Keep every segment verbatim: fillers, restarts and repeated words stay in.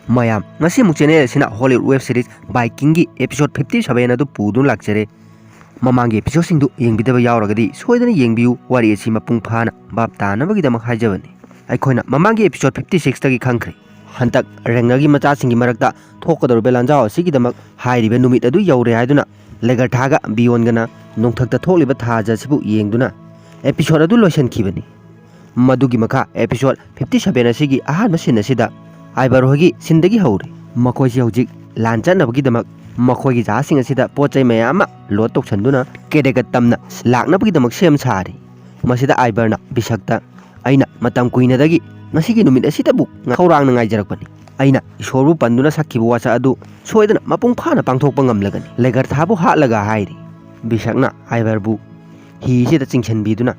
ꯃꯌꯥꯝ, ꯉꯁꯤ ꯑꯃꯨꯛ ꯆꯦꯅꯦꯜ ꯑꯁꯤꯅ ꯍꯣꯂꯤꯋꯨꯗ ꯋꯦꯕ ꯁꯤꯔꯤꯁ ꯕꯥꯏꯀꯤꯡꯒꯤ ꯑꯦꯄꯤꯁꯣꯗ ꯐꯤꯐꯇꯤ ꯁꯚꯦꯟ ꯑꯗꯨ ꯄꯨꯗꯨꯅ ꯂꯥꯛꯆꯔꯦ꯫ ꯃꯃꯥꯡꯒꯤ ꯑꯦꯄꯤꯁꯣꯗꯁꯤꯡꯗꯨ ꯌꯦꯡꯕꯤꯗꯕ ꯌꯥꯎꯔꯒꯗꯤ ꯁꯣꯏꯗꯅ ꯌꯦꯡꯕꯤꯌꯨ, ꯋꯥꯔꯤ ꯑꯁꯤ ꯃꯄꯨꯡ ꯐꯥꯅ ꯚꯥꯞ ꯇꯥꯅꯕꯒꯤꯗꯃꯛ ꯍꯥꯏꯖꯕꯅꯤ꯫ ꯑꯩꯈꯣꯏꯅ ꯃꯃꯥꯡꯒꯤ ꯑꯦꯄꯤꯁꯣꯗ ꯐꯤꯐꯇꯤ ꯁꯤꯛꯁꯇꯒꯤ ꯈꯪꯈ꯭ꯔꯦ, ꯍꯟꯗꯛ ꯔꯦꯡꯅꯔꯒꯤ ꯃꯆꯥꯁꯤꯡꯒꯤ ꯃꯔꯛꯇ ꯊꯣꯛꯀꯗꯧꯔꯤꯕ ꯂꯥꯟꯖꯥꯎ ꯑꯁꯤꯒꯤꯗꯃꯛ ꯍꯥꯏꯔꯤꯕ ꯅꯨꯃꯤꯠ ꯑꯗꯨ ꯌꯧꯔꯦ ꯍꯥꯏꯗꯨꯅ ꯂꯦꯒꯔꯊꯥꯒ ꯕꯤꯌꯣꯟꯒꯅ ꯅꯣꯡꯊꯛꯇ ꯊꯣꯛꯂꯤꯕ ꯊꯥꯖ ꯑꯁꯤꯕꯨ ꯌꯦꯡꯗꯨꯅ ꯑꯦꯄꯤꯁꯣꯗ ꯑꯗꯨ ꯂꯣꯏꯁꯤꯟꯈꯤꯕꯅꯤ꯫ ꯃꯗꯨꯒꯤ ꯃꯈꯥ ꯑꯦꯄꯤꯁꯣꯗ ꯐꯤꯐꯇꯤ ꯁꯚꯦꯟ ꯑꯁꯤꯒꯤ ꯑꯍꯥꯟꯕ ꯁꯤꯟ ꯑꯁꯤꯗ ꯑꯥꯏꯕꯔ ꯍꯣꯏꯒꯤ ꯁꯤꯟꯗꯒꯤ ꯍꯧꯔꯤ꯫ ꯃꯈꯣꯏꯁꯤ ꯍꯧꯖꯤꯛ ꯂꯥꯟ ꯆꯠꯅꯕꯒꯤꯗꯃꯛ ꯃꯈꯣꯏꯒꯤ ꯖꯍꯥꯖꯁꯤꯡ ꯑꯁꯤꯗ ꯄꯣꯠ ꯆꯩ ꯃꯌꯥꯝ ꯑꯃ ꯂꯣꯗ ꯇꯧꯁꯤꯟꯗꯨꯅ ꯀꯦꯗꯦꯀꯠ ꯇꯝꯅ ꯂꯥꯛꯅꯕꯒꯤꯗꯃꯛ ꯁꯦꯝ ꯁꯥꯔꯤ꯫ ꯃꯁꯤꯗ ꯑꯥꯏꯕꯔꯅ ꯕꯤꯁꯛꯇ, "ꯑꯩꯅ ꯃꯇꯝ ꯀꯨꯏꯅꯗꯒꯤ ꯉꯁꯤꯒꯤ ꯅꯨꯃꯤꯠ ꯑꯁꯤꯗꯕꯨ ꯈꯧꯔꯥꯡꯅ ꯉꯥꯏꯖꯔꯛꯄꯅꯤ꯫ ꯑꯩꯅ ꯏꯁꯣꯔꯕꯨ ꯄꯟꯗꯨꯅ ꯁꯛꯈꯤꯕ ꯋꯥꯁꯛ ꯑꯗꯨ ꯁꯣꯏꯗꯅ ꯃꯄꯨꯡ ꯐꯥꯅ ꯄꯥꯡꯊꯣꯛꯄ ꯉꯝꯂꯒꯅꯤ, ꯂꯦꯒꯔꯊꯥꯕꯨ ꯍꯥꯠꯂꯒ" ꯍꯥꯏꯔꯤ꯫ ꯕꯤꯁꯛꯅ ꯑꯥꯏꯕꯔꯕꯨ ꯍꯤꯁꯤꯗ ꯆꯤꯡꯁꯤꯟꯕꯤꯗꯨꯅ,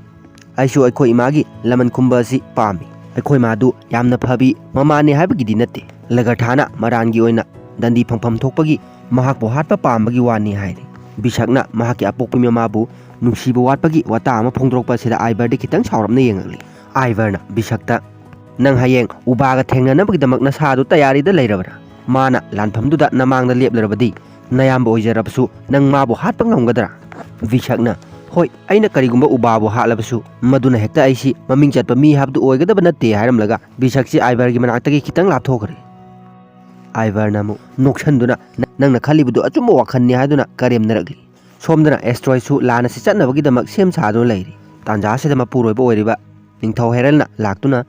"ꯑꯩꯁꯨ ꯑꯩꯈꯣꯏ ꯏꯃꯥꯒꯤ ꯂꯃꯟ ꯈꯨꯝꯕ ꯑꯁꯤ ꯄꯥꯝꯃꯤ꯫ ꯑꯩꯈꯣꯏ ꯃꯥꯗꯨ ꯌꯥꯝꯅ ꯐꯕꯤ ꯃꯃꯥꯅꯤ ꯍꯥꯏꯕꯒꯤꯗꯤ ꯅꯠꯇꯦ꯫ ꯂꯦꯒꯔꯊꯥꯅ ꯃꯔꯥꯟꯒꯤ ꯑꯣꯏꯅ ꯗꯟꯗꯤ ꯐꯪꯐꯝ ꯊꯣꯛꯄꯒꯤ ꯃꯍꯥꯛꯄꯨ ꯍꯥꯠꯄ ꯄꯥꯝꯕꯒꯤ ꯋꯥꯅꯤ" ꯍꯥꯏꯔꯤ꯫ ꯕꯤꯁꯛꯅ ꯃꯍꯥꯛꯀꯤ ꯑꯄꯣꯛꯄꯤ ꯃꯃꯥꯕꯨ ꯅꯨꯡꯁꯤꯕ ꯋꯥꯠꯄꯒꯤ ꯋꯥꯇꯥ ꯑꯃ ꯐꯣꯡꯗꯣꯔꯛꯄ ꯑꯁꯤꯗ ꯑꯥꯏꯕꯔꯗꯤ ꯈꯤꯇꯪ ꯁꯥꯎꯔꯞꯅ ꯌꯦꯡꯉꯛꯂꯤ꯫ ꯑꯥꯏꯕꯔꯅ ꯕꯤꯁꯛꯇ, "ꯅꯪ ꯍꯌꯦꯡ ꯎꯕꯥꯒ ꯊꯦꯡꯅꯅꯕꯒꯤꯗꯃꯛ ꯅꯁꯥꯗꯨ ꯇꯌꯥꯔꯤꯗ ꯂꯩꯔꯕ꯭ꯔꯥ? ꯃꯥꯅ ꯂꯥꯟꯐꯝꯗꯨꯗ ꯅꯃꯥꯡꯗ ꯂꯦꯞꯂꯔꯕꯗꯤ ꯅꯌꯥꯝꯕ ꯑꯣꯏꯖꯔꯕꯁꯨ ꯅꯪ ꯃꯥꯕꯨ ꯍꯥꯠꯄ ꯉꯝꯒꯗ꯭ꯔꯥ?" ꯕꯤꯁꯛꯅ, "ꯍꯣꯏ, ꯑꯩꯅ ꯀꯔꯤꯒꯨꯝꯕ ꯎꯕꯥꯕꯨ ꯍꯥꯠꯂꯕꯁꯨ ꯃꯗꯨꯅ ꯍꯦꯛꯇ ꯑꯩꯁꯤ ꯃꯃꯤꯡ ꯆꯠꯄ ꯃꯤ ꯍꯥꯏꯕꯗꯨ ꯑꯣꯏꯒꯗꯕ ꯅꯠꯇꯦ" ꯍꯥꯏꯔꯝꯂꯒ ꯕꯤꯁꯛꯁꯤ ꯑꯥꯏꯕꯔꯒꯤ ꯃꯅꯥꯛꯇꯒꯤ ꯈꯤꯇꯪ ꯂꯥꯞꯊꯣꯛꯈ꯭ꯔꯦ꯫ ꯑꯥꯏꯕꯔꯅ ꯑꯃꯨꯛ ꯅꯣꯛꯁꯟꯗꯨꯅ, "ꯅ-, ꯅꯪꯅ ꯈꯜꯂꯤꯕꯗꯨ ꯑꯆꯨꯝꯕ ꯋꯥꯈꯜꯅꯤ" ꯍꯥꯏꯗꯨꯅ ꯀꯔꯦꯝꯅꯔꯛꯂꯤ꯫ ꯁꯣꯝꯗꯅ ꯑꯦꯁꯇ꯭ꯔꯣꯏꯁꯨ ꯂꯥꯟ ꯑꯁꯤ ꯆꯠꯅꯕꯒꯤꯗꯃꯛ ꯁꯦꯝ ꯁꯥꯗꯨꯅ ꯂꯩꯔꯤ꯫ ꯇꯥꯟꯖꯥ ꯑꯁꯤꯗ ꯃꯄꯨꯔꯣꯏꯕ ꯑꯣꯏꯔꯤꯕ ꯅꯤꯡꯊꯧ ꯍꯦꯔꯜꯅ ꯂꯥꯛꯇꯨꯅ,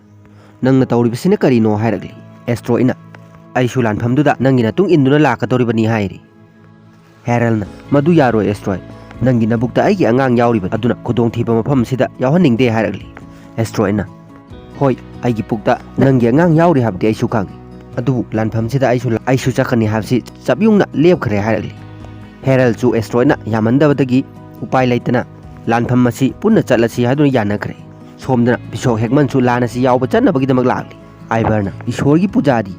"ꯅꯪꯅ ꯇꯧꯔꯤꯕꯁꯤꯅ ꯀꯔꯤꯅꯣ?" ꯍꯥꯏꯔꯛꯂꯤ꯫ ꯑꯦꯁꯇ꯭ꯔꯣꯏꯅ, "ꯑꯩꯁꯨ ꯂꯥꯟꯐꯝꯗꯨꯗ ꯅꯪꯒꯤ ꯃꯇꯨꯡ ꯏꯟꯗꯨꯅ ꯂꯥꯛꯀꯗꯧꯔꯤꯕꯅꯤ" ꯍꯥꯏꯔꯤ꯫ ꯍꯦꯔꯜꯅ, "ꯃꯗꯨ ꯌꯥꯔꯣꯏ ꯑꯦꯁꯇ꯭ꯔꯣꯏ, ꯅꯪꯒꯤ ꯅꯕꯨꯛꯇ ꯑꯩꯒꯤ ꯑꯉꯥꯡ ꯌꯥꯎꯔꯤꯕꯅꯤ, ꯑꯗꯨꯅ ꯈꯨꯗꯣꯡꯊꯤꯕ ꯃꯐꯝ ꯑꯁꯤꯗ ꯌꯥꯎꯍꯟꯅꯤꯡꯗꯦ" ꯍꯥꯏꯔꯛꯂꯤ꯫ ꯑꯦꯁꯇ꯭ꯔꯣꯏꯅ, "ꯍꯣꯏ, ꯑꯩꯒꯤ ꯄꯨꯛꯇ ꯅꯪꯒꯤ ꯑꯉꯥꯡ ꯌꯥꯎꯔꯤ ꯍꯥꯏꯕꯗꯤ ꯑꯩꯁꯨ ꯈꯪꯏ, ꯑꯗꯨꯕꯨ ꯂꯥꯟꯐꯝꯁꯤꯗ ꯑꯩꯁꯨ ꯂ-, ꯑꯩꯁꯨ ꯆꯠꯀꯅꯤ ꯍꯥꯏꯕꯁꯤ ꯆꯞ ꯌꯨꯡꯅ ꯂꯦꯞꯈ꯭ꯔꯦ" ꯍꯥꯏꯔꯛꯂꯤ꯫ ꯍꯦꯔꯜꯁꯨ ꯑꯦꯁꯇ꯭ꯔꯣꯏꯅ ꯌꯥꯝꯃꯟꯗꯕꯗꯒꯤ ꯎꯄꯥꯏ ꯂꯩꯇꯅ, "ꯂꯥꯟꯐꯝ ꯑꯁꯤ ꯄꯨꯟꯅ ꯆꯠꯂꯁꯤ" ꯍꯥꯏꯗꯨꯅ ꯌꯥꯅꯈ꯭ꯔꯦ꯫ ꯁꯣꯝꯗꯅ ꯕꯤꯁꯣꯞ ꯍꯦꯒꯃꯟꯁꯨ ꯂꯥꯟ ꯑꯁꯤ ꯌꯥꯎꯕ ꯆꯠꯅꯕꯒꯤꯗꯃꯛ ꯂꯥꯛꯂꯤ꯫ ꯑꯥꯏꯕꯔꯅ, "ꯏꯁꯣꯔꯒꯤ ꯄꯨꯖꯥꯔꯤ,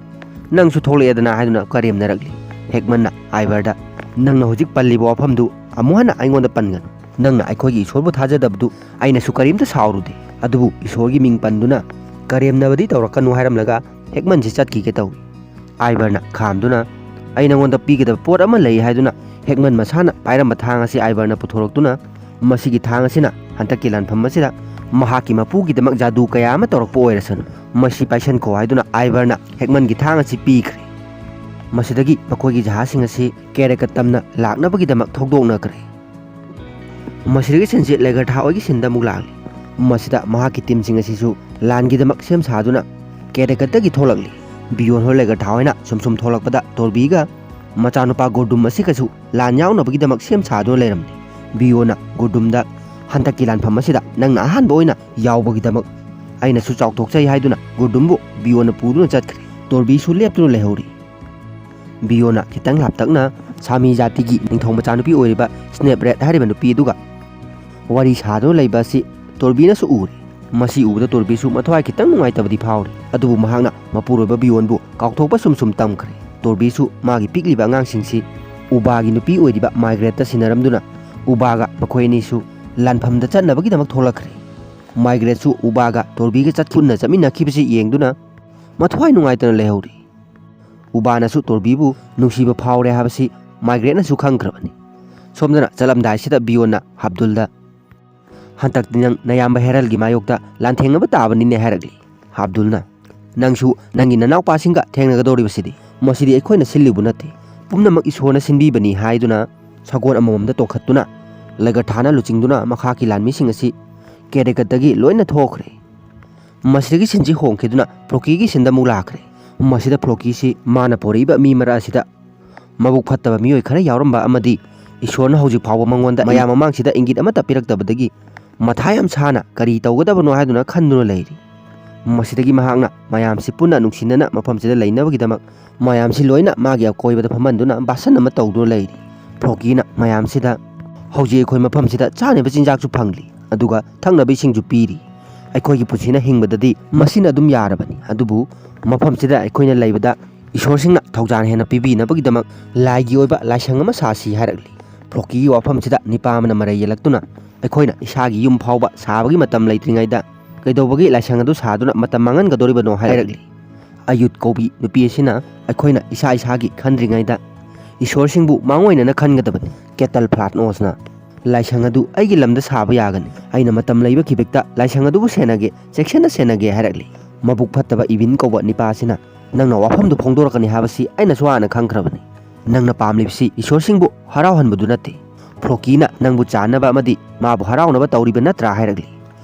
ꯅꯪꯁꯨ ꯊꯣꯛꯂꯛꯑꯦꯗꯅ" ꯍꯥꯏꯗꯨꯅ ꯀꯔꯦꯝꯅꯔꯛꯂꯤ꯫ ꯍꯦꯒꯃꯟꯅ ꯑꯥꯏꯕꯔꯗ, "ꯅꯪꯅ ꯍꯧꯖꯤꯛ ꯄꯜꯂꯤꯕ ꯋꯥꯐꯝꯗꯨ ꯑꯃꯨꯛ ꯍꯟꯅ ꯑꯩꯉꯣꯟꯗ ꯄꯟꯒꯅꯨ꯫ ꯅꯪꯅ ꯑꯩꯈꯣꯏꯒꯤ ꯏꯁꯣꯔꯕꯨ ꯊꯥꯖꯗꯕꯗꯨ ꯑꯩꯅꯁꯨ ꯀꯔꯤꯝꯇ ꯁꯥꯎꯔꯨꯗꯦ, ꯑꯗꯨꯕꯨ ꯏꯁꯣꯔꯒꯤ ꯃꯤꯡ ꯄꯟꯗꯨꯅ ꯀꯔꯦꯝꯅꯕꯗꯤ ꯇꯧꯔꯛꯀꯅꯨ" ꯍꯥꯏꯔꯝꯂꯒ ꯍꯦꯒꯃꯟꯁꯤ ꯆꯠꯈꯤꯒꯦ ꯇꯧꯏ꯫ ꯑꯥꯏꯕꯔꯅ ꯈꯥꯝꯗꯨꯅ, "ꯑꯩ ꯅꯉꯣꯟꯗ ꯄꯤꯒꯗꯕ ꯄꯣꯠ ꯑꯃ ꯂꯩ" ꯍꯥꯏꯗꯨꯅ ꯍꯦꯛꯃꯟ ꯃꯁꯥꯅ ꯄꯥꯏꯔꯝꯕ ꯊꯥꯡ ꯑꯁꯤ ꯑꯥꯏꯕꯔꯅ ꯄꯨꯊꯣꯔꯛꯇꯨꯅ, "ꯃꯁꯤꯒꯤ ꯊꯥꯡ ꯑꯁꯤꯅ ꯍꯟꯗꯛꯀꯤ ꯂꯥꯟꯐꯝ ꯑꯁꯤꯗ ꯃꯍꯥꯛꯀꯤ ꯃꯄꯨꯒꯤꯗꯃꯛ ꯖꯥꯗꯨ ꯀꯌꯥ ꯑꯃ ꯇꯧꯔꯛꯄ ꯑꯣꯏꯔꯁꯅꯨ, ꯃꯁꯤ ꯄꯥꯏꯁꯟꯈꯣ" ꯍꯥꯏꯗꯨꯅ ꯑꯥꯏꯕꯔꯅ ꯍꯦꯛꯃꯟꯒꯤ ꯊꯥꯡ ꯑꯁꯤ ꯄꯤꯈ꯭ꯔꯦ꯫ ꯃꯁꯤꯗꯒꯤ ꯃꯈꯣꯏꯒꯤ ꯖꯍꯥꯖꯁꯤꯡ ꯑꯁꯤ ꯀꯦꯔꯦꯀꯠꯇꯝꯅ ꯂꯥꯛꯅꯕꯒꯤꯗꯃꯛ ꯊꯧꯗꯣꯛꯅꯈ꯭ꯔꯦ꯫ ꯃꯁꯤꯗꯒꯤ ꯁꯤꯟꯁꯤ ꯂꯦꯒꯔꯊꯥ ꯍꯣꯏꯒꯤ ꯁꯤꯟꯗ ꯑꯃꯨꯛ ꯂꯥꯛꯂꯤ꯫ ꯃꯁꯤꯗ ꯃꯍꯥꯛꯀꯤ ꯇꯤꯝꯁꯤꯡ ꯑꯁꯤꯁꯨ ꯂꯥꯟꯒꯤꯗꯃꯛ ꯁꯦꯝ ꯁꯥꯗꯨꯅ ꯀꯦꯔꯦꯀꯠꯇꯒꯤ ꯊꯣꯛꯂꯛꯂꯤ꯫ ꯕꯤꯌꯣꯟ ꯍꯣꯏ ꯂꯦꯒꯔꯊꯥ ꯍꯣꯏꯅ ꯁꯨꯝ ꯁꯨꯝ ꯊꯣꯛꯂꯛꯄꯗ ꯇꯣꯔꯕꯤꯒ ꯃꯆꯥꯅꯨꯄꯥ ꯒꯣꯔꯗꯨꯝ ꯑꯁꯤꯒꯁꯨ ꯂꯥꯟ ꯌꯥꯎꯅꯕꯒꯤꯗꯃꯛ ꯁꯦꯝ ꯁꯥꯗꯨꯅ ꯂꯩꯔꯝꯂꯤ꯫ ꯕꯤꯌꯣꯟꯅ ꯒꯣꯔꯗꯨꯝꯗ, "ꯍꯟꯗꯛꯀꯤ ꯂꯥꯟꯐꯝ ꯑꯁꯤꯗ ꯅꯪꯅ ꯑꯍꯥꯟꯕ ꯑꯣꯏꯅ ꯌꯥꯎꯕꯒꯤꯗꯃꯛ ꯑꯩꯅꯁꯨ ꯆꯥꯎꯊꯣꯛꯆꯩ" ꯍꯥꯏꯗꯨꯅ ꯒꯣꯔꯗꯨꯝꯕꯨ ꯕꯤꯌꯣꯟꯅ ꯄꯨꯗꯨꯅ ꯆꯠꯈ꯭ꯔꯦ꯫ ꯇꯣꯔꯕꯤꯁꯨ ꯂꯦꯞꯇꯨꯅ ꯂꯩꯍꯧꯔꯤ꯫ ꯕꯤꯌꯣꯟꯅ ꯈꯤꯇꯪ ꯂꯥꯞꯇꯛꯅ ꯁꯥꯃꯤ ꯖꯥꯇꯤꯒꯤ ꯅꯤꯡꯊꯧ ꯃꯆꯥꯅꯨꯄꯤ ꯑꯣꯏꯔꯤꯕ ꯁ꯭ꯅꯦꯞ ꯔꯦꯠ ꯍꯥꯏꯔꯤꯕ ꯅꯨꯄꯤ ꯑꯗꯨꯒ ꯋꯥꯔꯤ ꯁꯥꯗꯨꯅ ꯂꯩꯕ ꯑꯁꯤ ꯇꯣꯔꯕꯤꯅꯁꯨ ꯎꯔꯦ꯫ ꯃꯁꯤ ꯎꯕꯗ ꯇꯣꯔꯕꯤꯁꯨ ꯃꯊ꯭ꯋꯥꯏ ꯈꯤꯇꯪ ꯅꯨꯡꯉꯥꯏꯇꯕꯗꯤ ꯐꯥꯎꯔꯤ, ꯑꯗꯨꯕꯨ ꯃꯍꯥꯛꯅ ꯃꯄꯨꯔꯣꯏꯕ ꯕꯤꯌꯣꯟꯕꯨ ꯀꯥꯎꯊꯣꯛꯄ ꯁꯨꯝ ꯁꯨꯝ ꯇꯝꯈ꯭ꯔꯦ꯫ ꯇꯣꯔꯕꯤꯁꯨ ꯃꯥꯒꯤ ꯄꯤꯛꯂꯤꯕ ꯑꯉꯥꯡꯁꯤꯡꯁꯤ ꯎꯕꯥꯒꯤ ꯅꯨꯄꯤ ꯑꯣꯏꯔꯤꯕ ꯃꯥꯏꯒ꯭ꯔꯦꯠꯇ ꯁꯤꯟꯅꯔꯝꯗꯨꯅ ꯎꯕꯥꯒ ꯃꯈꯣꯏ ꯑꯅꯤꯁꯨ ꯂꯥꯟꯐꯝꯗ ꯆꯠꯅꯕꯒꯤꯗꯃꯛ ꯊꯣꯛꯂꯛꯈ꯭ꯔꯦ꯫ ꯃꯥꯏꯒ꯭ꯔꯦꯠꯁꯨ ꯎꯕꯥꯒ ꯇꯣꯔꯕꯤꯒ ꯆꯠ-, ꯄꯨꯟꯅ ꯆꯠꯃꯤꯟꯅꯈꯤꯕꯁꯤ ꯌꯦꯡꯗꯨꯅ ꯃꯊ꯭ꯋꯥꯏ ꯅꯨꯡꯉꯥꯏꯇꯅ ꯂꯩꯍꯧꯔꯤ꯫ ꯎꯕꯥꯅꯁꯨ ꯇꯣꯔꯕꯤꯕꯨ ꯅꯨꯡꯁꯤꯕ ꯐꯥꯎꯔꯦ ꯍꯥꯏꯕꯁꯤ ꯃꯥꯏꯒ꯭ꯔꯦꯠꯅꯁꯨ ꯈꯪꯈ꯭ꯔꯕꯅꯤ꯫ ꯁꯣꯝꯗꯅ ꯆꯠꯂꯝꯗꯥꯏꯁꯤꯗ ꯕꯤꯌꯣꯟꯅ ꯍꯥꯕꯗꯨꯜꯗ, "ꯍꯟꯗꯛꯇꯤ ꯅꯪ ꯅꯌꯥꯝꯕ ꯍꯦꯔꯜꯒꯤ ꯃꯥꯌꯣꯛꯇ ꯂꯥꯟꯊꯦꯡꯅꯕ ꯇꯥꯕꯅꯤꯅꯦ" ꯍꯥꯏꯔꯛꯂꯤ꯫ ꯍꯥꯕꯗꯨꯜꯅ, "ꯅꯪꯁꯨ ꯅꯪꯒꯤ ꯅꯅꯥꯎꯄꯥꯁꯤꯡꯒ ꯊꯦꯡꯅꯒꯗꯧꯔꯤꯕꯁꯤꯗꯤ, ꯃꯁꯤꯗꯤ ꯑꯩꯈꯣꯏꯅ ꯁꯤꯜꯂꯤꯕꯨ ꯅꯠꯇꯦ, ꯄꯨꯝꯅꯃꯛ ꯏꯁꯣꯔꯅ ꯁꯤꯟꯕꯤꯕꯅꯤ" ꯍꯥꯏꯗꯨꯅ ꯁꯒꯣꯜ ꯑꯃꯃꯝꯗ ꯇꯣꯡꯈꯠꯇꯨꯅ ꯂꯦꯒꯔꯊꯥꯅ ꯂꯨꯆꯤꯡꯗꯨꯅ ꯃꯈꯥꯒꯤ ꯂꯥꯟꯃꯤꯁꯤꯡ ꯑꯁꯤ ꯀꯦꯔꯦꯀꯠꯇꯒꯤ ꯂꯣꯏꯅ ꯊꯣꯛꯈ꯭ꯔꯦ꯫ ꯃꯁꯤꯗꯒꯤ ꯁꯤꯟꯁꯤ ꯍꯣꯡꯈꯤꯗꯨꯅ ꯐ꯭ꯂꯣꯀꯤꯒꯤ ꯁꯤꯟꯗ ꯑꯃꯨꯛ ꯂꯥꯛꯈ꯭ꯔꯦ꯫ ꯃꯁꯤꯗ ꯐ꯭ꯂꯣꯀꯤꯁꯤ ꯃꯥꯅ ꯄꯣꯔꯛꯏꯕ ꯃꯤ ꯃꯔꯛ ꯑꯁꯤꯗ ꯃꯕꯨꯛ ꯐꯠꯇꯕ ꯃꯤꯑꯣꯏ ꯈꯔ ꯌꯥꯎꯔꯝꯕ ꯑꯃꯗꯤ ꯏꯁꯣꯔꯅ ꯍꯧꯖꯤꯛ ꯐꯥꯎꯕ ꯃꯉꯣꯟꯗ ꯃꯌꯥꯝ ꯃꯃꯥꯡꯁꯤꯗ ꯏꯪꯒꯤꯠ ꯑꯃꯠꯇ ꯄꯤꯔꯛꯇꯕꯗꯒꯤ ꯃꯊꯥ ꯌꯥꯝ ꯁꯥꯅ ꯀꯔꯤ ꯇꯧꯒꯗꯕꯅꯣ ꯍꯥꯏꯗꯨꯅ ꯈꯟꯗꯨꯅ ꯂꯩꯔꯤ꯫ ꯃꯁꯤꯗꯒꯤ ꯃꯍꯥꯛꯅ ꯃꯌꯥꯝꯁꯤ ꯄꯨꯟꯅ ꯅꯨꯡꯁꯤꯅꯅ ꯃꯐꯝꯁꯤꯗ ꯂꯩꯅꯕꯒꯤꯗꯃꯛ ꯃꯌꯥꯝꯁꯤ ꯂꯣꯏꯅ ꯃꯥꯒꯤ ꯑꯀꯣꯏꯕꯗ ꯐꯝꯍꯟꯗꯨꯅ ꯕꯥꯁꯟ ꯑꯃ ꯇꯧꯗꯨꯅ ꯂꯩꯔꯤ꯫ ꯐ꯭ꯂꯣꯀꯤꯅ ꯃꯌꯥꯝꯁꯤꯗ, "ꯍꯧꯖꯤꯛ ꯑꯩꯈꯣꯏ ꯃꯐꯝꯁꯤꯗ ꯆꯥꯅꯕ ꯆꯤꯟꯖꯥꯛꯁꯨ ꯐꯪꯂꯤ, ꯑꯗꯨꯒ ꯊꯛꯅꯕ ꯏꯁꯤꯡꯁꯨ ꯄꯤꯔꯤ꯫ ꯑꯩꯈꯣꯏꯒꯤ ꯄꯨꯟꯁꯤꯅ ꯍꯤꯡꯕꯗꯗꯤ ꯃꯁꯤꯅ ꯑꯗꯨꯝ ꯌꯥꯔꯕꯅꯤ, ꯑꯗꯨꯕꯨ ꯃꯐꯝꯁꯤꯗ ꯑꯩꯈꯣꯏꯅ ꯂꯩꯕꯗ ꯏꯁꯣꯔꯁꯤꯡꯅ ꯊꯧꯖꯥꯜ ꯍꯦꯟꯅ ꯄꯤꯕꯤꯅꯕꯒꯤꯗꯃꯛ ꯂꯥꯏꯒꯤ ꯑꯣꯏꯕ ꯂꯥꯏꯁꯪ ꯑꯃ ꯁꯥꯁꯤ" ꯍꯥꯏꯔꯛꯂꯤ꯫ ꯐ꯭ꯂꯣꯀꯤꯒꯤ ꯋꯥꯐꯝꯁꯤꯗ ꯅꯤꯄꯥ ꯑꯃꯅ ꯃꯔꯩ ꯌꯦꯜꯂꯛꯇꯨꯅ, "ꯑꯩꯈꯣꯏꯅ ꯏꯁꯥꯒꯤ ꯌꯨꯝ ꯐꯥꯎꯕ ꯁꯥꯕꯒꯤ ꯃꯇꯝ ꯂꯩꯇ꯭ꯔꯤꯉꯩꯗ ꯀꯩꯗꯧꯕꯒꯤ ꯂꯥꯏꯁꯪ ꯑꯗꯨ ꯁꯥꯗꯨꯅ ꯃꯇꯝ ꯃꯥꯡꯍꯟꯒꯗꯧꯔꯤꯕꯅꯣ?" ꯍꯥꯏꯔꯛꯂꯤ꯫ ꯑꯌꯨꯠ ꯀꯧꯕꯤ ꯅꯨꯄꯤ ꯑꯁꯤꯅ ꯑꯩꯈꯣꯏꯅ ꯏꯁꯥ ꯏꯁꯥꯒꯤ ꯈꯟꯗ꯭ꯔꯤꯉꯩꯗ ꯏꯁꯣꯔꯁꯤꯡꯕꯨ ꯃꯥꯡꯑꯣꯏꯅꯅ ꯈꯟꯒꯗꯕꯅꯤ꯫ ꯀꯦꯇꯜ ꯐ꯭ꯂꯥꯠꯅꯣꯁꯅ ꯂꯥꯏꯁꯪ ꯑꯗꯨ ꯑꯩꯒꯤ ꯂꯝꯗ ꯁꯥꯕ ꯌꯥꯒꯅꯤ꯫ ꯑꯩꯅ ꯃꯇꯝ ꯂꯩꯕ ꯈꯤꯕꯤꯛꯇ ꯂꯥꯏꯁꯪ ꯑꯗꯨꯕꯨ ꯁꯦꯟꯅꯒꯦ, ꯆꯦꯛꯁꯤꯟꯅ ꯁꯦꯟꯅꯒꯦ ꯍꯥꯏꯔꯛꯂꯤ꯫ ꯃꯕꯨꯛ ꯐꯠꯇꯕ ꯏꯕꯤꯟ ꯀꯧꯕ ꯅꯤꯄꯥ ꯑꯁꯤꯅ ꯅꯪꯅ ꯋꯥꯐꯝꯗꯨ ꯐꯣꯡꯗꯣꯔꯛꯀꯅꯤ ꯍꯥꯏꯕꯁꯤ ꯑꯩꯅꯁꯨ ꯍꯥꯟꯅ ꯈꯪꯈ꯭ꯔꯕꯅꯤ꯫ ꯅꯪꯅ ꯄꯥꯝꯂꯤꯕꯁꯤ ꯏꯁꯣꯔꯁꯤꯡꯕꯨ ꯍꯔꯥꯎꯍꯟꯕꯗꯨ ꯅꯠꯇꯦ꯫ ꯐ꯭ꯔꯣꯀꯤꯅ ꯅꯪꯕꯨ ꯆꯥꯟꯅꯕ ꯑꯃꯗꯤ ꯃꯥꯕꯨ ꯍꯔꯥꯎꯅꯕ ꯇꯧꯔꯤꯕ ꯅꯠꯇ꯭ꯔꯥ ꯍꯥꯏꯔꯛꯂꯤ꯫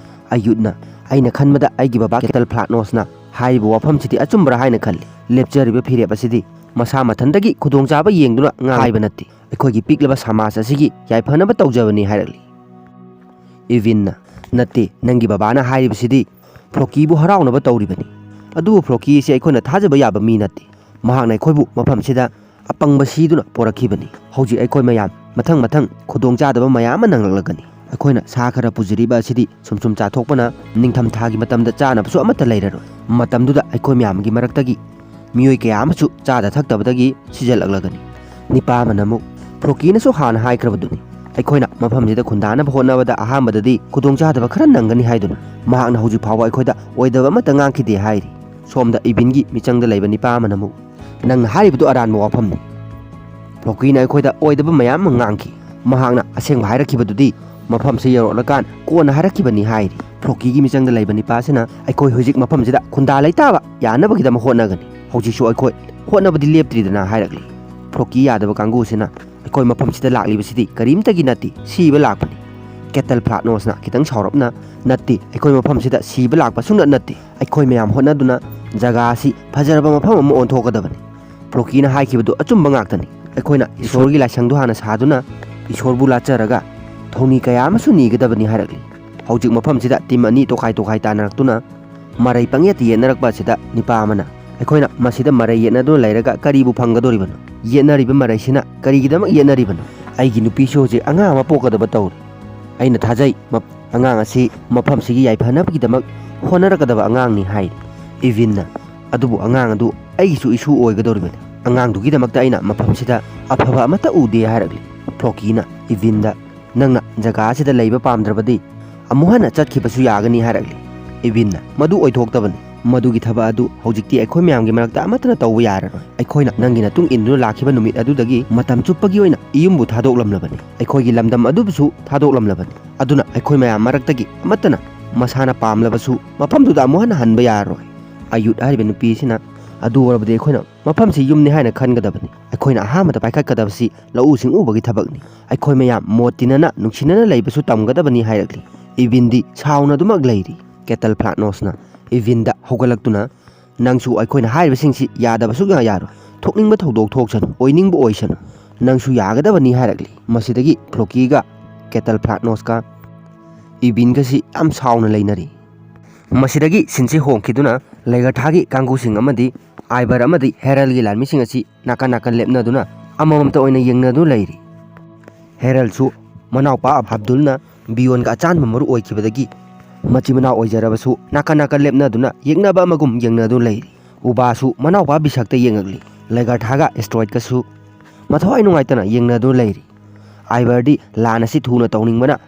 ꯑꯌꯨꯠꯅ, ꯑꯩꯅ ꯈꯟꯕꯗ ꯑꯩꯒꯤ ꯕꯕꯥ ꯀꯦꯇꯜ ꯐ꯭ꯂꯥꯠꯅꯣꯁꯅ ꯍꯥꯏꯔꯤꯕ ꯋꯥꯐꯝꯁꯤꯗꯤ ꯑꯆꯨꯝꯕ꯭ꯔꯥ ꯍꯥꯏꯅ ꯈꯜꯂꯤ꯫ ꯂꯦꯞꯆꯔꯤꯕ ꯐꯤꯔꯦꯞ ꯑꯁꯤꯗꯤ ꯃꯁꯥ ꯃꯊꯟꯇꯒꯤ ꯈꯨꯗꯣꯡꯆꯥꯕ ꯌꯦꯡꯗꯨꯅ ꯉꯥꯡꯕ ꯅꯠꯇꯦ꯫ ꯑꯩꯈꯣꯏꯒꯤ ꯄꯤꯛꯂꯕ ꯁꯃꯥꯖ ꯑꯁꯤꯒꯤ ꯌꯥꯏꯐꯅꯕ ꯇꯧꯖꯕꯅꯤ ꯍꯥꯏꯔꯛꯂꯤ꯫ ꯏꯚꯤꯟꯅ, ꯅꯠꯇꯦ, ꯅꯪꯒꯤ ꯕꯕꯥꯅ ꯍꯥꯏꯔꯤꯕꯁꯤꯗꯤ ꯐ꯭ꯔꯣꯀꯤꯕꯨ ꯍꯔꯥꯎꯅꯕ ꯇꯧꯔꯤꯕꯅꯤ꯫ ꯑꯗꯨꯕꯨ ꯐ꯭ꯔꯣꯀꯤ ꯑꯁꯤ ꯑꯩꯈꯣꯏꯅ ꯊꯥꯖꯕ ꯌꯥꯕ ꯃꯤ ꯅꯠꯇꯦ꯫ ꯃꯍꯥꯛꯅ ꯑꯩꯈꯣꯏꯕꯨ ꯃꯐꯝꯁꯤꯗ ꯑꯄꯪꯕ ꯁꯤꯗꯨꯅ ꯄꯣꯔꯛꯈꯤꯕꯅꯤ꯫ ꯍꯧꯖꯤꯛ ꯑꯩꯈꯣꯏ ꯃꯌꯥꯝ ꯃꯊꯪ ꯃꯊꯪ ꯈꯨꯗꯣꯡꯆꯥꯗꯕ ꯃꯌꯥꯝ ꯑꯃ ꯅꯪꯂꯛꯂꯒꯅꯤ꯫ ꯑꯩꯈꯣꯏꯅ ꯁꯥ ꯈꯔ ꯄꯨꯖꯔꯤꯕ ꯑꯁꯤꯗꯤ ꯁꯨꯝ ꯁꯨꯝ ꯆꯥꯊꯣꯛꯄꯅ ꯅꯤꯡꯊꯝꯊꯥꯒꯤ ꯃꯇꯝꯗ ꯆꯥꯅꯕꯁꯨ ꯑꯃꯠꯇ ꯂꯩꯔꯔꯣꯏ꯫ ꯃꯇꯝꯗꯨꯗ ꯑꯩꯈꯣꯏ ꯃꯌꯥꯝꯒꯤ ꯃꯔꯛꯇꯒꯤ ꯃꯤꯑꯣꯏ ꯀꯌꯥ ꯑꯃꯁꯨ ꯆꯥꯗ ꯊꯛꯇꯕꯗꯒꯤ ꯁꯤꯖꯜꯂꯛꯂꯒꯅꯤ꯫ ꯅꯤꯄꯥ ꯑꯃꯅ ꯑꯃꯨꯛ, ꯐ꯭ꯔꯣꯀꯤꯅꯁꯨ ꯍꯥꯟꯅ ꯍꯥꯏꯈ꯭ꯔꯕꯗꯨꯅꯤ, ꯑꯩꯈꯣꯏꯅ ꯃꯐꯝꯁꯤꯗ ꯈꯨꯟꯗꯥꯅꯕ ꯍꯣꯠꯅꯕꯗ ꯑꯍꯥꯟꯕꯗꯗꯤ ꯈꯨꯗꯣꯡꯆꯥꯗꯕ ꯈꯔ ꯅꯪꯒꯅꯤ ꯍꯥꯏꯗꯨꯅ꯫ ꯃꯍꯥꯛꯅ ꯍꯧꯖꯤꯛ ꯐꯥꯎꯕ ꯑꯩꯈꯣꯏꯗ ꯑꯣꯏꯗꯕ ꯑꯃꯠꯇ ꯉꯥꯡꯈꯤꯗꯦ ꯍꯥꯏꯔꯤ꯫ ꯁꯣꯝꯗ ꯏꯕꯤꯟꯒꯤ ꯃꯤꯆꯪꯗ ꯂꯩꯕ ꯅꯤꯄꯥ ꯑꯃꯅ ꯑꯃꯨꯛ, ꯅꯪꯅ ꯍꯥꯏꯔꯤꯕꯗꯨ ꯑꯔꯥꯟꯕ ꯋꯥꯐꯝꯅꯤ꯫ ꯐ꯭ꯔꯣꯀꯤꯅ ꯑꯩꯈꯣꯏꯗ ꯑꯣꯏꯗꯕ ꯃꯌꯥꯝ ꯑꯃ ꯉꯥꯡꯈꯤ꯫ ꯃꯍꯥꯛꯅ ꯑꯁꯦꯡꯕ ꯍꯥꯏꯔꯛꯈꯤꯕꯗꯨꯗꯤ ꯃꯐꯝꯁꯤ ꯌꯧꯔꯛꯂꯀꯥꯟ ꯀꯣꯟꯅ ꯍꯥꯏꯔꯛꯈꯤꯕꯅꯤ ꯍꯥꯏꯔꯤ꯫ ꯐ꯭ꯔꯣꯀꯤꯒꯤ ꯃꯤꯆꯪꯗ ꯂꯩꯕ ꯅꯤꯄꯥꯁꯤꯅ ꯑꯩꯈꯣꯏ ꯍꯧꯖꯤꯛ ꯃꯐꯝꯁꯤꯗ ꯈꯨꯟꯗꯥ ꯂꯩꯇꯥꯕ ꯌꯥꯅꯕꯒꯤꯗꯃꯛ ꯍꯣꯠꯅꯒꯅꯤ꯫ ꯍꯧꯖꯤꯛꯁꯨ ꯑꯩꯈꯣꯏ ꯍꯣꯠꯅꯕꯗꯤ ꯂꯦꯞꯇ꯭ꯔꯤꯗꯅ ꯍꯥꯏꯔꯛꯂꯤ꯫ ꯐ꯭ꯔꯣꯀꯤ ꯌꯥꯗꯕ ꯀꯥꯡꯕꯨꯁꯤꯅ ꯑꯩꯈꯣꯏ ꯃꯐꯝꯁꯤꯗ ꯂꯥꯛꯂꯤꯕꯁꯤꯗꯤ ꯀꯔꯤꯝꯇꯒꯤ ꯅꯠꯇꯦ, ꯁꯤꯕ ꯂꯥꯛꯄꯅꯤ꯫ ꯀꯦꯇꯜ ꯐ꯭ꯂꯥꯠꯅꯣꯁꯅ ꯈꯤꯇꯪ ꯁꯥꯎꯔꯞꯅ, ꯅꯠꯇꯦ, ꯑꯩꯈꯣꯏ ꯃꯐꯝꯁꯤꯗ ꯁꯤꯕ ꯂꯥꯛꯄ ꯁꯨꯡꯅꯠ ꯅꯠꯇꯦ꯫ ꯑꯩꯈꯣꯏ ꯃꯌꯥꯝ ꯍꯣꯠꯅꯗꯨꯅ ꯖꯒꯥ ꯑꯁꯤ ꯐꯖꯔꯕ ꯃꯐꯝ ꯑꯃ ꯑꯣꯟꯊꯣꯛꯀꯗꯕꯅꯤ꯫ ꯐ꯭ꯔꯣꯀꯤꯅ ꯍꯥꯏꯈꯤꯕꯗꯨ ꯑꯆꯨꯝꯕ ꯉꯥꯛꯇꯅꯤ꯫ ꯑꯩꯈꯣꯏꯅ ꯏꯁꯣꯔꯒꯤ ꯂꯥꯏꯁꯪꯗꯨ ꯍꯥꯟꯅ ꯁꯥꯗꯨꯅ ꯏꯁꯣꯔꯕꯨ ꯂꯥꯠꯆꯔꯒ ꯊꯧꯅꯤ ꯀꯌꯥ ꯑꯃꯁꯨ ꯅꯤꯒꯗꯕꯅꯤ ꯍꯥꯏꯔꯛꯂꯤ꯫ ꯍꯧꯖꯤꯛ ꯃꯐꯝꯁꯤꯗ ꯇꯤꯝ ꯑꯅꯤ ꯇꯣꯈꯥꯏ ꯇꯣꯈꯥꯏ ꯇꯥꯅꯔꯛꯇꯨꯅ ꯃꯔꯩ ꯄꯪꯌꯦꯠꯇ ꯌꯦꯠꯅꯔꯛꯄ ꯑꯁꯤꯗ ꯅꯤꯄꯥ ꯑꯃꯅ, ꯑꯩꯈꯣꯏꯅ ꯃꯁꯤꯗ ꯃꯔꯩ ꯌꯦꯠꯅꯗꯨꯅ ꯂꯩꯔꯒ ꯀꯔꯤꯕꯨ ꯐꯪꯒꯗꯧꯔꯤꯕꯅꯣ? ꯌꯦꯠꯅꯔꯤꯕ ꯃꯔꯩꯁꯤꯅ ꯀꯔꯤꯒꯤꯗꯃꯛ ꯌꯦꯠꯅꯔꯤꯕꯅꯣ? ꯑꯩꯒꯤ ꯅꯨꯄꯤꯁꯨ ꯍꯧꯖꯤꯛ ꯑꯉꯥꯡ ꯑꯃ ꯄꯣꯛꯀꯗꯕ ꯇꯧꯔꯤ꯫ ꯑꯩꯅ ꯊꯥꯖꯩ ꯃ-, ꯑꯉꯥꯡ ꯑꯁꯤ ꯃꯐꯝꯁꯤꯒꯤ ꯌꯥꯏꯐꯅꯕꯒꯤꯗꯃꯛ ꯍꯣꯠꯅꯔꯛꯀꯗꯕ ꯑꯉꯥꯡꯅꯤ ꯍꯥꯏꯔꯤ꯫ ꯏꯚꯤꯟꯅ, ꯑꯗꯨꯕꯨ ꯑꯉꯥꯡ ꯑꯗꯨ ꯑꯩꯒꯤꯁꯨ ꯏꯁꯨ ꯑꯣꯏꯒꯗꯧꯔꯤꯕꯅꯤ꯫ ꯑꯉꯥꯡꯗꯨꯒꯤꯗꯃꯛꯇ ꯑꯩꯅ ꯃꯐꯝꯁꯤꯗ ꯑꯐꯕ ꯑꯃꯠꯇ ꯎꯗꯦ ꯍꯥꯏꯔꯛꯂꯤ꯫ ꯐ꯭ꯔꯣꯀꯤꯅ ꯏꯚꯤꯟꯗ, ꯅꯪꯅ ꯖꯒꯥ ꯑꯁꯤꯗ ꯂꯩꯕ ꯄꯥꯝꯗ꯭ꯔꯕꯗꯤ ꯑꯃꯨꯛ ꯍꯟꯅ ꯆꯠꯈꯤꯕꯁꯨ ꯌꯥꯒꯅꯤ ꯍꯥꯏꯔꯛꯂꯤ꯫ ꯏꯚꯤꯟꯅ, ꯃꯗꯨ ꯑꯣꯏꯊꯣꯛꯇꯕꯅꯤ꯫ "ꯃꯗꯨꯒꯤ ꯊꯕꯛ ꯑꯗꯨ ꯍꯧꯖꯤꯛꯇꯤ ꯑꯩꯈꯣꯏ ꯃꯌꯥꯝꯒꯤ ꯃꯔꯛꯇ ꯑꯃꯠꯇꯅ ꯇꯧꯕ ꯌꯥꯔꯔꯣꯏ꯫ ꯑꯩꯈꯣꯏꯅ ꯅꯪꯒꯤ ꯃꯇꯨꯡ ꯏꯟꯗꯨꯅ ꯂꯥꯛꯈꯤꯕ ꯅꯨꯃꯤꯠ ꯑꯗꯨꯗꯒꯤ ꯃꯇꯝ ꯆꯨꯞꯄꯒꯤ ꯑꯣꯏꯅ ꯏꯌꯨꯝꯕꯨ ꯊꯥꯗꯣꯛꯂꯝꯂꯕꯅꯤ꯫ ꯑꯩꯈꯣꯏꯒꯤ ꯂꯝꯗꯝ ꯑꯗꯨꯕꯨꯁꯨ ꯊꯥꯗꯣꯛꯂꯝꯂꯕꯅꯤ꯫ ꯑꯗꯨꯅ ꯑꯩꯈꯣꯏ ꯃꯌꯥꯝ ꯃꯔꯛꯇꯒꯤ ꯑꯃꯠꯇꯅ ꯃꯁꯥꯅ ꯄꯥꯝꯂꯕꯁꯨ ꯃꯐꯝꯗꯨꯗ ꯑꯃꯨꯛ ꯍꯟꯅ ꯍꯟꯕ ꯌꯥꯔꯔꯣꯏ꯫ ꯑꯌꯨꯠ ꯍꯥꯏꯔꯤꯕ ꯅꯨꯄꯤ ꯑꯁꯤꯅ, "ꯑꯗꯨ ꯑꯣꯏꯔꯕꯗꯤ ꯑꯩꯈꯣꯏꯅ ꯃꯐꯝꯁꯤ ꯌꯨꯝꯅꯤ ꯍꯥꯏꯅ ꯈꯟꯒꯗꯕꯅꯤ꯫ ꯑꯩꯈꯣꯏꯅ ꯑꯍꯥꯟꯕꯗ ꯄꯥꯏꯈꯠꯀꯗꯕꯁꯤ ꯂꯧꯎ ꯁꯤꯡꯎꯕꯒꯤ ꯊꯕꯛꯅꯤ꯫ ꯑꯩꯈꯣꯏ ꯃꯌꯥꯝ ꯃꯣꯠ ꯇꯤꯟꯅꯅ ꯅꯨꯡꯁꯤꯅꯅ ꯂꯩꯕꯁꯨ ꯇꯝꯒꯗꯕꯅꯤ" ꯍꯥꯏꯔꯛꯂꯤ꯫ ꯏꯕꯤꯟꯗꯤ ꯁꯥꯎꯅ ꯑꯗꯨꯃꯛ ꯂꯩꯔꯤ꯫ ꯀꯦꯇꯜ ꯐ꯭ꯂꯥꯠꯅꯣꯁꯅ ꯏꯕꯤꯟꯗ ꯍꯧꯒꯠꯂꯛꯇꯨꯅ, "ꯅꯪꯁꯨ ꯑꯩꯈꯣꯏꯅ ꯍꯥꯏꯔꯤꯕꯁꯤꯡꯁꯤ ꯌꯥꯗꯕ ꯁꯨꯛꯌꯥ ꯌꯥꯔꯣꯏ꯫ ꯊꯣꯛꯅꯤꯡꯕ ꯊꯧꯗꯣꯛ ꯊꯣꯛꯁꯅꯨ, ꯑꯣꯏꯅꯤꯡꯕ ꯑꯣꯏꯁꯅꯨ꯫ ꯅꯪꯁꯨ ꯌꯥꯒꯗꯕꯅꯤ" ꯍꯥꯏꯔꯛꯂꯤ꯫ ꯃꯁꯤꯗꯒꯤ ꯐ꯭ꯂꯣꯀꯤꯒ ꯀꯦꯇꯜ ꯐ꯭ꯂꯥꯠꯅꯣꯁꯀ ꯏꯕꯤꯟꯒꯁꯤ ꯌꯥꯝ ꯁꯥꯎꯅ ꯂꯩꯅꯔꯤ꯫ ꯃꯁꯤꯗꯒꯤ ꯁꯤꯟꯁꯤ ꯍꯣꯡꯈꯤꯗꯨꯅ ꯂꯩꯒꯊꯥꯒꯤ ꯀꯥꯡꯕꯨꯁꯤꯡ ꯑꯃꯗꯤ ꯑꯥꯏꯕꯔ ꯑꯃꯗꯤ ꯍꯦꯔꯜꯒꯤ ꯂꯥꯟꯃꯤꯁꯤꯡ ꯑꯁꯤ ꯅꯥꯀꯟ ꯅꯥꯀꯟ ꯂꯦꯞꯅꯗꯨꯅ ꯑꯃꯃꯝꯇ ꯑꯣꯏꯅ ꯌꯦꯡꯅꯗꯨꯅ ꯂꯩꯔꯤ꯫ ꯍꯦꯔꯜꯁꯨ ꯃꯅꯥꯎꯄꯥ ꯑꯕꯗꯨꯜꯅ ꯕꯤꯌꯣꯟꯒ ꯑꯆꯥꯟꯕ ꯃꯔꯨꯞ ꯑꯣꯏꯈꯤꯕꯗꯒꯤ ꯃꯆꯤꯟ ꯃꯅꯥꯎ ꯑꯣꯏꯖꯔꯕꯁꯨ ꯅꯥꯀꯟ ꯅꯥꯀꯟ ꯂꯦꯞꯅꯗꯨꯅ ꯌꯦꯡꯅꯕ ꯑꯃꯒꯨꯝ ꯌꯦꯡꯅꯗꯨꯅ ꯂꯩꯔꯤ꯫ ꯎꯕꯥꯁꯨ ꯃꯅꯥꯎꯄꯥ ꯕꯤꯁꯛꯇ ꯌꯦꯡꯉꯛꯂꯤ꯫ ꯂꯩꯒꯊꯥꯒ ꯑꯦꯁꯇ꯭ꯔꯣꯏꯗꯀꯁꯨ ꯃꯊꯋꯥꯏ ꯅꯨꯡꯉꯥꯏꯇꯅ ꯌꯦꯡꯅꯗꯨꯅ ꯂꯩꯔꯤ꯫ ꯑꯥꯏꯕꯔꯗꯤ ꯂꯥꯟ ꯑꯁꯤ ꯊꯨꯅ ꯇꯧꯅꯤꯡꯕꯅ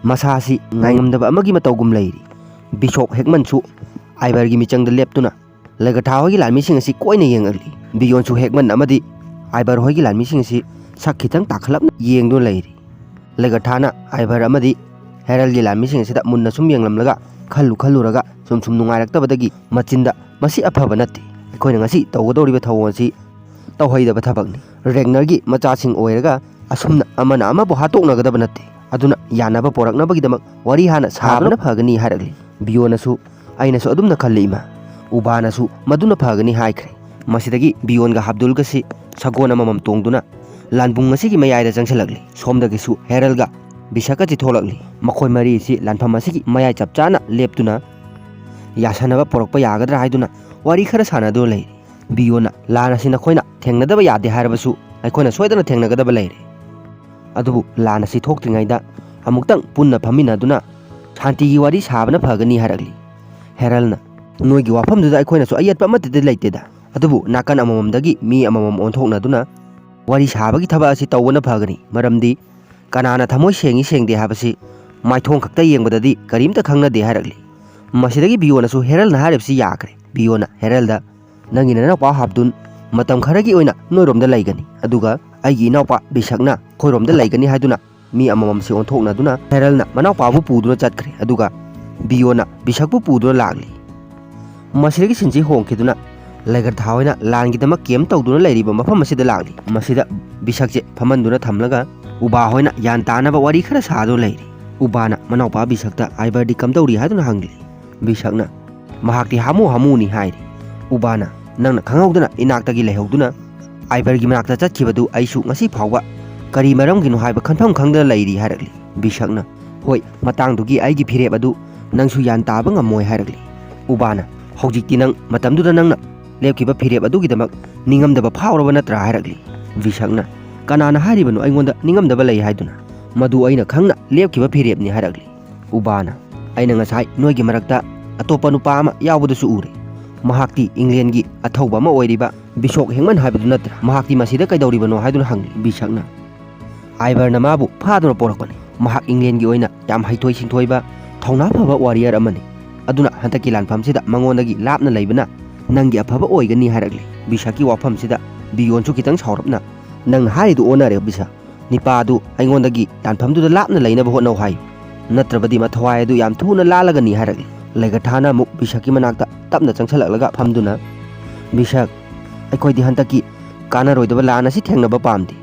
ꯃꯁꯥꯁꯤ ꯉꯥꯏꯉꯝꯗꯕ ꯑꯃꯒꯤ ꯃꯇꯧꯒꯨꯝ ꯂꯩꯔꯤ꯫ ꯕꯤꯁꯣꯞ ꯍꯦꯛꯃꯟꯁꯨ ꯑꯥꯏꯕꯔꯒꯤ ꯃꯤꯆꯪꯗ ꯂꯦꯞꯇꯨꯅ ꯂꯩꯒꯊꯥ ꯍꯣꯏꯒꯤ ꯂꯥꯟꯃꯤꯁꯤꯡ ꯑꯁꯤ ꯀꯣꯏꯅ ꯌꯦꯡꯉꯛꯂꯤ꯫ ꯕꯤꯌꯣꯟꯁꯨ ꯍꯦꯛꯃꯟ ꯑꯃꯗꯤ ꯑꯥꯏꯕꯔ ꯍꯣꯏꯒꯤ ꯂꯥꯟꯃꯤꯁꯤꯡ ꯑꯁꯤ ꯁꯛ ꯈꯤꯇꯪ ꯇꯥꯈꯠꯂꯞꯅ ꯌꯦꯡꯗꯨꯅ ꯂꯩꯔꯤ꯫ ꯂꯩꯒꯊꯥꯅ ꯑꯥꯏꯕꯔ ꯑꯃꯗꯤ ꯍꯦꯔꯜꯒꯤ ꯂꯥꯟꯃꯤꯁꯤꯡ ꯑꯁꯤꯗ ꯃꯨꯟꯅ ꯁꯨꯝ ꯌꯦꯡꯂꯝꯂꯒ, ꯈꯜꯂꯨ ꯈꯜꯂꯨꯔꯒ ꯁꯨꯝ ꯁꯨꯝ ꯅꯨꯡꯉꯥꯏꯔꯛꯇꯕꯗꯒꯤ ꯃꯆꯤꯟꯗ, "ꯃꯁꯤ ꯑꯐꯕ ꯅꯠꯇꯦ꯫ ꯑꯩꯈꯣꯏꯅ ꯉꯁꯤ ꯇꯧꯒꯗꯧꯔꯤꯕ ꯊꯧꯑꯣꯡ ꯑꯁꯤ ꯇꯧꯍꯩꯗꯕ ꯊꯕꯛꯅꯤ꯫ ꯔꯦꯒꯅꯔꯒꯤ ꯃꯆꯥꯁꯤꯡ ꯑꯣꯏꯔꯒ ꯑꯁꯨꯝꯅ ꯑꯃꯅ ꯑꯃꯕꯨ ꯍꯥꯠꯇꯣꯛꯅꯒꯗꯕ ꯅꯠꯇꯦ꯫ ꯑꯗꯨꯅ ꯌꯥꯅꯕ ꯄꯣꯔꯛꯅꯕꯒꯤꯗꯃꯛ ꯋꯥꯔꯤ ꯍꯥꯟꯅ ꯁꯥꯕꯅ ꯐꯒꯅꯤ" ꯍꯥꯏꯔꯛꯂꯤ꯫ ꯕꯤꯌꯣꯅꯁꯨ, "ꯑꯩꯅꯁꯨ ꯑꯗꯨꯝꯅ ꯈꯜꯂꯤ, ꯏꯃꯥ꯫ ꯎꯕꯥꯅꯁꯨ ꯃꯗꯨꯅ ꯐꯒꯅꯤ" ꯍꯥꯏꯈ꯭ꯔꯦ꯫ ꯃꯁꯤꯗꯒꯤ ꯕꯤꯌꯣꯟꯒ ꯍꯥꯕꯗꯨꯜꯒꯁꯤ ꯁꯒꯣꯜ ꯑꯃꯃꯝ ꯇꯣꯡꯗꯨꯅ ꯂꯥꯟꯕꯨꯡ ꯑꯁꯤꯒꯤ ꯃꯌꯥꯏꯗ ꯆꯪꯁꯤꯜꯂꯛꯂꯤ꯫ ꯁꯣꯝꯗꯒꯤꯁꯨ ꯍꯦꯔꯜꯒ ꯕꯤꯁꯛꯀꯁꯤ ꯊꯣꯛꯂꯛꯂꯤ꯫ ꯃꯈꯣꯏ ꯃꯔꯤ ꯑꯁꯤ ꯂꯥꯟꯐꯝ ꯑꯁꯤꯒꯤ ꯃꯌꯥꯏ ꯆꯞ ꯆꯥꯅ ꯂꯦꯞꯇꯨꯅ ꯌꯥꯁꯟꯅꯕ ꯄꯣꯔꯛꯄ ꯌꯥꯒꯗ꯭ꯔꯥ ꯍꯥꯏꯗꯨꯅ ꯋꯥꯔꯤ ꯈꯔ ꯁꯥꯟꯅꯗꯨꯅ ꯂꯩꯔꯤ꯫ ꯕꯤꯌꯣꯅ, "ꯂꯥꯟ ꯑꯁꯤ ꯅꯈꯣꯏꯅ ꯊꯦꯡꯅꯗꯕ ꯌꯥꯗꯦ ꯍꯥꯏꯔꯕꯁꯨ ꯑꯩꯈꯣꯏꯅ ꯁꯣꯏꯗꯅ ꯊꯦꯡꯅꯒꯗꯕ ꯂꯩꯔꯦ꯫ ꯑꯗꯨꯕꯨ ꯂꯥꯟ ꯑꯁꯤ ꯊꯣꯛꯇ꯭ꯔꯤꯉꯩꯗ ꯑꯃꯨꯛꯇꯪ ꯄꯨꯟꯅ ꯐꯝꯃꯤꯟꯅꯗꯨꯅ ꯁꯥꯟꯇꯤꯒꯤ ꯋꯥꯔꯤ ꯁꯥꯕꯅ ꯐꯒꯅꯤ" ꯍꯥꯏꯔꯛꯂꯤ꯫ ꯍꯦꯔꯜꯅ, "ꯅꯣꯏꯒꯤ ꯋꯥꯐꯝꯗꯨꯗ ꯑꯩꯈꯣꯏꯅꯁꯨ ꯑꯌꯦꯠꯄ ꯑꯃꯠꯇꯗꯤ ꯂꯩꯇꯦꯗ꯫ ꯑꯗꯨꯕꯨ ꯅꯥꯀꯟ ꯑꯃꯃꯝꯗꯒꯤ ꯃꯤ ꯑꯃꯃꯝ ꯑꯣꯟꯊꯣꯛꯅꯗꯨꯅ ꯋꯥꯔꯤ ꯁꯥꯕꯒꯤ ꯊꯕꯛ ꯑꯁꯤ ꯇꯧꯕꯅ ꯐꯒꯅꯤ꯫ ꯃꯔꯝꯗꯤ ꯀꯅꯥꯅ ꯊꯃꯣꯏ ꯁꯦꯡꯏ ꯁꯦꯡꯗꯦ ꯍꯥꯏꯕꯁꯤ ꯃꯥꯏꯊꯣꯡ ꯈꯛꯇ ꯌꯦꯡꯕꯗꯗꯤ ꯀꯔꯤꯝꯇ ꯈꯪꯅꯗꯦ" ꯍꯥꯏꯔꯛꯂꯤ꯫ ꯃꯁꯤꯗꯒꯤ ꯕꯤꯌꯣꯅꯁꯨ ꯍꯦꯔꯜꯅ ꯍꯥꯏꯔꯤꯕꯁꯤ ꯌꯥꯈ꯭ꯔꯦ꯫ ꯕꯤꯌꯣꯅ ꯍꯦꯔꯜꯗ, "ꯅꯪꯒꯤ ꯅꯅꯥꯎꯄꯥ ꯍꯥꯞꯗꯨꯟ ꯃꯇꯝ ꯈꯔꯒꯤ ꯑꯣꯏꯅ ꯅꯣꯏꯔꯣꯝꯗ ꯂꯩꯒꯅꯤ, ꯑꯗꯨꯒ ꯑꯩꯒꯤ ꯏꯅꯥꯎꯄꯥ ꯕꯤꯁꯛꯅ ꯑꯩꯈꯣꯏꯔꯣꯝꯗ ꯂꯩꯒꯅꯤ" ꯍꯥꯏꯗꯨꯅ ꯃꯤ ꯑꯃꯃꯝꯁꯤ ꯑꯣꯟꯊꯣꯛꯅꯗꯨꯅ ꯍꯦꯔꯜꯅ ꯃꯅꯥꯎꯄꯥꯕꯨ ꯄꯨꯗꯨꯅ ꯆꯠꯈ꯭ꯔꯦ꯫ ꯑꯗꯨꯒ ꯕꯤꯌꯣꯅ ꯕꯤꯁꯛꯄꯨ ꯄꯨꯗꯨꯅ ꯂꯥꯛꯂꯤ꯫ ꯃꯁꯤꯗꯒꯤ ꯁꯤꯟꯁꯤ ꯍꯣꯡꯈꯤꯗꯨꯅ ꯂꯩꯒꯔꯊꯥ ꯍꯣꯏꯅ ꯂꯥꯟꯒꯤꯗꯃꯛ ꯀꯦꯝ ꯇꯧꯗꯨꯅ ꯂꯩꯔꯤꯕ ꯃꯐꯝ ꯑꯁꯤꯗ ꯂꯥꯛꯂꯤ꯫ ꯃꯁꯤꯗ ꯕꯤꯁꯛꯁꯦ ꯐꯝꯍꯟꯗꯨꯅ ꯊꯝꯂꯒ ꯎꯕꯥ ꯍꯣꯏꯅ ꯌꯥꯟ ꯇꯥꯅꯕ ꯋꯥꯔꯤ ꯈꯔ ꯁꯥꯗꯨꯅ ꯂꯩꯔꯤ꯫ ꯎꯕꯥꯅ ꯃꯅꯥꯎꯄꯥ ꯕꯤꯁꯛꯇ ꯑꯥꯏꯕꯔꯗꯤ ꯀꯝꯗꯧꯔꯤ ꯍꯥꯏꯗꯨꯅ ꯍꯪꯂꯤ꯫ ꯕꯤꯁꯛꯅ, "ꯃꯍꯥꯛꯇꯤ ꯍꯥꯃꯨ ꯍꯥꯃꯨꯅꯤ" ꯍꯥꯏꯔꯤ꯫ ꯎꯕꯥꯅ, "ꯅꯪꯅ ꯈꯪꯍꯧꯗꯅ ꯏꯅꯥꯛꯇꯒꯤ ꯂꯩꯍꯧꯗꯨꯅ ꯑꯥꯏꯕꯔꯒꯤ ꯃꯅꯥꯛꯇ ꯆꯠꯈꯤꯕꯗꯨ ꯑꯩꯁꯨ ꯉꯁꯤ ꯐꯥꯎꯕ ꯀꯔꯤ ꯃꯔꯝꯒꯤꯅꯣ ꯍꯥꯏꯕ ꯈꯟꯐꯝ ꯈꯪꯗꯅ ꯂꯩꯔꯤ" ꯍꯥꯏꯔꯛꯂꯤ꯫ ꯕꯤꯁꯛꯅ, "ꯍꯣꯏ, ꯃꯇꯥꯡꯗꯨꯒꯤ ꯑꯩꯒꯤ ꯐꯤꯔꯦꯞ ꯑꯗꯨ ꯅꯪꯁꯨ ꯌꯥꯟ ꯇꯥꯕ ꯉꯝꯃꯣꯏ" ꯍꯥꯏꯔꯛꯂꯤ꯫ ꯎꯕꯥꯅ, "ꯍꯧꯖꯤꯛꯇꯤ ꯅꯪ ꯃꯇꯝꯗꯨꯗ ꯅꯪꯅ ꯂꯦꯞꯈꯤꯕ ꯐꯤꯔꯦꯞ ꯑꯗꯨꯒꯤꯗꯃꯛ ꯅꯤꯡꯉꯝꯗꯕ ꯐꯥꯎꯔꯕ ꯅꯠꯇ꯭ꯔꯥ?" ꯍꯥꯏꯔꯛꯂꯤ꯫ ꯕꯤꯁꯛꯅ, "ꯀꯅꯥꯅ ꯍꯥꯏꯔꯤꯕꯅꯣ ꯑꯩꯉꯣꯟꯗ ꯅꯤꯡꯉꯝꯗꯕ ꯂꯩ ꯍꯥꯏꯗꯨꯅ? ꯃꯗꯨ ꯑꯩꯅ ꯈꯪꯅ ꯂꯦꯞꯈꯤꯕ ꯐꯤꯔꯦꯞꯅꯤ" ꯍꯥꯏꯔꯛꯂꯤ꯫ ꯎꯕꯥꯅ, "ꯑꯩꯅ ꯉꯁꯥꯏ ꯅꯣꯏꯒꯤ ꯃꯔꯛꯇ ꯑꯇꯣꯞꯄ ꯅꯨꯄꯥ ꯑꯃ ꯌꯥꯎꯕꯗꯨꯁꯨ ꯎꯔꯦ꯫ ꯃꯍꯥꯛꯇꯤ ꯏꯪꯂꯦꯟꯒꯤ ꯑꯊꯧꯕ ꯑꯃ ꯑꯣꯏꯔꯤꯕ ꯕꯤꯁꯣꯛ ꯍꯦꯡꯃꯟ ꯍꯥꯏꯕꯗꯨ ꯅꯠꯇ꯭ꯔꯥ? ꯃꯍꯥꯛꯇꯤ ꯃꯁꯤꯗ ꯀꯩꯗꯧꯔꯤꯕꯅꯣ?" ꯍꯥꯏꯗꯨꯅ ꯍꯪꯂꯤ꯫ ꯕꯤꯁꯛꯅ, "ꯑꯥꯏꯕꯔꯅ ꯃꯥꯕꯨ ꯐꯥꯗꯨꯅ ꯄꯣꯔꯛꯄꯅꯤ꯫ ꯃꯍꯥꯛ ꯏꯪꯂꯦꯟꯒꯤ ꯑꯣꯏꯅ ꯌꯥꯝ ꯍꯩꯊꯣꯏ ꯁꯤꯡꯊꯣꯏꯕ, ꯊꯧꯅꯥ ꯐꯕ ꯋꯥꯔꯤꯌꯔ ꯑꯃꯅꯤ꯫ ꯑꯗꯨꯅ ꯍꯟꯗꯛꯀꯤ ꯂꯥꯟꯐꯝꯁꯤꯗ ꯃꯉꯣꯟꯗꯒꯤ ꯂꯥꯞꯅ ꯂꯩꯕꯅ ꯅꯪꯒꯤ ꯑꯐꯕ ꯑꯣꯏꯒꯅꯤ" ꯍꯥꯏꯔꯛꯂꯤ꯫ ꯕꯤꯁꯛꯀꯤ ꯋꯥꯐꯝꯁꯤꯗ ꯕꯤꯌꯣꯟꯁꯨ ꯈꯤꯇꯪ ꯁꯥꯎꯔꯞꯅ, "ꯅꯪꯅ ꯍꯥꯏꯔꯤꯗꯨ ꯑꯣꯟꯅꯔꯦ, ꯕꯤꯁꯛ꯫ ꯅꯤꯄꯥ ꯑꯗꯨ ꯑꯩꯉꯣꯟꯗꯒꯤ ꯂꯥꯟꯐꯝꯗꯨꯗ ꯂꯥꯞꯅ ꯂꯩꯅꯕ ꯍꯣꯠꯅꯧ ꯍꯥꯏꯌꯨ, ꯅꯠꯇ꯭ꯔꯕꯗꯤ ꯃꯊꯋꯥꯏ ꯑꯗꯨ ꯌꯥꯝ ꯊꯨꯅ ꯂꯥꯜꯂꯒꯅꯤ" ꯍꯥꯏꯔꯛꯂꯤ꯫ ꯂꯩꯒꯊꯥꯅ ꯑꯃꯨꯛ ꯕꯤꯁꯛꯀꯤ ꯃꯅꯥꯛꯇ ꯇꯞꯅ ꯆꯪꯁꯤꯜꯂꯛꯂꯒ ꯐꯝꯗꯨꯅ, "ꯕꯤꯁꯛ, ꯑꯩꯈꯣꯏꯗꯤ ꯍꯟꯗꯛꯀꯤ ꯀꯥꯟꯅꯔꯣꯏꯗꯕ ꯂꯥꯟ ꯑꯁꯤ ꯊꯦꯡꯅꯕ ꯄꯥꯝꯗꯦ꯫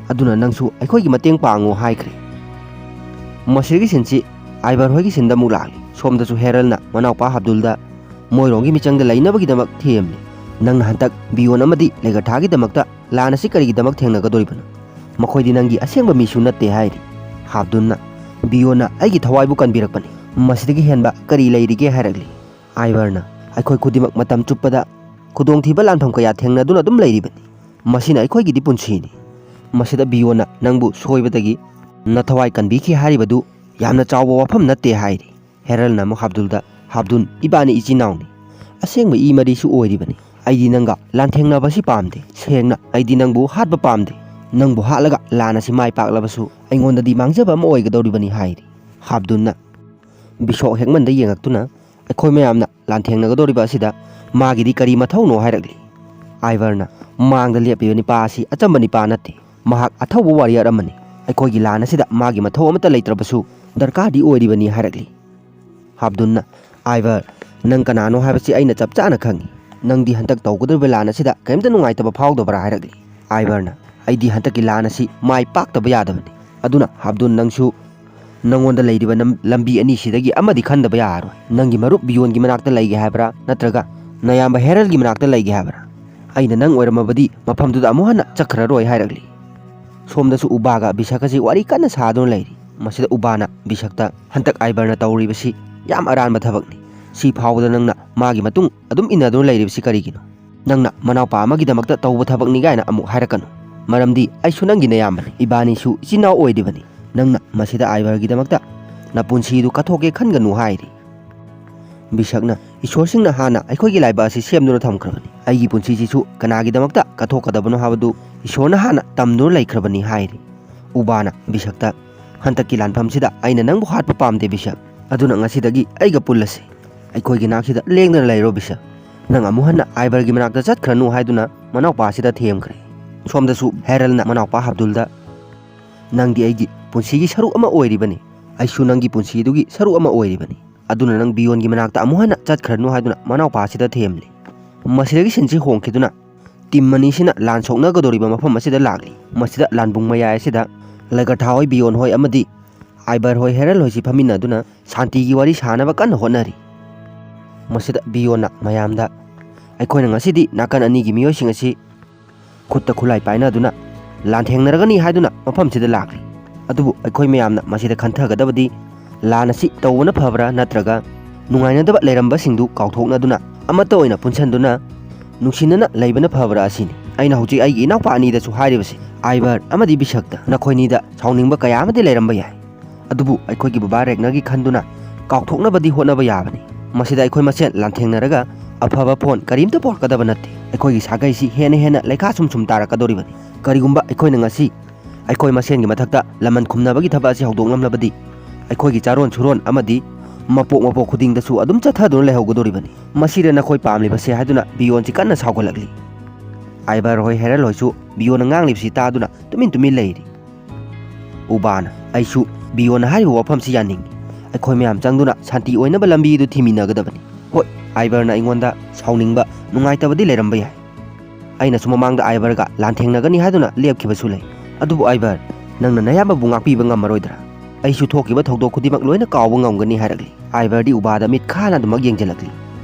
ꯑꯗꯨꯅ ꯅꯪꯁꯨ ꯑꯩꯈꯣꯏꯒꯤ ꯃꯇꯦꯡ ꯄꯥꯡꯉꯨ" ꯍꯥꯏꯈ꯭ꯔꯦ꯫ ꯃꯁꯤꯗꯒꯤ ꯁꯤꯟꯁꯤ ꯑꯥꯏꯕꯔ ꯍꯣꯏꯒꯤ ꯁꯤꯟꯗ ꯑꯃꯨꯛ ꯂꯥꯛꯂꯤ꯫ ꯁꯣꯝꯗꯁꯨ ꯍꯦꯔꯜꯅ ꯃꯅꯥꯎꯄꯥ ꯍꯥꯞꯗꯨꯜꯗ ꯃꯣꯏꯔꯣꯝꯒꯤ ꯃꯤꯆꯪꯗ ꯂꯩꯅꯕꯒꯤꯗꯃꯛ ꯊꯦꯝꯂꯤ꯫ "ꯅꯪꯅ ꯍꯟꯗꯛ ꯕꯤꯌꯣꯟ ꯑꯃꯗꯤ ꯂꯩꯒꯊꯥꯒꯤꯗꯃꯛꯇ ꯂꯥꯟ ꯑꯁꯤ ꯀꯔꯤꯒꯤꯗꯃꯛ ꯊꯦꯡꯅꯒꯗꯧꯔꯤꯕꯅꯣ? ꯃꯈꯣꯏꯗꯤ ꯅꯪꯒꯤ ꯑꯁꯦꯡꯕ ꯃꯤꯁꯨ ꯅꯠꯇꯦ" ꯍꯥꯏꯔꯤ꯫ ꯍꯥꯞꯗꯨꯟꯅ, "ꯕꯤꯌꯣꯟꯅ ꯑꯩꯒꯤ ꯊꯋꯥꯏꯕꯨ ꯀꯟꯕꯤꯔꯛꯄꯅꯤ, ꯃꯁꯤꯗꯒꯤ ꯍꯦꯟꯕ ꯀꯔꯤ ꯂꯩꯔꯤꯒꯦ?" ꯍꯥꯏꯔꯛꯂꯤ꯫ ꯑꯥꯏꯕꯔꯅ, "ꯑꯩꯈꯣꯏ ꯈꯨꯗꯤꯡꯃꯛ ꯃꯇꯝ ꯆꯨꯞꯄꯗ ꯈꯨꯗꯣꯡꯊꯤꯕ ꯂꯥꯟꯐꯝ ꯀꯌꯥ ꯊꯦꯡꯅꯗꯨꯅ ꯑꯗꯨꯝ ꯂꯩꯔꯤꯕꯅꯤ꯫ ꯃꯁꯤꯅ ꯑꯩꯈꯣꯏꯒꯤꯗꯤ ꯄꯨꯟꯁꯤꯅꯤ꯫ ꯃꯁꯤꯗ ꯕꯤꯌꯣꯟꯅ ꯅꯪꯕꯨ ꯁꯣꯏꯕꯗꯒꯤ ꯅꯊꯋꯥꯏ ꯀꯟꯕꯤꯈꯤ ꯍꯥꯏꯔꯤꯕꯗꯨ ꯌꯥꯝꯅ ꯆꯥꯎꯕ ꯋꯥꯐꯝ ꯅꯠꯇꯦ" ꯍꯥꯏꯔꯤ꯫ ꯍꯦꯔꯜꯅ ꯑꯃꯨꯛ ꯍꯥꯞꯗꯨꯜꯗ, "ꯍꯥꯞꯗꯨꯟ, ꯏꯕꯥꯅꯤ ꯏꯆꯤꯟ ꯏꯅꯥꯎꯅꯤ, ꯑꯁꯦꯡꯕ ꯏ ꯃꯔꯤꯁꯨ ꯑꯣꯏꯔꯤꯕꯅꯤ꯫ ꯑꯩꯗꯤ ꯅꯪꯒ ꯂꯥꯟꯊꯦꯡꯅꯕꯁꯤ ꯄꯥꯝꯗꯦ꯫ ꯁꯦꯡꯅ, ꯑꯩꯗꯤ ꯅꯪꯕꯨ ꯍꯥꯠꯄ ꯄꯥꯝꯗꯦ꯫ ꯅꯪꯕꯨ ꯍꯥꯠꯂꯒ ꯂꯥꯟ ꯑꯁꯤ ꯃꯥꯏ ꯄꯥꯛꯂꯕꯁꯨ ꯑꯩꯉꯣꯟꯗꯗꯤ ꯃꯥꯡꯖꯕ ꯑꯃ ꯑꯣꯏꯒꯗꯧꯔꯤꯕꯅꯤ" ꯍꯥꯏꯔꯤ꯫ ꯍꯥꯞꯗꯨꯟꯅ ꯕꯤꯁꯣꯛ ꯍꯦꯛꯃꯟꯗ ꯌꯦꯡꯉꯛꯇꯨꯅ, ꯑꯩꯈꯣꯏ ꯃꯌꯥꯝꯅ ꯂꯥꯟꯊꯦꯡꯅꯒꯗꯧꯔꯤꯕ ꯑꯁꯤꯗ ꯃꯥꯒꯤꯗꯤ ꯀꯔꯤ ꯃꯊꯧꯅꯣ ꯍꯥꯏꯔꯛꯂꯤ꯫ ꯑꯥꯏꯚꯔꯅ, "ꯃꯥꯡꯗ ꯂꯦꯞꯄꯤꯕ ꯅꯤꯄꯥ ꯑꯁꯤ ꯑꯆꯝꯕ ꯅꯤꯄꯥ ꯅꯠꯇꯦ, ꯃꯍꯥꯛ ꯑꯊꯧꯕ ꯋꯥꯔꯤꯌꯔ ꯑꯃꯅꯤ꯫ ꯑꯩꯈꯣꯏꯒꯤ ꯂꯥꯟ ꯑꯁꯤꯗ ꯃꯥꯒꯤ ꯃꯊꯧ ꯑꯃꯠꯇ ꯂꯩꯇ꯭ꯔꯕꯁꯨ ꯗꯔꯀꯥꯔꯗꯤ ꯑꯣꯏꯔꯤꯕꯅꯤ" ꯍꯥꯏꯔꯛꯂꯤ꯫ ꯍꯥꯕꯗꯨꯟꯅ, "ꯑꯥꯏꯚꯔ, ꯅꯪ ꯀꯅꯥꯅꯣ ꯍꯥꯏꯕꯁꯤ ꯑꯩꯅ ꯆꯞ ꯆꯥꯅ ꯈꯪꯏ꯫ ꯅꯪꯗꯤ ꯍꯟꯗꯛ ꯇꯧꯒꯗꯧꯔꯤꯕ ꯂꯥꯟ ꯑꯁꯤꯗ ꯀꯔꯤꯝꯇ ꯅꯨꯡꯉꯥꯏꯇꯕ ꯐꯥꯎꯗꯕ꯭ꯔꯥ?" ꯍꯥꯏꯔꯛꯂꯤ꯫ ꯑꯥꯏꯚꯔꯅ, "ꯑꯩꯗꯤ ꯍꯟꯗꯛꯀꯤ ꯂꯥꯟ ꯑꯁꯤ ꯃꯥꯏ ꯄꯥꯛꯇꯕ ꯌꯥꯗꯕꯅꯤ꯫ ꯑꯗꯨꯅ ꯍꯥꯕꯗꯨꯟ, ꯅꯪꯁꯨ ꯅꯪꯉꯣꯟꯗ ꯂꯩꯔꯤꯕ ꯅꯝ-, ꯂꯝꯕꯤ ꯑꯅꯤꯁꯤꯗꯒꯤ ꯑꯃꯗꯤ ꯈꯟꯗꯕ ꯌꯥꯔꯔꯣꯏ꯫ ꯅꯪꯒꯤ ꯃꯔꯨꯞ ꯕꯤꯌꯣꯟꯒꯤ ꯃꯅꯥꯛꯇ ꯂꯩꯒꯦ ꯍꯥꯏꯕ꯭ꯔꯥ, ꯅꯠꯇ꯭ꯔꯒ ꯅꯌꯥꯝꯕ ꯍꯦꯔꯜꯒꯤ ꯃꯅꯥꯛꯇ ꯂꯩꯒꯦ ꯍꯥꯏꯕ꯭ꯔꯥ? ꯑꯩꯅ ꯅꯪ ꯑꯣꯏꯔꯝꯃꯕꯗꯤ ꯃꯐꯝꯗꯨꯗ ꯑꯃꯨꯛ ꯍꯟꯅ ꯆꯠꯈ꯭ꯔꯔꯣꯏ" ꯍꯥꯏꯔꯛꯂꯤ꯫ ꯁꯣꯝꯗꯁꯨ ꯎꯕꯥꯒ ꯕꯤꯁꯛꯀꯁꯤ ꯋꯥꯔꯤ ꯀꯟꯅ ꯁꯥꯗꯨꯅ ꯂꯩꯔꯤ꯫ ꯃꯁꯤꯗ ꯎꯕꯥꯅ ꯕꯤꯁꯛꯇ, "ꯍꯟꯗꯛ ꯑꯥꯏꯚꯔꯅ ꯇꯧꯔꯤꯕꯁꯤ ꯌꯥꯝ ꯑꯔꯥꯟꯕ ꯊꯕꯛꯅꯤ꯫ ꯁꯤ ꯐꯥꯎꯕꯗ ꯅꯪꯅ ꯃꯥꯒꯤ ꯃꯇꯨꯡ ꯑꯗꯨꯝ ꯏꯟꯅꯗꯨꯅ ꯂꯩꯔꯤꯕꯁꯤ ꯀꯔꯤꯒꯤꯅꯣ? ꯅꯪꯅ ꯃꯅꯥꯎꯄꯥ ꯑꯃꯒꯤꯗꯃꯛꯇ ꯇꯧꯕ ꯊꯕꯛꯅꯤ ꯀꯥꯏꯅ ꯑꯃꯨꯛ ꯍꯥꯏꯔꯛꯀꯅꯨ꯫ ꯃꯔꯝꯗꯤ ꯑꯩꯁꯨ ꯅꯪꯒꯤ ꯅꯌꯥꯝꯕꯅꯤ, ꯏꯕꯥꯅꯤꯁꯨ ꯏꯆꯤꯟ ꯏꯅꯥꯎ ꯑꯣꯏꯔꯤꯕꯅꯤ꯫ ꯅꯪꯅ ꯃꯁꯤꯗ ꯑꯥꯏꯚꯔꯒꯤꯗꯃꯛꯇ ꯅꯄꯨꯟꯁꯤꯗꯨ ꯀꯠꯊꯣꯛꯀꯦ ꯈꯟꯒꯅꯨ" ꯍꯥꯏꯔꯤ꯫ ꯕꯤꯁꯛꯅ, "ꯏꯁꯣꯔꯁꯤꯡꯅ ꯍꯥꯟꯅ ꯑꯩꯈꯣꯏꯒꯤ ꯂꯥꯏꯕꯛ ꯑꯁꯤ ꯁꯦꯝꯗꯨꯅ ꯊꯝꯈ꯭ꯔꯕꯅꯤ꯫ ꯑꯩꯒꯤ ꯄꯨꯟꯁꯤꯁꯤꯁꯨ ꯀꯅꯥꯒꯤꯗꯃꯛꯇ ꯀꯠꯊꯣꯛꯀꯗꯕꯅꯣ ꯍꯥꯏꯕꯗꯨ ꯏꯁꯣꯔꯅ ꯍꯥꯟꯅ ꯇꯝꯗꯨꯅ ꯂꯩꯈ꯭ꯔꯕꯅꯤ" ꯍꯥꯏꯔꯤ꯫ ꯎꯕꯥꯅ ꯕꯤꯁꯛꯇ, "ꯍꯟꯗꯛꯀꯤ ꯂꯥꯟꯐꯝꯁꯤꯗ ꯑꯩꯅ ꯅꯪꯕꯨ ꯍꯥꯠꯄ ꯄꯥꯝꯗꯦ ꯕꯤꯁꯛ꯫ ꯑꯗꯨꯅ ꯉꯁꯤꯗꯒꯤ ꯑꯩꯒ ꯄꯨꯜꯂꯁꯤ꯫ ꯑꯩꯈꯣꯏꯒꯤ ꯅꯥꯛꯁꯤꯗ ꯂꯦꯡꯗꯅ ꯂꯩꯔꯣ ꯕꯤꯁꯛ꯫ ꯅꯪ ꯑꯃꯨꯛ ꯍꯟꯅ ꯑꯥꯏꯚꯔꯒꯤ ꯃꯅꯥꯛꯇ ꯆꯠꯈ꯭ꯔꯅꯨ" ꯍꯥꯏꯗꯨꯅ ꯃꯅꯥꯎꯄꯥꯁꯤꯗ ꯊꯦꯝꯈ꯭ꯔꯦ꯫ ꯁꯣꯝꯗꯁꯨ ꯍꯦꯔꯜꯅ ꯃꯅꯥꯎꯄꯥ ꯍꯥꯕꯗꯨꯜꯗ, "ꯅꯪꯗꯤ ꯑꯩꯒꯤ ꯄꯨꯟꯁꯤꯒꯤ ꯁꯔꯨꯛ ꯑꯃ ꯑꯣꯏꯔꯤꯕꯅꯤ꯫ ꯑꯩꯁꯨ ꯅꯪꯒꯤ ꯄꯨꯟꯁꯤꯗꯨꯒꯤ ꯁꯔꯨꯛ ꯑꯃ ꯑꯣꯏꯔꯤꯕꯅꯤ꯫ ꯑꯗꯨꯅ ꯅꯪ ꯕꯤꯌꯣꯟꯒꯤ ꯃꯅꯥꯛꯇ ꯑꯃꯨꯛ ꯍꯟꯅ ꯆꯠꯈ꯭ꯔꯅꯨ" ꯍꯥꯏꯗꯨꯅ ꯃꯅꯥꯎꯄꯥꯁꯤꯗ ꯊꯦꯝꯂꯤ꯫ ꯃꯁꯤꯗꯒꯤ ꯁꯤꯟꯁꯤ ꯍꯣꯡꯈꯤꯗꯨꯅ ꯇꯤꯝ ꯑꯅꯤꯁꯤꯅ ꯂꯥꯟ ꯁꯣꯛꯅꯒꯗꯧꯔꯤꯕ ꯃꯐꯝ ꯑꯁꯤꯗ ꯂꯥꯛꯂꯤ꯫ ꯃꯁꯤꯗ ꯂꯥꯟꯕꯨꯡ ꯃꯌꯥꯏ ꯑꯁꯤꯗ ꯂꯒꯔꯊꯥ ꯍꯣꯏ, ꯕꯤꯌꯣꯟ ꯍꯣꯏ ꯑꯃꯗꯤ ꯑꯥꯏꯚꯔ ꯍꯣꯏ, ꯍꯦꯔꯜ ꯍꯣꯏꯁꯤ ꯐꯝꯃꯤꯟꯅꯗꯨꯅ ꯁꯥꯟꯇꯤꯒꯤ ꯋꯥꯔꯤ ꯁꯥꯅꯕ ꯀꯟꯅ ꯍꯣꯠꯅꯔꯤ꯫ ꯃꯁꯤꯗ ꯕꯤꯌꯣꯟꯅ ꯃꯌꯥꯝꯗ, "ꯑꯩꯈꯣꯏꯅ ꯉꯁꯤꯗꯤ ꯅꯥꯀꯟ ꯑꯅꯤꯒꯤ ꯃꯤꯑꯣꯏꯁꯤꯡ ꯑꯁꯤ ꯈꯨꯠꯇ ꯈꯨꯠꯂꯥꯏ ꯄꯥꯏꯅꯗꯨꯅ ꯂꯥꯟꯊꯦꯡꯅꯔꯒꯅꯤ ꯍꯥꯏꯗꯨꯅ ꯃꯐꯝꯁꯤꯗ ꯂꯥꯛꯂꯤ꯫ ꯑꯗꯨꯕꯨ ꯑꯩꯈꯣꯏ ꯃꯌꯥꯝꯅ ꯃꯁꯤꯗ ꯈꯟꯊꯒꯗꯕꯗꯤ ꯂꯥꯟ ꯑꯁꯤ ꯇꯧꯕꯅ ꯐꯕ꯭ꯔꯥ ꯅꯠꯇ꯭ꯔꯒ ꯅꯨꯡꯉꯥꯏꯅꯗꯕ ꯂꯩꯔꯝꯕꯁꯤꯡꯗꯨ ꯀꯥꯎꯊꯣꯛꯅꯗꯨꯅ ꯑꯃꯠꯇ ꯑꯣꯏꯅ ꯄꯨꯟꯁꯤꯟꯗꯨꯅ ꯅꯨꯡꯁꯤꯅꯅ ꯂꯩꯕꯅ ꯐꯕ꯭ꯔꯥ ꯑꯁꯤꯅꯤ꯫ ꯑꯩꯅ ꯍꯧꯖꯤꯛ ꯑꯩꯒꯤ ꯏꯅꯥꯎꯄꯥ ꯑꯅꯤꯗꯁꯨ ꯍꯥꯏꯔꯤꯕꯁꯤ, ꯑꯥꯏꯚꯔ ꯑꯃꯗꯤ ꯕꯤꯁꯛꯇ, ꯅꯈꯣꯏꯅꯤꯗ ꯁꯥꯎꯅꯤꯡꯕ ꯀꯌꯥ ꯑꯃꯗꯤ ꯂꯩꯔꯝꯕ ꯌꯥꯏ, ꯑꯗꯨꯕꯨ ꯑꯩꯈꯣꯏꯒꯤ ꯕꯕꯥ ꯔꯦꯒꯅꯔꯒꯤ ꯈꯟꯗꯨꯅ ꯀꯥꯎꯊꯣꯛꯅꯕꯗꯤ ꯍꯣꯠꯅꯕ ꯌꯥꯕꯅꯤ꯫ ꯃꯁꯤꯗ ꯑꯩꯈꯣꯏ ꯃꯁꯦꯟ ꯂꯥꯟꯊꯦꯡꯅꯔꯒ ꯑꯐꯕ ꯐꯣꯟ ꯀꯔꯤꯝꯇ ꯄꯨꯔꯛꯀꯗꯕ ꯅꯠꯇꯦ꯫ ꯑꯩꯈꯣꯏꯒꯤ ꯁꯥꯒꯩꯁꯤ ꯍꯦꯟꯅ ꯍꯦꯟꯅ ꯂꯩꯈꯥ ꯁꯨꯝ ꯁꯨꯝ ꯇꯥꯔꯛꯀꯗꯧꯔꯤꯕꯅꯤ꯫ ꯀꯔꯤꯒꯨꯝꯕ ꯑꯩꯈꯣꯏꯅ ꯉꯁꯤ ꯑꯩꯈꯣꯏ ꯃꯁꯦꯟꯒꯤ ꯃꯊꯛꯇ ꯂꯃꯟ ꯈꯨꯝꯅꯕꯒꯤ ꯊꯕꯛ ꯑꯁꯤ ꯍꯧꯗꯣꯛꯂꯝꯂꯕꯗꯤ ꯑꯩꯈꯣꯏꯒꯤ ꯆꯥꯔꯣꯟ ꯁꯨꯔꯣꯟ ꯑꯃꯗꯤ ꯃꯄꯣꯛ ꯃꯄꯣꯛ ꯈꯨꯗꯤꯡꯗꯁꯨ ꯑꯗꯨꯝ ꯆꯠꯊꯗꯨꯅ ꯂꯩꯍꯧꯒꯗꯧꯔꯤꯕꯅꯤ꯫ ꯃꯁꯤꯗ ꯅꯈꯣꯏ ꯄꯥꯝꯂꯤꯕꯁꯦ ꯍꯥꯏꯗꯨꯅ ꯕꯤꯌꯣꯟꯁꯤ ꯀꯟꯅ ꯁꯥꯎꯒꯠꯂꯛꯂꯤ꯫ ꯑꯥꯏꯕꯔ ꯍꯣꯏ, ꯍꯦꯔꯜ ꯍꯣꯏꯁꯨ ꯕꯤꯌꯣꯟꯅ ꯉꯥꯡꯂꯤꯕꯁꯤ ꯇꯥꯗꯨꯅ ꯇꯨꯃꯤꯟ ꯇꯨꯃꯤꯟ ꯂꯩꯔꯤ꯫ ꯎꯕꯥꯅ, "ꯑꯩꯁꯨ ꯕꯤꯌꯣꯟꯅ ꯍꯥꯏꯔꯤꯕ ꯋꯥꯐꯝꯁꯤ ꯌꯥꯅꯤꯡꯏ꯫ ꯑꯩꯈꯣꯏ ꯃꯌꯥꯝ ꯆꯪꯗꯨꯅ ꯁꯥꯟꯇꯤ ꯑꯣꯏꯅꯕ ꯂꯝꯕꯤꯗꯨ ꯊꯤꯃꯤꯟꯅꯒꯗꯕꯅꯤ꯫ ꯍꯣꯏ, ꯑꯥꯏꯕꯔꯅ ꯑꯩꯉꯣꯟꯗ ꯁꯥꯎꯅꯤꯡꯕ, ꯅꯨꯡꯉꯥꯏꯇꯕꯗꯤ ꯂꯩꯔꯝꯕ ꯌꯥꯏ꯫ ꯑꯩꯅꯁꯨ ꯃꯃꯥꯡꯗ ꯑꯥꯏꯕꯔꯒ ꯂꯥꯟꯊꯦꯡꯅꯒꯅꯤ ꯍꯥꯏꯗꯨꯅ ꯂꯦꯞꯈꯤꯕꯁꯨ ꯂꯩ꯫ ꯑꯗꯨꯕꯨ ꯑꯥꯏꯕꯔ, ꯅꯪꯅ ꯅꯌꯥꯝꯕꯕꯨ ꯉꯥꯛꯄꯤꯕ ꯉꯝꯃꯔꯣꯏꯗ꯭ꯔꯥ? ꯑꯩꯁꯨ ꯊꯣꯛꯈꯤꯕ ꯊꯧꯗꯣꯛ ꯈꯨꯗꯤꯡꯃꯛ ꯂꯣꯏꯅ ꯀꯥꯎꯕ ꯉꯝꯒꯅꯤ" ꯍꯥꯏꯔꯛꯂꯤ꯫ ꯑꯥꯏꯕꯔꯗꯤ ꯎꯕꯥꯗ ꯃꯤꯠ ꯈꯥꯅ ꯑꯗꯨꯃꯛ ꯌꯦꯡꯁꯤꯜꯂꯛꯂꯤ꯫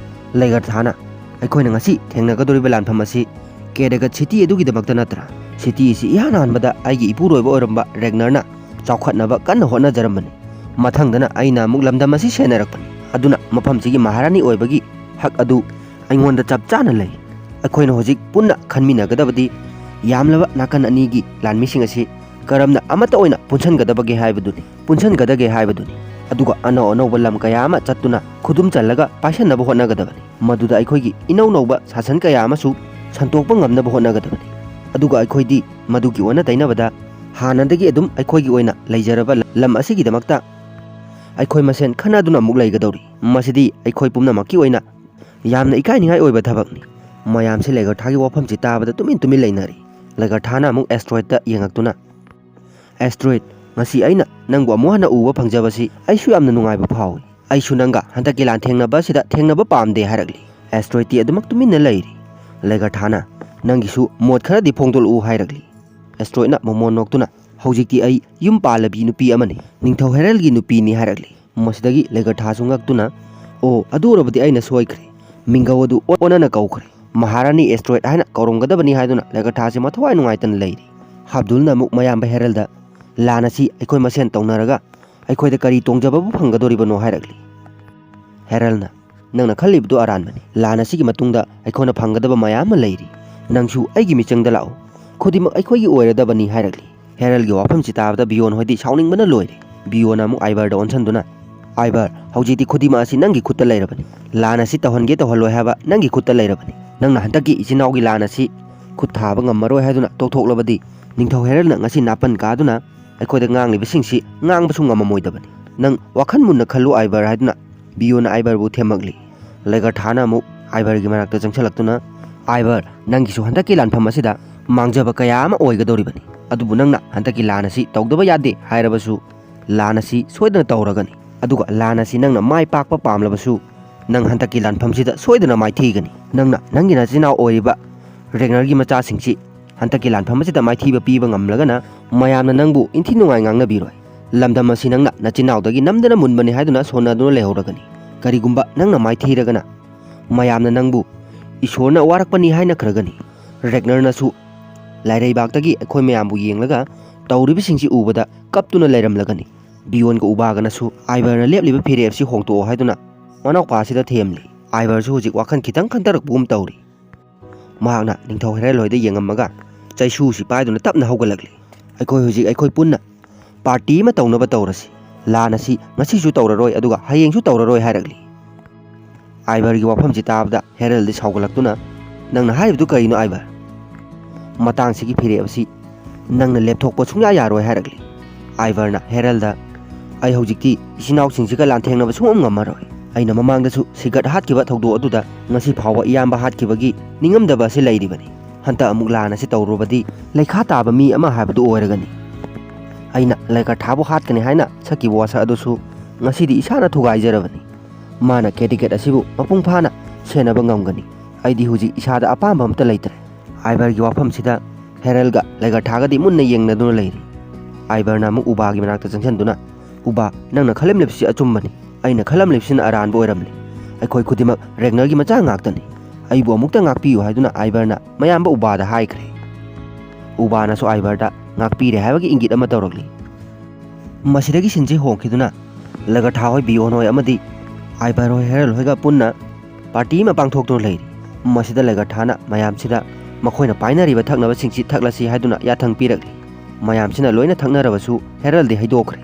ꯂꯩꯒꯔꯊꯥꯅ, "ꯑꯩꯈꯣꯏꯅ ꯉꯁꯤ ꯊꯦꯡꯅꯒꯗꯧꯔꯤꯕ ꯂꯥꯟꯐꯝ ꯑꯁꯤ ꯀꯦꯗꯒꯠ ꯁꯤꯇꯤ ꯑꯗꯨꯒꯤꯗꯃꯛꯇ ꯅꯠꯇ꯭ꯔꯥ? ꯁꯤꯇꯤ ꯑꯁꯤ ꯏꯍꯥꯟ ꯍꯥꯟꯕꯗ ꯑꯩꯒꯤ ꯏꯄꯨꯔꯣꯏꯕ ꯑꯣꯏꯔꯝꯕ ꯔꯦꯒꯅꯔꯅ ꯆꯥꯎꯈꯠꯅꯕ ꯀꯟꯅ ꯍꯣꯠꯅꯖꯔꯝꯕꯅꯤ꯫ ꯃꯊꯪꯗꯅ ꯑꯩꯅ ꯑꯃꯨꯛ ꯂꯝꯗꯝ ꯑꯁꯤ ꯁꯦꯟꯅꯔꯛꯄꯅꯤ꯫ ꯑꯗꯨꯅ ꯃꯐꯝꯁꯤꯒꯤ ꯃꯍꯥꯔꯥꯅꯤ ꯑꯣꯏꯕꯒꯤ ꯍꯛ ꯑꯗꯨ ꯑꯩꯉꯣꯟꯗ ꯆꯞ ꯆꯥꯅ ꯂꯩ꯫ ꯑꯩꯈꯣꯏꯅ ꯍꯧꯖꯤꯛ ꯄꯨꯟꯅ ꯈꯟꯃꯤꯟꯅꯒꯗꯕꯗꯤ ꯌꯥꯝꯂꯕ ꯅꯥꯀꯟ ꯑꯅꯤꯒꯤ ꯂꯥꯟꯃꯤꯁꯤꯡ ꯑꯁꯤ ꯀꯔꯝꯅ ꯑꯃꯠꯇ ꯑꯣꯏꯅ ꯄꯨꯟꯁꯤꯟꯒꯗꯕꯒꯦ ꯍꯥꯏꯕꯗꯨꯅꯤ, ꯄꯨꯟꯁꯤꯟꯒꯗꯒꯦ ꯍꯥꯏꯕꯗꯨꯅꯤ꯫ ꯑꯗꯨꯒ ꯑꯅꯧ ꯑꯅꯧꯕ ꯂꯝ ꯀꯌꯥ ꯑꯃ ꯆꯠꯇꯨꯅ ꯈꯨꯗꯨꯝ ꯆꯜꯂꯒ ꯄꯥꯏꯁꯟꯅꯕ ꯍꯣꯠꯅꯒꯗꯕꯅꯤ꯫ ꯃꯗꯨꯗ ꯑꯩꯈꯣꯏꯒꯤ ꯏꯅꯧ ꯅꯧꯕ ꯁꯥꯁꯟ ꯀꯌꯥ ꯑꯃꯁꯨ ꯁꯟꯇꯣꯛꯄ ꯉꯝꯅꯕ ꯍꯣꯠꯅꯒꯗꯕꯅꯤ꯫ ꯑꯗꯨꯒ ꯑꯩꯈꯣꯏꯗꯤ ꯃꯗꯨꯒꯤ ꯑꯣꯟꯅ ꯇꯩꯅꯕꯗ ꯍꯥꯟꯅꯗꯒꯤ ꯑꯗꯨꯝ ꯑꯩꯈꯣꯏꯒꯤ ꯑꯣꯏꯅ ꯂꯩꯖꯔꯕ ꯂꯝ ꯑꯁꯤꯒꯤꯗꯃꯛꯇ ꯑꯩꯈꯣꯏ ꯃꯁꯦꯟ ꯈꯟꯅꯗꯨꯅ ꯑꯃꯨꯛ ꯂꯩꯒꯗꯧꯔꯤ꯫ ꯃꯁꯤꯗꯤ ꯑꯩꯈꯣꯏ ꯄꯨꯝꯅꯃꯛꯀꯤ ꯑꯣꯏꯅ ꯌꯥꯝꯅ ꯏꯀꯥꯏꯅꯤꯡꯉꯥꯏ ꯑꯣꯏꯕ ꯊꯕꯛꯅꯤ꯫ ꯃꯌꯥꯝꯁꯦ ꯂꯦꯒꯔꯊꯥꯒꯤ ꯋꯥꯐꯝꯁꯤ ꯇꯥꯕꯗ ꯇꯨꯃꯤꯟ ꯇꯨꯃꯤꯟ ꯂꯩꯅꯔꯤ꯫ ꯂꯦꯒꯔꯊꯥꯅ ꯑꯃꯨꯛ ꯑꯦꯁꯇ꯭ꯔꯣꯏꯗꯇ ꯌꯦꯡꯉꯛꯇꯨꯅ, "ꯑꯦꯁꯇ꯭ꯔꯣꯏꯗ, ꯉꯁꯤ ꯑꯩꯅ ꯅꯪꯕꯨ ꯑꯃꯨꯛ ꯍꯟꯅ ꯎꯕ ꯐꯪꯖꯕꯁꯤ ꯑꯩꯁꯨ ꯌꯥꯝꯅ ꯅꯨꯡꯉꯥꯏꯕ ꯐꯥꯎꯏ꯫ ꯑꯩꯁꯨ ꯅꯪꯒ ꯍꯟꯗꯛꯀꯤ ꯂꯥꯟꯊꯦꯡꯅꯕ ꯑꯁꯤꯗ ꯊꯦꯡꯅꯕ ꯄꯥꯝꯗꯦ" ꯍꯥꯏꯔꯛꯂꯤ꯫ ꯑꯦꯁꯇ꯭ꯔꯣꯏꯗꯇꯤ ꯑꯗꯨꯃꯛ ꯇꯨꯃꯤꯟꯅ ꯂꯩꯔꯤ꯫ ꯂꯦꯒꯔꯊꯥꯅ, "ꯅꯪꯒꯤꯁꯨ ꯃꯣꯠ ꯈꯔꯗꯤ ꯐꯣꯡꯗꯣꯛꯂꯛꯎ" ꯍꯥꯏꯔꯛꯂꯤ꯫ ꯑꯦꯁꯇ꯭ꯔꯣꯏꯗꯅ ꯃꯣꯃꯣꯟ ꯅꯣꯛꯇꯨꯅ, "ꯍꯧꯖꯤꯛꯇꯤ ꯑꯩ ꯌꯨꯝ ꯄꯥꯜꯂꯕꯤ ꯅꯨꯄꯤ ꯑꯃꯅꯤ, ꯅꯤꯡꯊꯧ ꯍꯦꯔꯜꯒꯤ ꯅꯨꯄꯤꯅꯤ" ꯍꯥꯏꯔꯛꯂꯤ꯫ ꯃꯁꯤꯗꯒꯤ ꯂꯦꯒꯔꯊꯥꯁꯨ ꯉꯛꯇꯨꯅ, "ꯑꯣ, ꯑꯗꯨ ꯑꯣꯏꯔꯕꯗꯤ ꯑꯩꯅ ꯁꯣꯏꯈ꯭ꯔꯦ꯫ ꯃꯤꯡꯒꯧ ꯑꯗꯨ ꯑꯣꯟꯅꯅ ꯀꯧꯈ꯭ꯔꯦ꯫ ꯃꯍꯥꯔꯥꯅꯤ ꯑꯦꯁꯇ꯭ꯔꯣꯏꯗ ꯍꯥꯏꯅ ꯀꯧꯔꯝꯒꯗꯕꯅꯤ" ꯍꯥꯏꯗꯨꯅ ꯂꯦꯒꯔꯊꯥꯁꯦ ꯃꯊꯋꯥꯏ ꯅꯨꯡꯉꯥꯏꯇꯅ ꯂꯩꯔꯤ꯫ ꯍꯥꯕꯗꯨꯜꯅ ꯑꯃꯨꯛ ꯃꯌꯥꯝꯕ ꯍꯦꯔꯜꯗ, "ꯂꯥꯟ ꯑꯁꯤ ꯑꯩꯈꯣꯏ ꯃꯁꯦꯟ ꯇꯧꯅꯔꯒ ꯑꯩꯈꯣꯏꯗ ꯀꯔꯤ ꯇꯣꯡꯖꯕꯕꯨ ꯐꯪꯒꯗꯧꯔꯤꯕꯅꯣ?" ꯍꯥꯏꯔꯛꯂꯤ꯫ ꯍꯦꯔꯜꯅ, "ꯅꯪꯅ ꯈꯜꯂꯤꯕꯗꯨ ꯑꯔꯥꯟꯕꯅꯤ꯫ ꯂꯥꯟ ꯑꯁꯤꯒꯤ ꯃꯇꯨꯡꯗ ꯑꯩꯈꯣꯏꯅ ꯐꯪꯒꯗꯕ ꯃꯌꯥꯝ ꯑꯃ ꯂꯩꯔꯤ꯫ ꯅꯪꯁꯨ ꯑꯩꯒꯤ ꯃꯤꯆꯪꯗ ꯂꯥꯛꯎ꯫ ꯈꯨꯗꯤꯡꯃꯛ ꯑꯩꯈꯣꯏꯒꯤ ꯑꯣꯏꯔꯗꯕꯅꯤ" ꯍꯥꯏꯔꯛꯂꯤ꯫ ꯍꯦꯔꯜꯒꯤ ꯋꯥꯐꯝꯁꯤ ꯇꯥꯕꯗ ꯕꯤꯌꯣꯟ ꯍꯣꯏꯗꯤ ꯁꯥꯎꯅꯤꯡꯕꯅ ꯂꯣꯏꯔꯦ꯫ ꯕꯤꯌꯣꯟꯅ ꯑꯃꯨꯛ ꯑꯥꯏꯕꯔꯗ ꯑꯣꯟꯁꯤꯟꯗꯨꯅ, "ꯑꯥꯏꯕꯔ, ꯍꯧꯖꯤꯛꯇꯤ ꯈꯨꯗꯤꯡꯃꯛ ꯑꯁꯤ ꯅꯪꯒꯤ ꯈꯨꯠꯇ ꯂꯩꯔꯕꯅꯤ꯫ ꯂꯥꯟ ꯑꯁꯤ ꯇꯧꯍꯟꯒꯦ ꯇꯧꯍꯜꯂꯣꯏ ꯍꯥꯏꯕ ꯅꯪꯒꯤ ꯈꯨꯠꯇ ꯂꯩꯔꯕꯅꯤ꯫ ꯅꯪꯅ ꯍꯟꯗꯛꯀꯤ ꯏꯆꯤꯟ ꯏꯅꯥꯎꯒꯤ ꯂꯥꯟ ꯑꯁꯤ ꯈꯨꯠ ꯊꯥꯕ ꯉꯝꯃꯔꯣꯏ ꯍꯥꯏꯗꯨꯅ ꯇꯣꯛꯊꯣꯛꯂꯕꯗꯤ ꯅꯤꯡꯊꯧ ꯍꯦꯔꯜꯅ ꯉꯁꯤ ꯅꯥꯄꯟ ꯀꯥꯗꯨꯅ ꯑꯩꯈꯣꯏꯗ ꯉꯥꯡꯂꯤꯕꯁꯤꯡꯁꯤ ꯉꯥꯡꯕꯁꯨ ꯉꯝꯃꯝꯃꯣꯏꯗꯕꯅꯤ꯫ "ꯅꯪ ꯋꯥꯈꯜ ꯃꯨꯟꯅ ꯈꯜꯂꯨ ꯑꯥꯏꯕꯔ" ꯍꯥꯏꯗꯨꯅ ꯕꯤꯌꯣꯟꯅ ꯑꯥꯏꯕꯔꯕꯨ ꯊꯦꯝꯃꯛꯂꯤ꯫ ꯂꯩꯒꯔꯊꯥꯅ ꯑꯃꯨꯛ ꯑꯥꯏꯕꯔꯒꯤ ꯃꯅꯥꯛꯇ ꯆꯪꯁꯤꯜꯂꯛꯇꯨꯅ, "ꯑꯥꯏꯕꯔ, ꯅꯪꯒꯤꯁꯨ ꯍꯟꯗꯛꯀꯤ ꯂꯥꯟꯐꯝ ꯑꯁꯤꯗ ꯃꯥꯡꯖꯕ ꯀꯌꯥ ꯑꯃ ꯑꯣꯏꯒꯗꯧꯔꯤꯕꯅꯤ꯫ ꯑꯗꯨꯕꯨ ꯅꯪꯅ ꯍꯟꯗꯛꯀꯤ ꯂꯥꯟ ꯑꯁꯤ ꯇꯧꯗꯕ ꯌꯥꯗꯦ ꯍꯥꯏꯔꯕꯁꯨ, ꯂꯥꯟ ꯑꯁꯤ ꯁꯣꯏꯗꯅ ꯇꯧꯔꯒꯅꯤ꯫ ꯑꯗꯨꯒ ꯂꯥꯟ ꯑꯁꯤ ꯅꯪꯅ ꯃꯥꯏ ꯄꯥꯛꯄ ꯄꯥꯝꯂꯕꯁꯨ, ꯅꯪ ꯍꯟꯗꯛꯀꯤ ꯂꯥꯟꯐꯝꯁꯤꯗ ꯁꯣꯏꯗꯅ ꯃꯥꯏꯊꯤꯒꯅꯤ꯫ ꯅꯪꯅ ꯅꯪꯒꯤ ꯅꯆꯤꯟꯅꯥꯎ ꯑꯣꯏꯔꯤꯕ ꯔꯦꯒꯅꯔꯒꯤ ꯃꯆꯥꯁꯤꯡꯁꯤ ꯍꯟꯗꯛꯀꯤ ꯂꯥꯟꯐꯝ ꯑꯁꯤꯗ ꯃꯥꯏꯊꯤꯕ ꯄꯤꯕ ꯉꯝꯂꯒꯅ, ꯃꯌꯥꯝꯅ ꯅꯪꯕꯨ ꯏꯟꯊꯤ ꯅꯨꯡꯉꯥꯏ ꯉꯥꯡꯅꯕꯤꯔꯣꯏ꯫ ꯂꯝꯗꯝ ꯑꯁꯤ ꯅꯪꯅ ꯅꯆꯤꯟꯅꯥꯎꯗꯒꯤ ꯅꯝꯗꯅ ꯃꯨꯟꯕꯅꯤ ꯍꯥꯏꯗꯨꯅ ꯁꯣꯟꯅꯗꯨꯅ ꯂꯩꯍꯧꯔꯒꯅꯤ꯫ ꯀꯔꯤꯒꯨꯝꯕ ꯅꯪꯅ ꯃꯥꯏꯊꯤꯔꯒꯅ, ꯃꯌꯥꯝꯅ ꯅꯪꯕꯨ ꯏꯁꯣꯔꯅ ꯋꯥꯔꯛꯄꯅꯤ ꯍꯥꯏꯅꯈ꯭ꯔꯒꯅꯤ꯫ ꯔꯦꯒꯅꯔꯅꯁꯨ ꯂꯥꯏꯔꯩꯕꯥꯛꯇꯒꯤ ꯑꯩꯈꯣꯏ ꯃꯌꯥꯝꯕꯨ ꯌꯦꯡꯂꯒ ꯇꯧꯔꯤꯕꯁꯤꯡꯁꯤ ꯎꯕꯗ ꯀꯞꯇꯨꯅ ꯂꯩꯔꯝꯂꯒꯅꯤ꯫ ꯕꯤꯌꯣꯟꯒ ꯎꯕꯥꯒꯅꯁꯨ ꯑꯥꯏꯕꯔꯅ ꯂꯦꯞꯂꯤꯕ ꯐꯤꯔꯦꯞꯁꯤ ꯍꯣꯡꯗꯣꯛꯑꯣ ꯍꯥꯏꯗꯨꯅ ꯃꯅꯥꯎꯄꯥꯁꯤꯗ ꯊꯦꯝꯂꯤ꯫ ꯑꯥꯏꯕꯔꯁꯨ ꯍꯧꯖꯤꯛ ꯋꯥꯈꯜ ꯈꯤꯇꯪ ꯈꯟꯊꯔꯛꯄꯒꯨꯝ ꯇꯧꯔꯤ꯫ ꯃꯍꯥꯛꯅ ꯅꯤꯡꯊꯧ ꯍꯦꯔꯜ ꯍꯣꯏꯗ ꯌꯦꯡꯉꯝꯃꯒ ꯆꯩꯁꯨꯁꯤ ꯄꯥꯏꯗꯨꯅ ꯇꯞꯅ ꯍꯧꯒꯠꯂꯛꯂꯤ꯫ "ꯑꯩꯈꯣꯏ ꯍꯧꯖꯤꯛ ꯑꯩꯈꯣꯏ ꯄꯨꯟꯅ ꯄꯥꯔꯇꯤ ꯑꯃ ꯇꯧꯅꯕ ꯇꯧꯔꯁꯤ꯫ ꯂꯥꯟ ꯑꯁꯤ ꯉꯁꯤꯁꯨ ꯇꯧꯔꯔꯣꯏ, ꯑꯗꯨꯒ ꯍꯌꯦꯡꯁꯨ ꯇꯧꯔꯔꯣꯏ" ꯍꯥꯏꯔꯛꯂꯤ꯫ ꯑꯥꯏꯕꯔꯒꯤ ꯋꯥꯐꯝꯁꯤ ꯇꯥꯕꯗ ꯍꯦꯔꯜꯗꯤ ꯁꯥꯎꯒꯠꯂꯛꯇꯨꯅ, "ꯅꯪꯅ ꯍꯥꯏꯔꯤꯕꯗꯨ ꯀꯔꯤꯅꯣ ꯑꯥꯏꯕꯔ? ꯃꯇꯥꯡꯁꯤꯒꯤ ꯐꯤꯔꯦꯞ ꯑꯁꯤ ꯅꯪꯅ ꯂꯦꯞꯊꯣꯛꯄ ꯁꯨꯡꯌꯥ ꯌꯥꯔꯣꯏ" ꯍꯥꯏꯔꯛꯂꯤ꯫ ꯑꯥꯏꯕꯔꯅ ꯍꯦꯔꯜꯗ, "ꯑꯩ ꯍꯧꯖꯤꯛꯇꯤ ꯏꯆꯤꯟ ꯏꯅꯥꯎꯁꯤꯡꯁꯤꯒ ꯂꯥꯟꯊꯦꯡꯅꯕ ꯁꯨꯡꯉꯝ ꯉꯝꯃꯔꯣꯏ꯫ ꯑꯩꯅ ꯃꯃꯥꯡꯗꯁꯨ ꯁꯤꯒꯠ ꯍꯥꯠꯈꯤꯕ ꯊꯧꯗꯣꯛ ꯑꯗꯨꯗ ꯉꯁꯤ ꯐꯥꯎꯕ ꯏꯌꯥꯝꯕ ꯍꯥꯠꯈꯤꯕꯒꯤ ꯅꯤꯡꯉꯝꯗꯕ ꯑꯁꯤ ꯂꯩꯔꯤꯕꯅꯤ꯫ ꯍꯟꯗꯛ ꯑꯃꯨꯛ ꯂꯥꯟ ꯑꯁꯤ ꯇꯧꯔꯨꯔꯕꯗꯤ ꯂꯩꯈꯥ ꯇꯥꯕ ꯃꯤ ꯑꯃ ꯍꯥꯏꯕꯗꯨ ꯑꯣꯏꯔꯒꯅꯤ꯫ ꯑꯩꯅ ꯂꯩꯒꯔꯊꯥꯕꯨ ꯍꯥꯠꯀꯅꯤ ꯍꯥꯏꯅ ꯁꯛꯈꯤꯕ ꯋꯥꯁꯛ ꯑꯗꯨꯁꯨ ꯉꯁꯤꯗꯤ ꯏꯁꯥꯅ ꯊꯨꯒꯥꯏꯖꯔꯕꯅꯤ꯫ ꯃꯥꯅ ꯀꯦꯗꯤꯒꯦꯠ ꯑꯁꯤꯕꯨ ꯃꯄꯨꯡ ꯐꯥꯅ ꯁꯦꯟꯅꯕ ꯉꯝꯒꯅꯤ꯫ ꯑꯩꯗꯤ ꯍꯧꯖꯤꯛ ꯏꯁꯥꯗ ꯑꯄꯥꯝꯕ ꯑꯝꯇ ꯂꯩꯇ꯭ꯔꯦ"꯫ ꯑꯥꯏꯕꯔꯒꯤ ꯋꯥꯐꯝꯁꯤꯗ ꯍꯦꯔꯜꯒ ꯂꯩꯒꯔꯊꯥꯒꯗꯤ ꯃꯨꯟꯅ ꯌꯦꯡꯅꯗꯨꯅ ꯂꯩꯔꯤ꯫ ꯑꯥꯏꯕꯔꯅ ꯑꯃꯨꯛ ꯎꯕꯥꯒꯤ ꯃꯅꯥꯛꯇ ꯆꯪꯁꯤꯟꯗꯨꯅ, "ꯎꯕꯥ, ꯅꯪꯅ ꯈꯜꯂꯝꯂꯤꯕꯁꯤ ꯑꯆꯨꯝꯕꯅꯤ꯫ ꯑꯩꯅ ꯈꯜꯂꯝꯂꯤꯕꯁꯤꯅ ꯑꯔꯥꯟꯕ ꯑꯣꯏꯔꯝꯂꯤ꯫ ꯑꯩꯈꯣꯏ ꯈꯨꯗꯤꯡꯃꯛ ꯔꯦꯒꯅꯔꯒꯤ ꯃꯆꯥ ꯉꯥꯛꯇꯅꯤ꯫ ꯑꯩꯕꯨ ꯑꯃꯨꯛꯇ ꯉꯥꯛꯄꯤꯌꯨ" ꯍꯥꯏꯗꯨꯅ ꯑꯥꯏꯕꯔꯅ ꯃꯌꯥꯝꯕ ꯎꯕꯥꯗ ꯍꯥꯏꯈ꯭ꯔꯦ꯫ ꯎꯕꯥꯅꯁꯨ ꯑꯥꯏꯕꯔꯗ ꯉꯥꯛꯄꯤꯔꯦ ꯍꯥꯏꯕꯒꯤ ꯏꯪꯒꯤꯠ ꯑꯃ ꯇꯧꯔꯛꯂꯤ꯫ ꯃꯁꯤꯗꯒꯤ ꯁꯤꯟꯁꯤ ꯍꯣꯡꯈꯤꯗꯨꯅ ꯂꯒꯔꯊꯥ ꯍꯣꯏ, ꯕꯤꯌꯣꯟ ꯍꯣꯏ ꯑꯃꯗꯤ ꯑꯥꯏꯕꯔ ꯍꯣꯏ, ꯍꯦꯔꯜ ꯍꯣꯏꯒ ꯄꯨꯟꯅ ꯄꯥꯔꯇꯤ ꯑꯃ ꯄꯥꯡꯊꯣꯛꯇꯨꯅ ꯂꯩꯔꯤ꯫ ꯃꯁꯤꯗ ꯂꯒꯔꯊꯥꯅ ꯃꯌꯥꯝꯁꯤꯗ ꯃꯈꯣꯏꯅ ꯄꯥꯏꯅꯔꯤꯕ ꯊꯛꯅꯕꯁꯤꯡꯁꯤ ꯊꯛꯂꯁꯤ ꯍꯥꯏꯗꯨꯅ ꯌꯥꯊꯪ ꯄꯤꯔꯛꯂꯤ꯫ ꯃꯌꯥꯝꯁꯤꯅ ꯂꯣꯏꯅ ꯊꯛꯅꯔꯕꯁꯨ ꯍꯦꯔꯜꯗꯤ ꯍꯩꯗꯣꯛꯈ꯭ꯔꯦ꯫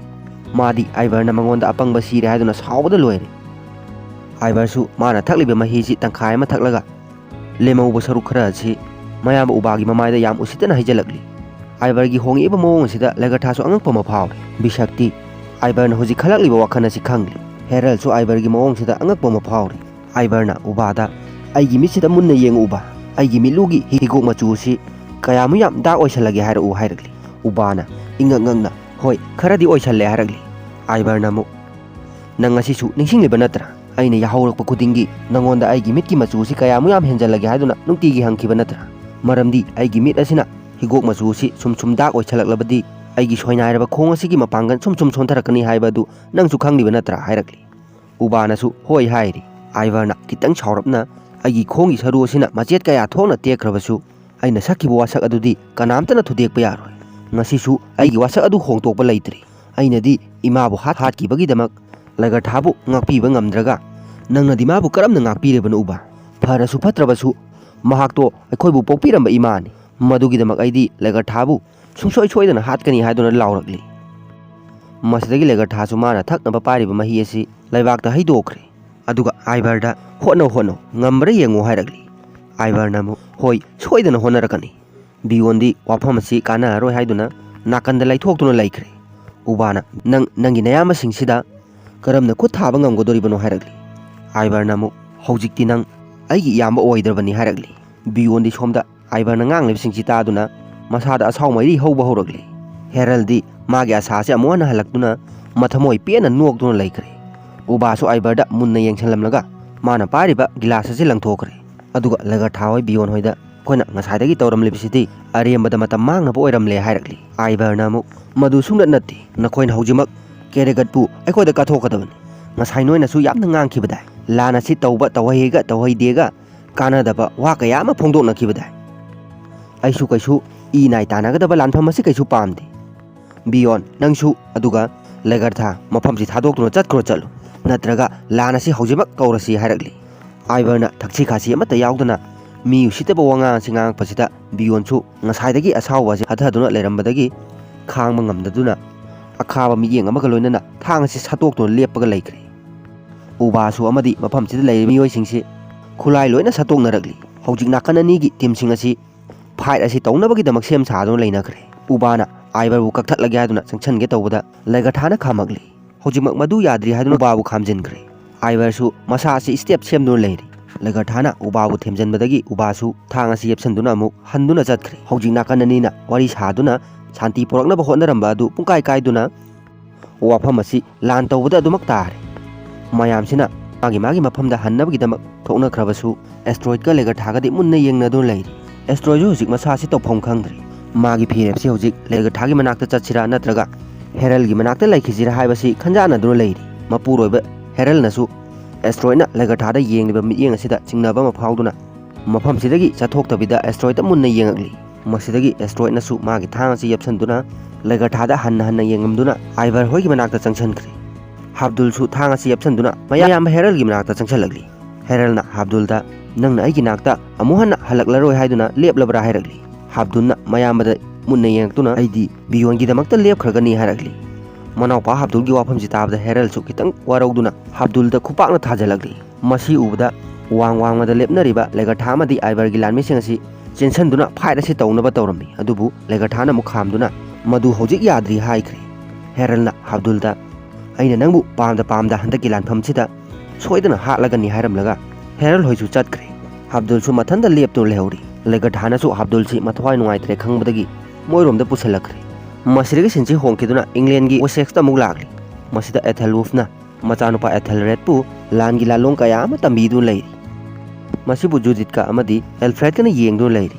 ꯃꯥꯗꯤ ꯑꯥꯏꯕꯔꯅ ꯃꯉꯣꯟꯗ ꯑꯄꯪꯕ ꯁꯤꯔꯦ ꯍꯥꯏꯗꯨꯅ ꯁꯥꯎꯕꯗ ꯂꯣꯏꯔꯦ꯫ ꯑꯥꯏꯕꯔꯁꯨ ꯃꯥꯅ ꯊꯛꯂꯤꯕ ꯃꯍꯤꯁꯤ ꯇꯪꯈꯥꯏ ꯑꯃ ꯊꯛꯂꯒ ꯂꯦꯝꯍꯧꯕ ꯁꯔꯨꯛ ꯈꯔ ꯑꯁꯤ ꯃꯌꯥꯝꯕ ꯎꯕꯥꯒꯤ ꯃꯃꯥꯏꯗ ꯌꯥꯝ ꯎꯁꯤꯠꯇꯅ ꯍꯩꯖꯤꯜꯂꯛꯂꯤ꯫ ꯑꯥꯏꯕꯔꯒꯤ ꯍꯣꯡꯉꯛꯏꯕ ꯃꯑꯣꯡ ꯑꯁꯤꯗ ꯂꯒꯔꯊꯥꯁꯨ ꯑꯉꯛꯄ ꯑꯃ ꯐꯥꯎꯔꯦ꯫ ꯕꯤꯁꯛꯇꯤ ꯑꯥꯏꯕꯔꯅ ꯍꯧꯖꯤꯛ ꯈꯜꯂꯛꯂꯤꯕ ꯋꯥꯈꯜ ꯑꯁꯤ ꯈꯪꯂꯤ꯫ ꯍꯦꯔꯜꯁꯨ ꯑꯥꯏꯕꯔꯒꯤ ꯃꯑꯣꯡꯁꯤꯗ ꯑꯉꯛꯄ ꯑꯃ ꯐꯥꯎꯔꯤ꯫ ꯑꯥꯏꯕꯔꯅ ꯎꯕꯥꯗ, "ꯑꯩꯒꯤ ꯃꯤꯠꯁꯤꯗ ꯃꯨꯟꯅ ꯌꯦꯡꯉꯨ ꯎꯕꯥ, ꯑꯩꯒꯤ ꯃꯤꯠꯂꯨꯒꯤ ꯍꯤꯒꯣꯛ ꯃꯆꯨ ꯑꯁꯤ ꯀꯌꯥꯃꯨꯛ ꯌꯥꯝ ꯗꯥꯛ ꯑꯣꯏꯁꯜꯂꯒꯦ ꯍꯥꯏꯔꯛꯎ" ꯍꯥꯏꯔꯛꯂꯤ꯫ ꯎꯕꯥꯅ ꯏꯉꯛ ꯉꯛꯅ, "ꯍꯣꯏ, ꯈꯔꯗꯤ ꯑꯣꯏꯁꯜꯂꯦ" ꯍꯥꯏꯔꯛꯂꯤ꯫ ꯑꯥꯏꯕꯔꯅ ꯑꯃꯨꯛ, "ꯅꯪ ꯉꯁꯤꯁꯨ ꯅꯤꯡꯁꯤꯡꯂꯤꯕ ꯅꯠꯇ꯭ꯔꯥ? ꯑꯩꯅ ꯌꯥꯍꯧꯔꯛꯄ ꯈꯨꯗꯤꯡꯒꯤ ꯅꯪꯉꯣꯟꯗ ꯑꯩꯒꯤ ꯃꯤꯠꯀꯤ ꯃꯆꯨ ꯑꯁꯤ ꯀꯌꯥꯃꯨꯛ ꯌꯥꯝ ꯍꯦꯟꯖꯜꯂꯒꯦ ꯍꯥꯏꯗꯨꯅ ꯅꯨꯡꯇꯤꯒꯤ ꯍꯪꯈꯤꯕ ꯅꯠꯇ꯭ꯔꯥ? ꯃꯔꯝꯗꯤ ꯑꯩꯒꯤ ꯃꯤꯠ ꯑꯁꯤꯅ ꯍꯤꯒꯣꯛ ꯃꯆꯨ ꯑꯁꯤ ꯁꯨꯝ ꯁꯨꯝ ꯗꯥꯛ ꯑꯣꯏꯁꯜꯂꯛꯂꯕꯗꯤ ꯑꯩꯒꯤ ꯁꯣꯏꯅꯥꯏꯔꯕ ꯈꯣꯡ ꯑꯁꯤꯒꯤ ꯃꯄꯥꯡꯒꯜ ꯁꯨꯝ ꯁꯨꯝ ꯁꯣꯟꯊꯔꯛꯀꯅꯤ ꯍꯥꯏꯕ ꯑꯗꯨ ꯅꯪꯁꯨ ꯈꯪꯂꯤꯕ ꯅꯠꯇ꯭ꯔꯥ?" ꯍꯥꯏꯔꯛꯂꯤ꯫ ꯎꯕꯥꯅꯁꯨ ꯍꯣꯏ ꯍꯥꯏꯔꯤ꯫ ꯑꯥꯏꯕꯔꯅ ꯈꯤꯇꯪ ꯁꯥꯎꯔꯞꯅ, "ꯑꯩꯒꯤ ꯈꯣꯡꯒꯤ ꯁꯔꯨ ꯑꯁꯤꯅ ꯃꯆꯦꯠ ꯀꯌꯥ ꯊꯣꯛꯅ ꯇꯦꯛꯈ꯭ꯔꯕꯁꯨ ꯑꯩꯅ ꯁꯛꯈꯤꯕ ꯋꯥꯁꯛ ꯑꯗꯨꯗꯤ ꯀꯅꯥꯝꯇꯅ ꯊꯨꯗꯦꯛꯄ ꯌꯥꯔꯣꯏ꯫ ꯉꯁꯤꯁꯨ ꯑꯩꯒꯤ ꯋꯥꯁꯛ ꯑꯗꯨ ꯍꯣꯡꯗꯣꯛꯄ ꯂꯩꯇ꯭ꯔꯤ꯫ ꯑꯩꯅꯗꯤ ꯏꯃꯥꯕꯨ ꯍꯥꯠ ꯍꯥꯠꯈꯤꯕꯒꯤꯗꯃꯛ ꯂꯒꯔꯊꯥꯕꯨ ꯉꯥꯛꯄꯤꯕ ꯉꯝꯗ꯭ꯔꯒ ꯅꯪꯅꯗꯤ ꯃꯥꯕꯨ ꯀꯔꯝꯅ ꯉꯥꯛꯄꯤꯔꯤꯕꯅꯣ ꯎꯕꯥ? ꯐꯔꯁꯨ ꯐꯠꯇ꯭ꯔꯕꯁꯨ ꯃꯍꯥꯛꯇꯣ ꯑꯩꯈꯣꯏꯕꯨ ꯄꯣꯛꯄꯤꯔꯝꯕ ꯏꯃꯥꯅꯤ꯫ ꯃꯗꯨꯒꯤꯗꯃꯛ ꯑꯩꯗꯤ ꯂꯒꯔꯊꯥꯕꯨ ꯁꯨꯡꯁꯣꯏ ꯁꯣꯏꯗꯅ ꯍꯥꯠꯀꯅꯤ" ꯍꯥꯏꯗꯨꯅ ꯂꯥꯎꯔꯛꯂꯤ꯫ ꯃꯁꯤꯗꯒꯤ ꯂꯒꯔꯊꯥꯁꯨ ꯃꯥꯅ ꯊꯛꯅꯕ ꯄꯥꯏꯔꯤꯕ ꯃꯍꯤ ꯑꯁꯤ ꯂꯩꯕꯥꯛꯇ ꯍꯩꯗꯣꯛꯈ꯭ꯔꯦ꯫ ꯑꯗꯨꯒ ꯑꯥꯏꯕꯔꯗ, "ꯍꯣꯠꯅꯧ, ꯍꯣꯠꯅꯧ, ꯉꯝꯕ꯭ꯔꯥ ꯌꯦꯡꯉꯨ" ꯍꯥꯏꯔꯛꯂꯤ꯫ ꯑꯥꯏꯕꯔꯅ ꯑꯃꯨꯛ, "ꯍꯣꯏ, ꯁꯣꯏꯗꯅ ꯍꯣꯠꯅꯔꯛꯀꯅꯤ"꯫ ꯕꯤꯌꯣꯟꯗꯤ ꯋꯥꯐꯝ ꯑꯁꯤ ꯀꯥꯟꯅꯔꯔꯣꯏ ꯍꯥꯏꯗꯨꯅ ꯅꯥꯀꯟꯗ ꯂꯩꯊꯣꯛꯇꯨꯅ ꯂꯩꯈ꯭ꯔꯦ꯫ ꯎꯕꯥꯅ, "ꯅꯪ ꯅꯪꯒꯤ ꯅꯌꯥꯝꯕꯁꯤꯡꯁꯤꯗ ꯀꯔꯝꯅ ꯈꯨꯠ ꯊꯥꯕ ꯉꯝꯒꯗꯣꯔꯤꯕꯅꯣ?" ꯍꯥꯏꯔꯛꯂꯤ꯫ ꯑꯥꯏꯕꯔꯅ ꯑꯃꯨꯛ, "ꯍꯧꯖꯤꯛꯇꯤ ꯅꯪ ꯑꯩꯒꯤ ꯏꯌꯥꯝꯕ ꯑꯣꯏꯗ꯭ꯔꯕꯅꯤ" ꯍꯥꯏꯔꯛꯂꯤ꯫ ꯕꯤꯌꯣꯟꯗꯤ ꯁꯣꯝꯗ ꯑꯥꯏꯕꯔꯅ ꯉꯥꯡꯂꯤꯕꯁꯤꯡꯁꯤ ꯇꯥꯗꯨꯅ ꯃꯁꯥꯗ ꯑꯁꯥꯎ ꯃꯩꯔꯤ ꯍꯧꯕ ꯍꯧꯔꯛꯂꯤ꯫ ꯍꯦꯔꯜꯗꯤ ꯃꯥꯒꯤ ꯑꯁꯥ ꯑꯁꯤ ꯑꯃꯨꯛ ꯍꯟꯅ ꯍꯜꯂꯛꯇꯨꯅ ꯃꯊꯃꯣꯏ ꯄꯦꯟꯅ ꯅꯣꯛꯇꯨꯅ ꯂꯩꯈ꯭ꯔꯦ꯫ ꯎꯕꯥꯁꯨ ꯑꯥꯏꯕꯔꯗ ꯃꯨꯟꯅ ꯌꯦꯡꯁꯤꯜꯂꯝꯂꯒ ꯃꯥꯅ ꯄꯥꯏꯔꯤꯕ ꯒꯤꯂꯥꯁ ꯑꯁꯤ ꯂꯪꯊꯣꯛꯈ꯭ꯔꯦ꯫ ꯑꯗꯨꯒ ꯂꯒꯔꯊꯥ ꯍꯣꯏ ꯕꯤꯌꯣꯟ ꯍꯣꯏꯗ, "ꯑꯩꯈꯣꯏꯅ ꯉꯁꯥꯏꯗꯒꯤ ꯇꯧꯔꯝꯂꯤꯕꯁꯤꯗꯤ ꯑꯔꯦꯝꯕꯗ ꯃꯇꯝ ꯃꯥꯡꯅꯕ ꯑꯣꯏꯔꯝꯂꯦ" ꯍꯥꯏꯔꯛꯂꯤ꯫ ꯑꯥꯏꯕꯔꯅ ꯑꯃꯨꯛ, "ꯃꯗꯨ ꯁꯨꯡꯅꯠ ꯅꯠꯇꯦ꯫ ꯅꯈꯣꯏꯅ ꯍꯧꯖꯤꯛꯃꯛ ꯀꯦꯔꯦꯒꯠꯄꯨ ꯑꯩꯈꯣꯏꯗ ꯀꯠꯊꯣꯛꯀꯗꯕꯅꯤ꯫ ꯉꯁꯥꯏ ꯅꯣꯏꯅꯁꯨ ꯌꯥꯝꯅ ꯉꯥꯡꯈꯤꯕꯗꯥꯏ, ꯂꯥꯟ ꯑꯁꯤ ꯇꯧꯕ ꯇꯧꯍꯩꯒ ꯇꯧꯍꯩꯗꯦꯒ ꯀꯥꯟꯅꯗꯕ ꯋꯥ ꯀꯌꯥ ꯑꯃ ꯐꯣꯡꯗꯣꯛꯅꯈꯤꯕꯗꯥꯏ꯫ ꯑꯩꯁꯨ ꯀꯩꯁꯨ ꯏ ꯅꯥꯏ ꯇꯥꯟꯅꯒꯗꯕ ꯂꯥꯟꯐꯝ ꯑꯁꯤ ꯀꯩꯁꯨ ꯄꯥꯝꯗꯦ꯫ ꯕꯤꯌꯣꯟ, ꯅꯪꯁꯨ ꯑꯗꯨꯒ ꯂꯒꯔꯊꯥ ꯃꯐꯝꯁꯤ ꯊꯥꯗꯣꯛꯇꯨꯅ ꯆꯠꯈ꯭ꯔꯣ, ꯆꯠꯂꯨ, ꯅꯠꯇ꯭ꯔꯒ ꯂꯥꯟ ꯑꯁꯤ ꯍꯧꯖꯤꯛꯃꯛ ꯇꯧꯔꯁꯤ" ꯍꯥꯏꯔꯛꯂꯤ꯫ ꯑꯥꯏꯕꯔꯅ ꯊꯛꯁꯤ ꯈꯥꯁꯤ ꯑꯃꯠꯇ ꯌꯥꯎꯗꯅ ꯃꯤ ꯎꯁꯤꯠꯇꯕ ꯋꯥꯉꯥꯡ ꯑꯁꯤ ꯉꯥꯡꯉꯛꯄꯁꯤꯗ ꯕꯤꯌꯣꯟꯁꯨ ꯉꯁꯥꯏꯗꯒꯤ ꯑꯁꯥꯎꯕ ꯑꯁꯤ ꯍꯟꯊꯗꯨꯅ ꯂꯩꯔꯝꯕꯗꯒꯤ ꯈꯥꯡꯕ ꯉꯝꯗꯗꯨꯅ ꯑꯈꯥꯕ ꯃꯤꯠꯌꯦꯡ ꯑꯃꯒ ꯂꯣꯏꯅꯅ ꯊꯥꯡ ꯑꯁꯤ ꯁꯠꯇꯣꯛꯇꯨꯅ ꯂꯦꯞꯄꯒ ꯂꯩꯈ꯭ꯔꯦ꯫ ꯎꯕꯥꯁꯨ ꯑꯃꯗꯤ ꯃꯐꯝꯁꯤꯗ ꯂꯩꯔꯤꯕ ꯃꯤꯑꯣꯏꯁꯤꯡꯁꯤ ꯈꯨꯠꯂꯥꯏ ꯂꯣꯏꯅ ꯁꯠꯇꯣꯛꯅꯔꯛꯂꯤ꯫ ꯍꯧꯖꯤꯛ ꯅꯥꯀꯟ ꯑꯅꯤꯒꯤ ꯇꯤꯝꯁꯤꯡ ꯑꯁꯤ ꯐꯥꯏꯠ ꯑꯁꯤ ꯇꯧꯅꯕꯒꯤꯗꯃꯛ ꯁꯦꯝ ꯁꯥꯗꯨꯅ ꯂꯩꯅꯈ꯭ꯔꯦ꯫ ꯎꯕꯥꯅ ꯑꯥꯏꯕꯔꯕꯨ ꯀꯛꯊꯠꯂꯒꯦ ꯍꯥꯏꯗꯨꯅ ꯆꯪꯁꯤꯟꯒꯦ ꯇꯧꯕꯗ ꯂꯦꯒꯔꯊꯥꯅ ꯈꯥꯝꯃꯛꯂꯤ꯫ ꯍꯧꯖꯤꯛꯃꯛ ꯃꯗꯨ ꯌꯥꯗ꯭ꯔꯤ ꯍꯥꯏꯗꯨꯅ ꯎꯕꯥꯕꯨ ꯈꯥꯝꯖꯤꯟꯈ꯭ꯔꯦ꯫ ꯑꯥꯏꯕꯔꯁꯨ ꯃꯁꯥ ꯑꯁꯤ ꯁ꯭ꯇꯦꯞ ꯁꯦꯝꯗꯨꯅ ꯂꯩꯔꯤ꯫ ꯂꯦꯒꯔꯊꯥꯅ ꯎꯕꯥꯕꯨ ꯊꯦꯝꯖꯤꯟꯕꯗꯒꯤ ꯎꯕꯥꯁꯨ ꯊꯥꯡ ꯑꯁꯤ ꯌꯦꯞꯁꯟꯗꯨꯅ ꯑꯃꯨꯛ ꯍꯟꯗꯨꯅ ꯆꯠꯈ꯭ꯔꯦ꯫ ꯍꯧꯖꯤꯛ ꯅꯥꯀꯟ ꯑꯅꯤꯅ ꯋꯥꯔꯤ ꯁꯥꯗꯨꯅ ꯁꯥꯟꯇꯤ ꯄꯨꯔꯛꯅꯕ ꯍꯣꯠꯅꯔꯝꯕ ꯑꯗꯨ ꯄꯨꯡꯀꯥꯏ ꯀꯥꯏꯗꯨꯅ ꯋꯥꯐꯝ ꯑꯁꯤ ꯂꯥꯟ ꯇꯧꯕꯗ ꯑꯗꯨꯃꯛ ꯇꯥꯔꯦ꯫ ꯃꯌꯥꯝꯁꯤꯅ ꯃꯥꯒꯤ ꯃꯥꯒꯤ ꯃꯐꯝꯗ ꯍꯟꯅꯕꯒꯤꯗꯃꯛ ꯊꯣꯛꯅꯈ꯭ꯔꯕꯁꯨ ꯑꯦꯁꯇ꯭ꯔꯣꯏꯗꯀ ꯂꯦꯒꯔꯊꯥꯒꯗꯤ ꯃꯨꯟꯅ ꯌꯦꯡꯅꯗꯨꯅ ꯂꯩꯔꯤ꯫ ꯑꯦꯁꯇ꯭ꯔꯣꯏꯗꯁꯨ ꯍꯧꯖꯤꯛ ꯃꯁꯥꯁꯤ ꯇꯧꯐꯝ ꯈꯪꯗ꯭ꯔꯦ꯫ ꯃꯥꯒꯤ ꯐꯤꯔꯦꯞꯁꯤ ꯍꯧꯖꯤꯛ ꯂꯦꯒꯔꯊꯥꯒꯤ ꯃꯅꯥꯛꯇ ꯆꯠꯁꯤꯔꯥ ꯅꯠꯇ꯭ꯔꯒ ꯍꯦꯔꯜꯒꯤ ꯃꯅꯥꯛꯇ ꯂꯩꯈꯤꯁꯤꯔꯥ ꯍꯥꯏꯕꯁꯤ ꯈꯟꯖꯥꯟꯅꯗꯨꯅ ꯂꯩꯔꯤ꯫ ꯃꯄꯨꯔꯣꯏꯕ ꯍꯦꯔꯜꯅꯁꯨ ꯑꯦꯁꯇ꯭ꯔꯣꯏꯗꯅ ꯂꯦꯒꯔꯊꯥꯗ ꯌꯦꯡꯂꯤꯕ ꯃꯤꯠꯌꯦꯡ ꯑꯁꯤꯗ ꯆꯤꯡꯅꯕ ꯑꯃ ꯐꯥꯎꯗꯨꯅ ꯃꯐꯝꯁꯤꯗꯒꯤ ꯆꯠꯊꯣꯛꯇꯕꯤꯗ ꯑꯦꯁꯇ꯭ꯔꯣꯏꯗꯇ ꯃꯨꯟꯅ ꯌꯦꯡꯉꯛꯂꯤ꯫ ꯃꯁꯤꯗꯒꯤ ꯑꯦꯁꯇ꯭ꯔꯣꯏꯗꯅꯁꯨ ꯃꯥꯒꯤ ꯊꯥꯡ ꯑꯁꯤ ꯌꯦꯞꯁꯟꯗꯨꯅ ꯂꯦꯒꯔꯊꯥꯗ ꯍꯟꯅ ꯍꯟꯅ ꯌꯦꯡꯉꯝꯗꯨꯅ ꯑꯥꯏꯕꯔ ꯍꯣꯏꯒꯤ ꯃꯅꯥꯛꯇ ꯆꯪꯁꯤꯟꯈ꯭ꯔꯦ꯫ ꯍꯥꯕꯗꯨꯜꯁꯨ ꯊꯥꯡ ꯑꯁꯤ ꯌꯦꯞꯁꯟꯗꯨꯅ ꯃꯌꯥꯝꯕ ꯍꯦꯔꯜꯒꯤ ꯃꯅꯥꯛꯇ ꯆꯪꯁꯤꯜꯂꯛꯂꯤ꯫ ꯍꯦꯔꯜꯅ ꯍꯥꯕꯗꯨꯜꯗ, "ꯅꯪꯅ ꯑꯩꯒꯤ ꯅꯥꯛꯇ ꯑꯃꯨꯛ ꯍꯟꯅ ꯍꯜꯂꯛꯂꯔꯣꯏ ꯍꯥꯏꯗꯨꯅ ꯂꯦꯞꯂꯕ꯭ꯔꯥ?" ꯍꯥꯏꯔꯛꯂꯤ꯫ ꯍꯥꯕꯗꯨꯜꯅ ꯃꯌꯥꯝꯕꯗ ꯃꯨꯟꯅ ꯌꯦꯡꯉꯛꯇꯨꯅ, "ꯑꯩꯗꯤ ꯕꯤꯌꯣꯟꯒꯤꯗꯃꯛꯇ ꯂꯦꯞꯈ꯭ꯔꯒꯅꯤ" ꯍꯥꯏꯔꯛꯂꯤ꯫ ꯃꯅꯥꯎꯄꯥ ꯍꯥꯕꯗꯨꯜꯒꯤ ꯋꯥꯐꯝꯁꯤ ꯇꯥꯕꯗ ꯍꯦꯔꯜꯁꯨ ꯈꯤꯇꯪ ꯋꯥꯔꯧꯗꯨꯅ ꯍꯥꯕꯗꯨꯜꯗ ꯈꯨꯄꯥꯛꯅ ꯊꯥꯖꯤꯜꯂꯛꯂꯤ꯫ ꯃꯁꯤ ꯎꯕꯗ ꯋꯥꯡ ꯋꯥꯡꯃꯗ ꯂꯦꯞꯅꯔꯤꯕ ꯂꯦꯒꯔꯊꯥ ꯑꯃꯗꯤ ꯑꯥꯏꯕꯔꯒꯤ ꯂꯥꯟꯃꯤꯁꯤꯡ ꯑꯁꯤ ꯆꯦꯟꯁꯤꯟꯗꯨꯅ ꯐꯥꯏꯠ ꯑꯁꯤ ꯇꯧꯅꯕ ꯇꯧꯔꯝꯃꯤ꯫ ꯑꯗꯨꯕꯨ ꯂꯦꯒꯔꯊꯥꯅ ꯑꯃꯨꯛ ꯈꯥꯝꯗꯨꯅ, "ꯃꯗꯨ ꯍꯧꯖꯤꯛ ꯌꯥꯗ꯭ꯔꯤ" ꯍꯥꯏꯈ꯭ꯔꯦ꯫ ꯍꯦꯔꯜꯅ ꯍꯥꯕꯗꯨꯜꯗ, "ꯑꯩꯅ ꯅꯪꯕꯨ ꯄꯥꯝꯗ ꯄꯥꯝꯗ ꯍꯟꯗꯛꯀꯤ ꯂꯥꯟꯐꯝꯁꯤꯗ ꯁꯣꯏꯗꯅ ꯍꯥꯠꯂꯒꯅꯤ" ꯍꯥꯏꯔꯝꯂꯒ ꯍꯦꯔꯜ ꯍꯣꯏꯁꯨ ꯆꯠꯈ꯭ꯔꯦ꯫ ꯍꯥꯕꯗꯨꯜꯁꯨ ꯃꯊꯟꯇ ꯂꯦꯞꯇꯨꯅ ꯂꯩꯍꯧꯔꯤ꯫ ꯂꯦꯒꯔꯊꯥꯅꯁꯨ ꯍꯥꯕꯗꯨꯜꯁꯤ ꯃꯊꯋꯥꯏ ꯅꯨꯡꯉꯥꯏꯇ꯭ꯔꯦ ꯈꯪꯕꯗꯒꯤ ꯃꯣꯏꯔꯣꯝꯗ ꯄꯨꯁꯤꯜꯂꯛꯈ꯭ꯔꯦ꯫ ꯃꯁꯤꯗꯒꯤ ꯁꯤꯟꯁꯤ ꯍꯣꯡꯈꯤꯗꯨꯅ ꯏꯪꯂꯦꯟꯒꯤ ꯋꯦꯁꯦꯛꯁꯇ ꯑꯃꯨꯛ ꯂꯥꯛꯂꯤ꯫ ꯃꯁꯤꯗ ꯑꯦꯊꯦꯜꯋꯨꯐꯅ ꯃꯆꯥꯅꯨꯄꯥ ꯑꯦꯊꯦꯜꯔꯦꯗꯄꯨ ꯂꯥꯟꯒꯤ ꯂꯥꯟꯂꯣꯡ ꯀꯌꯥ ꯑꯃ ꯇꯝꯕꯤꯗꯨꯅ ꯂꯩꯔꯤ꯫ ꯃꯁꯤꯕꯨ ꯖꯨꯗꯤꯠꯀ ꯑꯃꯗꯤ ꯑꯦꯜꯐ꯭ꯔꯦꯗꯀꯅ ꯌꯦꯡꯗꯨꯅ ꯂꯩꯔꯤ꯫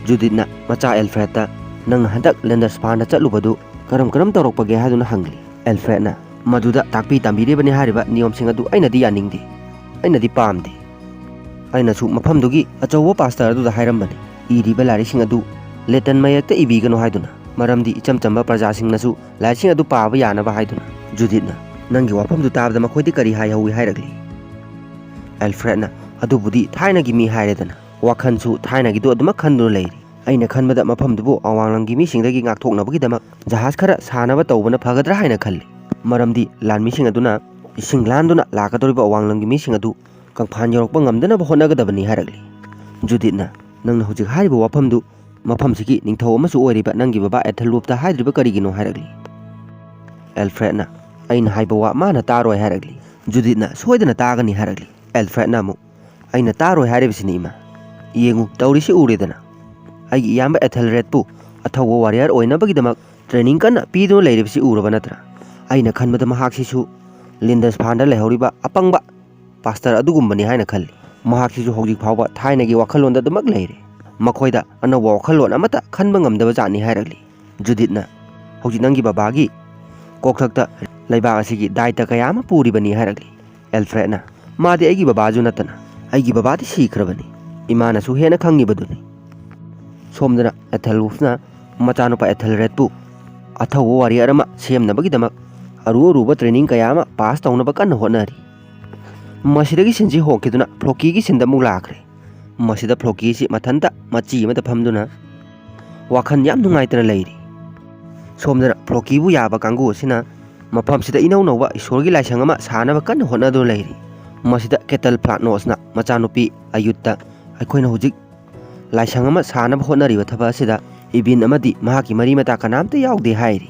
ꯖꯨꯗꯤꯠꯅ ꯃꯆꯥ ꯑꯦꯜꯐ꯭ꯔꯦꯗꯇ, "ꯅꯪꯅ ꯍꯟꯗꯛ ꯂꯦꯟꯗꯔꯁꯐꯥꯟꯗ ꯆꯠꯂꯨꯕꯗꯨ ꯀꯔꯝ ꯀꯔꯝ ꯇꯧꯔꯛꯄꯒꯦ?" ꯍꯥꯏꯗꯨꯅ ꯍꯪꯂꯤ꯫ ꯑꯦꯜꯐ꯭ꯔꯦꯗꯅ, "ꯃꯗꯨꯗ ꯇꯥꯛꯄꯤ ꯇꯝꯕꯤꯔꯤꯕꯅꯤ ꯍꯥꯏꯔꯤꯕ ꯅꯤꯌꯣꯝꯁꯤꯡ ꯑꯗꯨ ꯑꯩꯅꯗꯤ ꯌꯥꯅꯤꯡꯗꯦ, ꯑꯩꯅꯗꯤ ꯄꯥꯝꯗꯦ꯫ ꯑꯩꯅꯁꯨ ꯃꯐꯝꯗꯨꯒꯤ ꯑꯆꯧꯕ ꯄꯥꯁꯇꯔ ꯑꯗꯨꯗ ꯍꯥꯏꯔꯝꯕꯅꯤ, ꯏꯔꯤꯕ ꯂꯥꯏꯔꯤꯛꯁꯤꯡ ꯑꯗꯨ ꯂꯦꯇꯟ ꯃꯌꯦꯛꯇ ꯏꯕꯤꯒꯅꯨ ꯍꯥꯏꯗꯨꯅ, ꯃꯔꯝꯗꯤ ꯏꯆꯝ ꯆꯝꯕ ꯄ꯭ꯔꯖꯥꯁꯤꯡꯅꯁꯨ ꯂꯥꯏꯔꯤꯛꯁꯤꯡ ꯑꯗꯨ ꯄꯥꯕ ꯌꯥꯅꯕ" ꯍꯥꯏꯗꯨꯅ꯫ ꯖꯨꯗꯤꯠꯅ, "ꯅꯪꯒꯤ ꯋꯥꯐꯝꯗꯨ ꯇꯥꯕꯗ ꯃꯈꯣꯏꯗꯤ ꯀꯔꯤ ꯍꯥꯏꯍꯧꯏ?" ꯍꯥꯏꯔꯛꯂꯤ꯫ ꯑꯦꯜꯐ꯭ꯔꯦꯗꯅ, "ꯑꯗꯨꯕꯨꯗꯤ ꯊꯥꯏꯅꯒꯤ ꯃꯤ ꯍꯥꯏꯔꯦꯗꯅ, ꯋꯥꯈꯜꯁꯨ ꯊꯥꯏꯅꯒꯤꯗꯨ ꯑꯗꯨꯃꯛ ꯈꯟꯗꯨꯅ ꯂꯩꯔꯤ꯫ ꯑꯩꯅ ꯈꯟꯕꯗ ꯃꯐꯝꯗꯨꯕꯨ ꯑꯋꯥꯡꯂꯝꯒꯤ ꯃꯤꯁꯤꯡꯗꯒꯤ ꯉꯥꯛꯊꯣꯛꯅꯕꯒꯤꯗꯃꯛ ꯖꯍꯥꯖ ꯈꯔ ꯁꯥꯅꯕ ꯇꯧꯕꯅ ꯐꯒꯗ꯭ꯔꯥ ꯍꯥꯏꯅ ꯈꯜꯂꯤ, ꯃꯔꯝꯗꯤ ꯂꯥꯟꯃꯤꯁꯤꯡ ꯑꯗꯨꯅ ꯏꯁꯤꯡ ꯂꯥꯟꯗꯨꯅ ꯂꯥꯛꯀꯗꯧꯔꯤꯕ ꯑꯋꯥꯡꯂꯝꯒꯤ ꯃꯤꯁꯤꯡ ꯑꯗꯨ ꯀꯪꯐꯥꯟ ꯌꯧꯔꯛꯄ ꯉꯝꯗꯅꯕ ꯍꯣꯠꯅꯒꯗꯕꯅꯤ" ꯍꯥꯏꯔꯛꯂꯤ꯫ ꯖꯨꯗꯤꯠꯅ, "ꯅꯪꯅ ꯍꯧꯖꯤꯛ ꯍꯥꯏꯔꯤꯕ ꯋꯥꯐꯝꯗꯨ ꯃꯐꯝꯁꯤꯒꯤ ꯅꯤꯡꯊꯧ ꯑꯃꯁꯨ ꯑꯣꯏꯔꯤꯕ ꯅꯪꯒꯤ ꯕꯕꯥ ꯑꯦꯊꯦꯜꯋꯨꯐꯇ ꯍꯥꯏꯗ꯭ꯔꯤꯕ ꯀꯔꯤꯒꯤꯅꯣ?" ꯍꯥꯏꯔꯛꯂꯤ꯫ ꯑꯦꯜꯐ꯭ꯔꯦꯗꯅ, "ꯑꯩꯅ ꯍꯥꯏꯕ ꯋꯥ ꯃꯥꯅ ꯇꯥꯔꯣꯏ" ꯍꯥꯏꯔꯛꯂꯤ꯫ ꯖꯨꯗꯤꯠꯅ, "ꯁꯣꯏꯗꯅ ꯇꯥꯒꯅꯤ" ꯍꯥꯏꯔꯛꯂꯤ꯫ ꯑꯦꯜꯐ꯭ꯔꯦꯗꯅ ꯑꯃꯨꯛ, "ꯑꯩꯅ ꯇꯥꯔꯣꯏ ꯍꯥꯏꯔꯤꯕꯁꯤꯅꯤ, ꯏꯃꯥ꯫ ꯌꯦꯡꯉꯨ, ꯇꯧꯔꯤꯁꯤ ꯎꯔꯦꯗꯅ꯫ ꯑꯩꯒꯤ ꯏꯌꯥꯝꯕ ꯑꯦꯊꯦꯜꯔꯦꯗꯄꯨ ꯑꯊꯧꯕ ꯋꯥꯔꯤꯌꯔ ꯑꯣꯏꯅꯕꯒꯤꯗꯃꯛ ꯇ꯭ꯔꯦꯅꯤꯡ ꯀꯟꯅ ꯄꯤꯗꯨꯅ ꯂꯩꯔꯤꯕꯁꯤ ꯎꯔꯕ ꯅꯠꯇ꯭ꯔꯥ? ꯑꯩꯅ ꯈꯟꯕꯗ ꯃꯍꯥꯛꯁꯤꯁꯨ ꯂꯤꯟꯗꯁꯐꯥꯟꯗ ꯂꯩꯍꯧꯔꯤꯕ ꯑꯄꯪꯕ ꯄꯥꯁꯇꯔ ꯑꯗꯨꯒꯨꯝꯕꯅꯤ ꯍꯥꯏꯅ ꯈꯜꯂꯤ꯫ ꯃꯍꯥꯛꯁꯤꯁꯨ ꯍꯧꯖꯤꯛ ꯐꯥꯎꯕ ꯊꯥꯏꯅꯒꯤ ꯋꯥꯈꯜꯂꯣꯟꯗ ꯑꯗꯨꯃꯛ ꯂꯩꯔꯤ꯫ ꯃꯈꯣꯏꯗ ꯑꯅꯧꯕ ꯋꯥꯈꯜꯂꯣꯟ ꯑꯃꯠꯇ ꯈꯟꯕ ꯉꯝꯗꯕ ꯖꯥꯠꯅꯤ" ꯍꯥꯏꯔꯛꯂꯤ꯫ ꯖꯨꯗꯤꯠꯅ, "ꯍꯧꯖꯤꯛ ꯅꯪꯒꯤ ꯕꯕꯥꯒꯤ ꯀꯣꯛꯊꯛꯇ ꯂꯩꯕꯥꯛ ꯑꯁꯤꯒꯤ ꯗꯥꯏꯇ ꯀꯌꯥ ꯑꯃ ꯄꯨꯔꯤꯕꯅꯤ" ꯍꯥꯏꯔꯛꯂꯤ꯫ ꯑꯦꯜꯐ꯭ꯔꯦꯗꯅ, "ꯃꯥꯗꯤ ꯑꯩꯒꯤ ꯕꯕꯥꯁꯨ ꯅꯠꯇꯅ, ꯑꯩꯒꯤ ꯕꯕꯥꯗꯤ ꯁꯤꯈ꯭ꯔꯕꯅꯤ꯫ ꯏꯃꯥꯅꯁꯨ ꯍꯦꯟꯅ ꯈꯪꯉꯤꯕꯗꯨꯅꯤ꯫" ꯁꯣꯝꯗꯅ ꯑꯦꯊꯦꯜꯋꯨꯐꯅ ꯃꯆꯥꯅꯨꯄꯥ ꯑꯦꯊꯦꯜꯔꯦꯗꯄꯨ ꯑꯊꯧꯕ ꯋꯥꯔꯤꯌꯔ ꯑꯃ ꯁꯦꯝꯅꯕꯒꯤꯗꯃꯛ ꯑꯔꯨ ꯑꯔꯨꯕ ꯇ꯭ꯔꯦꯅꯤꯡ ꯀꯌꯥ ꯑꯃ ꯄꯥꯁ ꯇꯧꯅꯕ ꯀꯟꯅ ꯍꯣꯠꯅꯔꯤ꯫ ꯃꯁꯤꯗꯒꯤ ꯁꯤꯟꯁꯤ ꯍꯣꯡꯈꯤꯗꯨꯅ ꯐ꯭ꯂꯣꯀꯤꯒꯤ ꯁꯤꯟꯗ ꯑꯃꯨꯛ ꯂꯥꯛꯈ꯭ꯔꯦ꯫ ꯃꯁꯤꯗ ꯐ꯭ꯂꯣꯀꯤꯁꯤ ꯃꯊꯟꯇ ꯃꯆꯤ ꯑꯃꯗ ꯐꯝꯗꯨꯅ ꯋꯥꯈꯜ ꯌꯥꯝ ꯅꯨꯡꯉꯥꯏꯇꯅ ꯂꯩꯔꯤ꯫ ꯁꯣꯝꯗꯅ ꯐ꯭ꯂꯣꯀꯤꯕꯨ ꯌꯥꯕ ꯀꯥꯡꯕꯨ ꯑꯁꯤꯅ ꯃꯐꯝꯁꯤꯗ ꯏꯅꯧ ꯅꯧꯕ ꯏꯁꯣꯔꯒꯤ ꯂꯥꯏꯁꯪ ꯑꯃ ꯁꯥꯅꯕ ꯀꯟꯅ ꯍꯣꯠꯅꯗꯨꯅ ꯂꯩꯔꯤ꯫ ꯃꯁꯤꯗ ꯀꯦꯇꯜ ꯐ꯭ꯂꯥꯛꯅꯣꯁꯅ ꯃꯆꯥꯅꯨꯄꯤ ꯑꯌꯨꯠꯇ, "ꯑꯩꯈꯣꯏꯅ ꯍꯧꯖꯤꯛ ꯂꯥꯏꯁꯪ ꯑꯃ ꯁꯥꯅꯕ ꯍꯣꯠꯅꯔꯤꯕ ꯊꯕꯛ ꯑꯁꯤꯗ ꯏꯕꯤꯟ ꯑꯃꯗꯤ ꯃꯍꯥꯛꯀꯤ ꯃꯔꯤ ꯃꯇꯥ ꯀꯅꯥꯝꯇ ꯌꯥꯎꯗꯦ" ꯍꯥꯏꯔꯤ꯫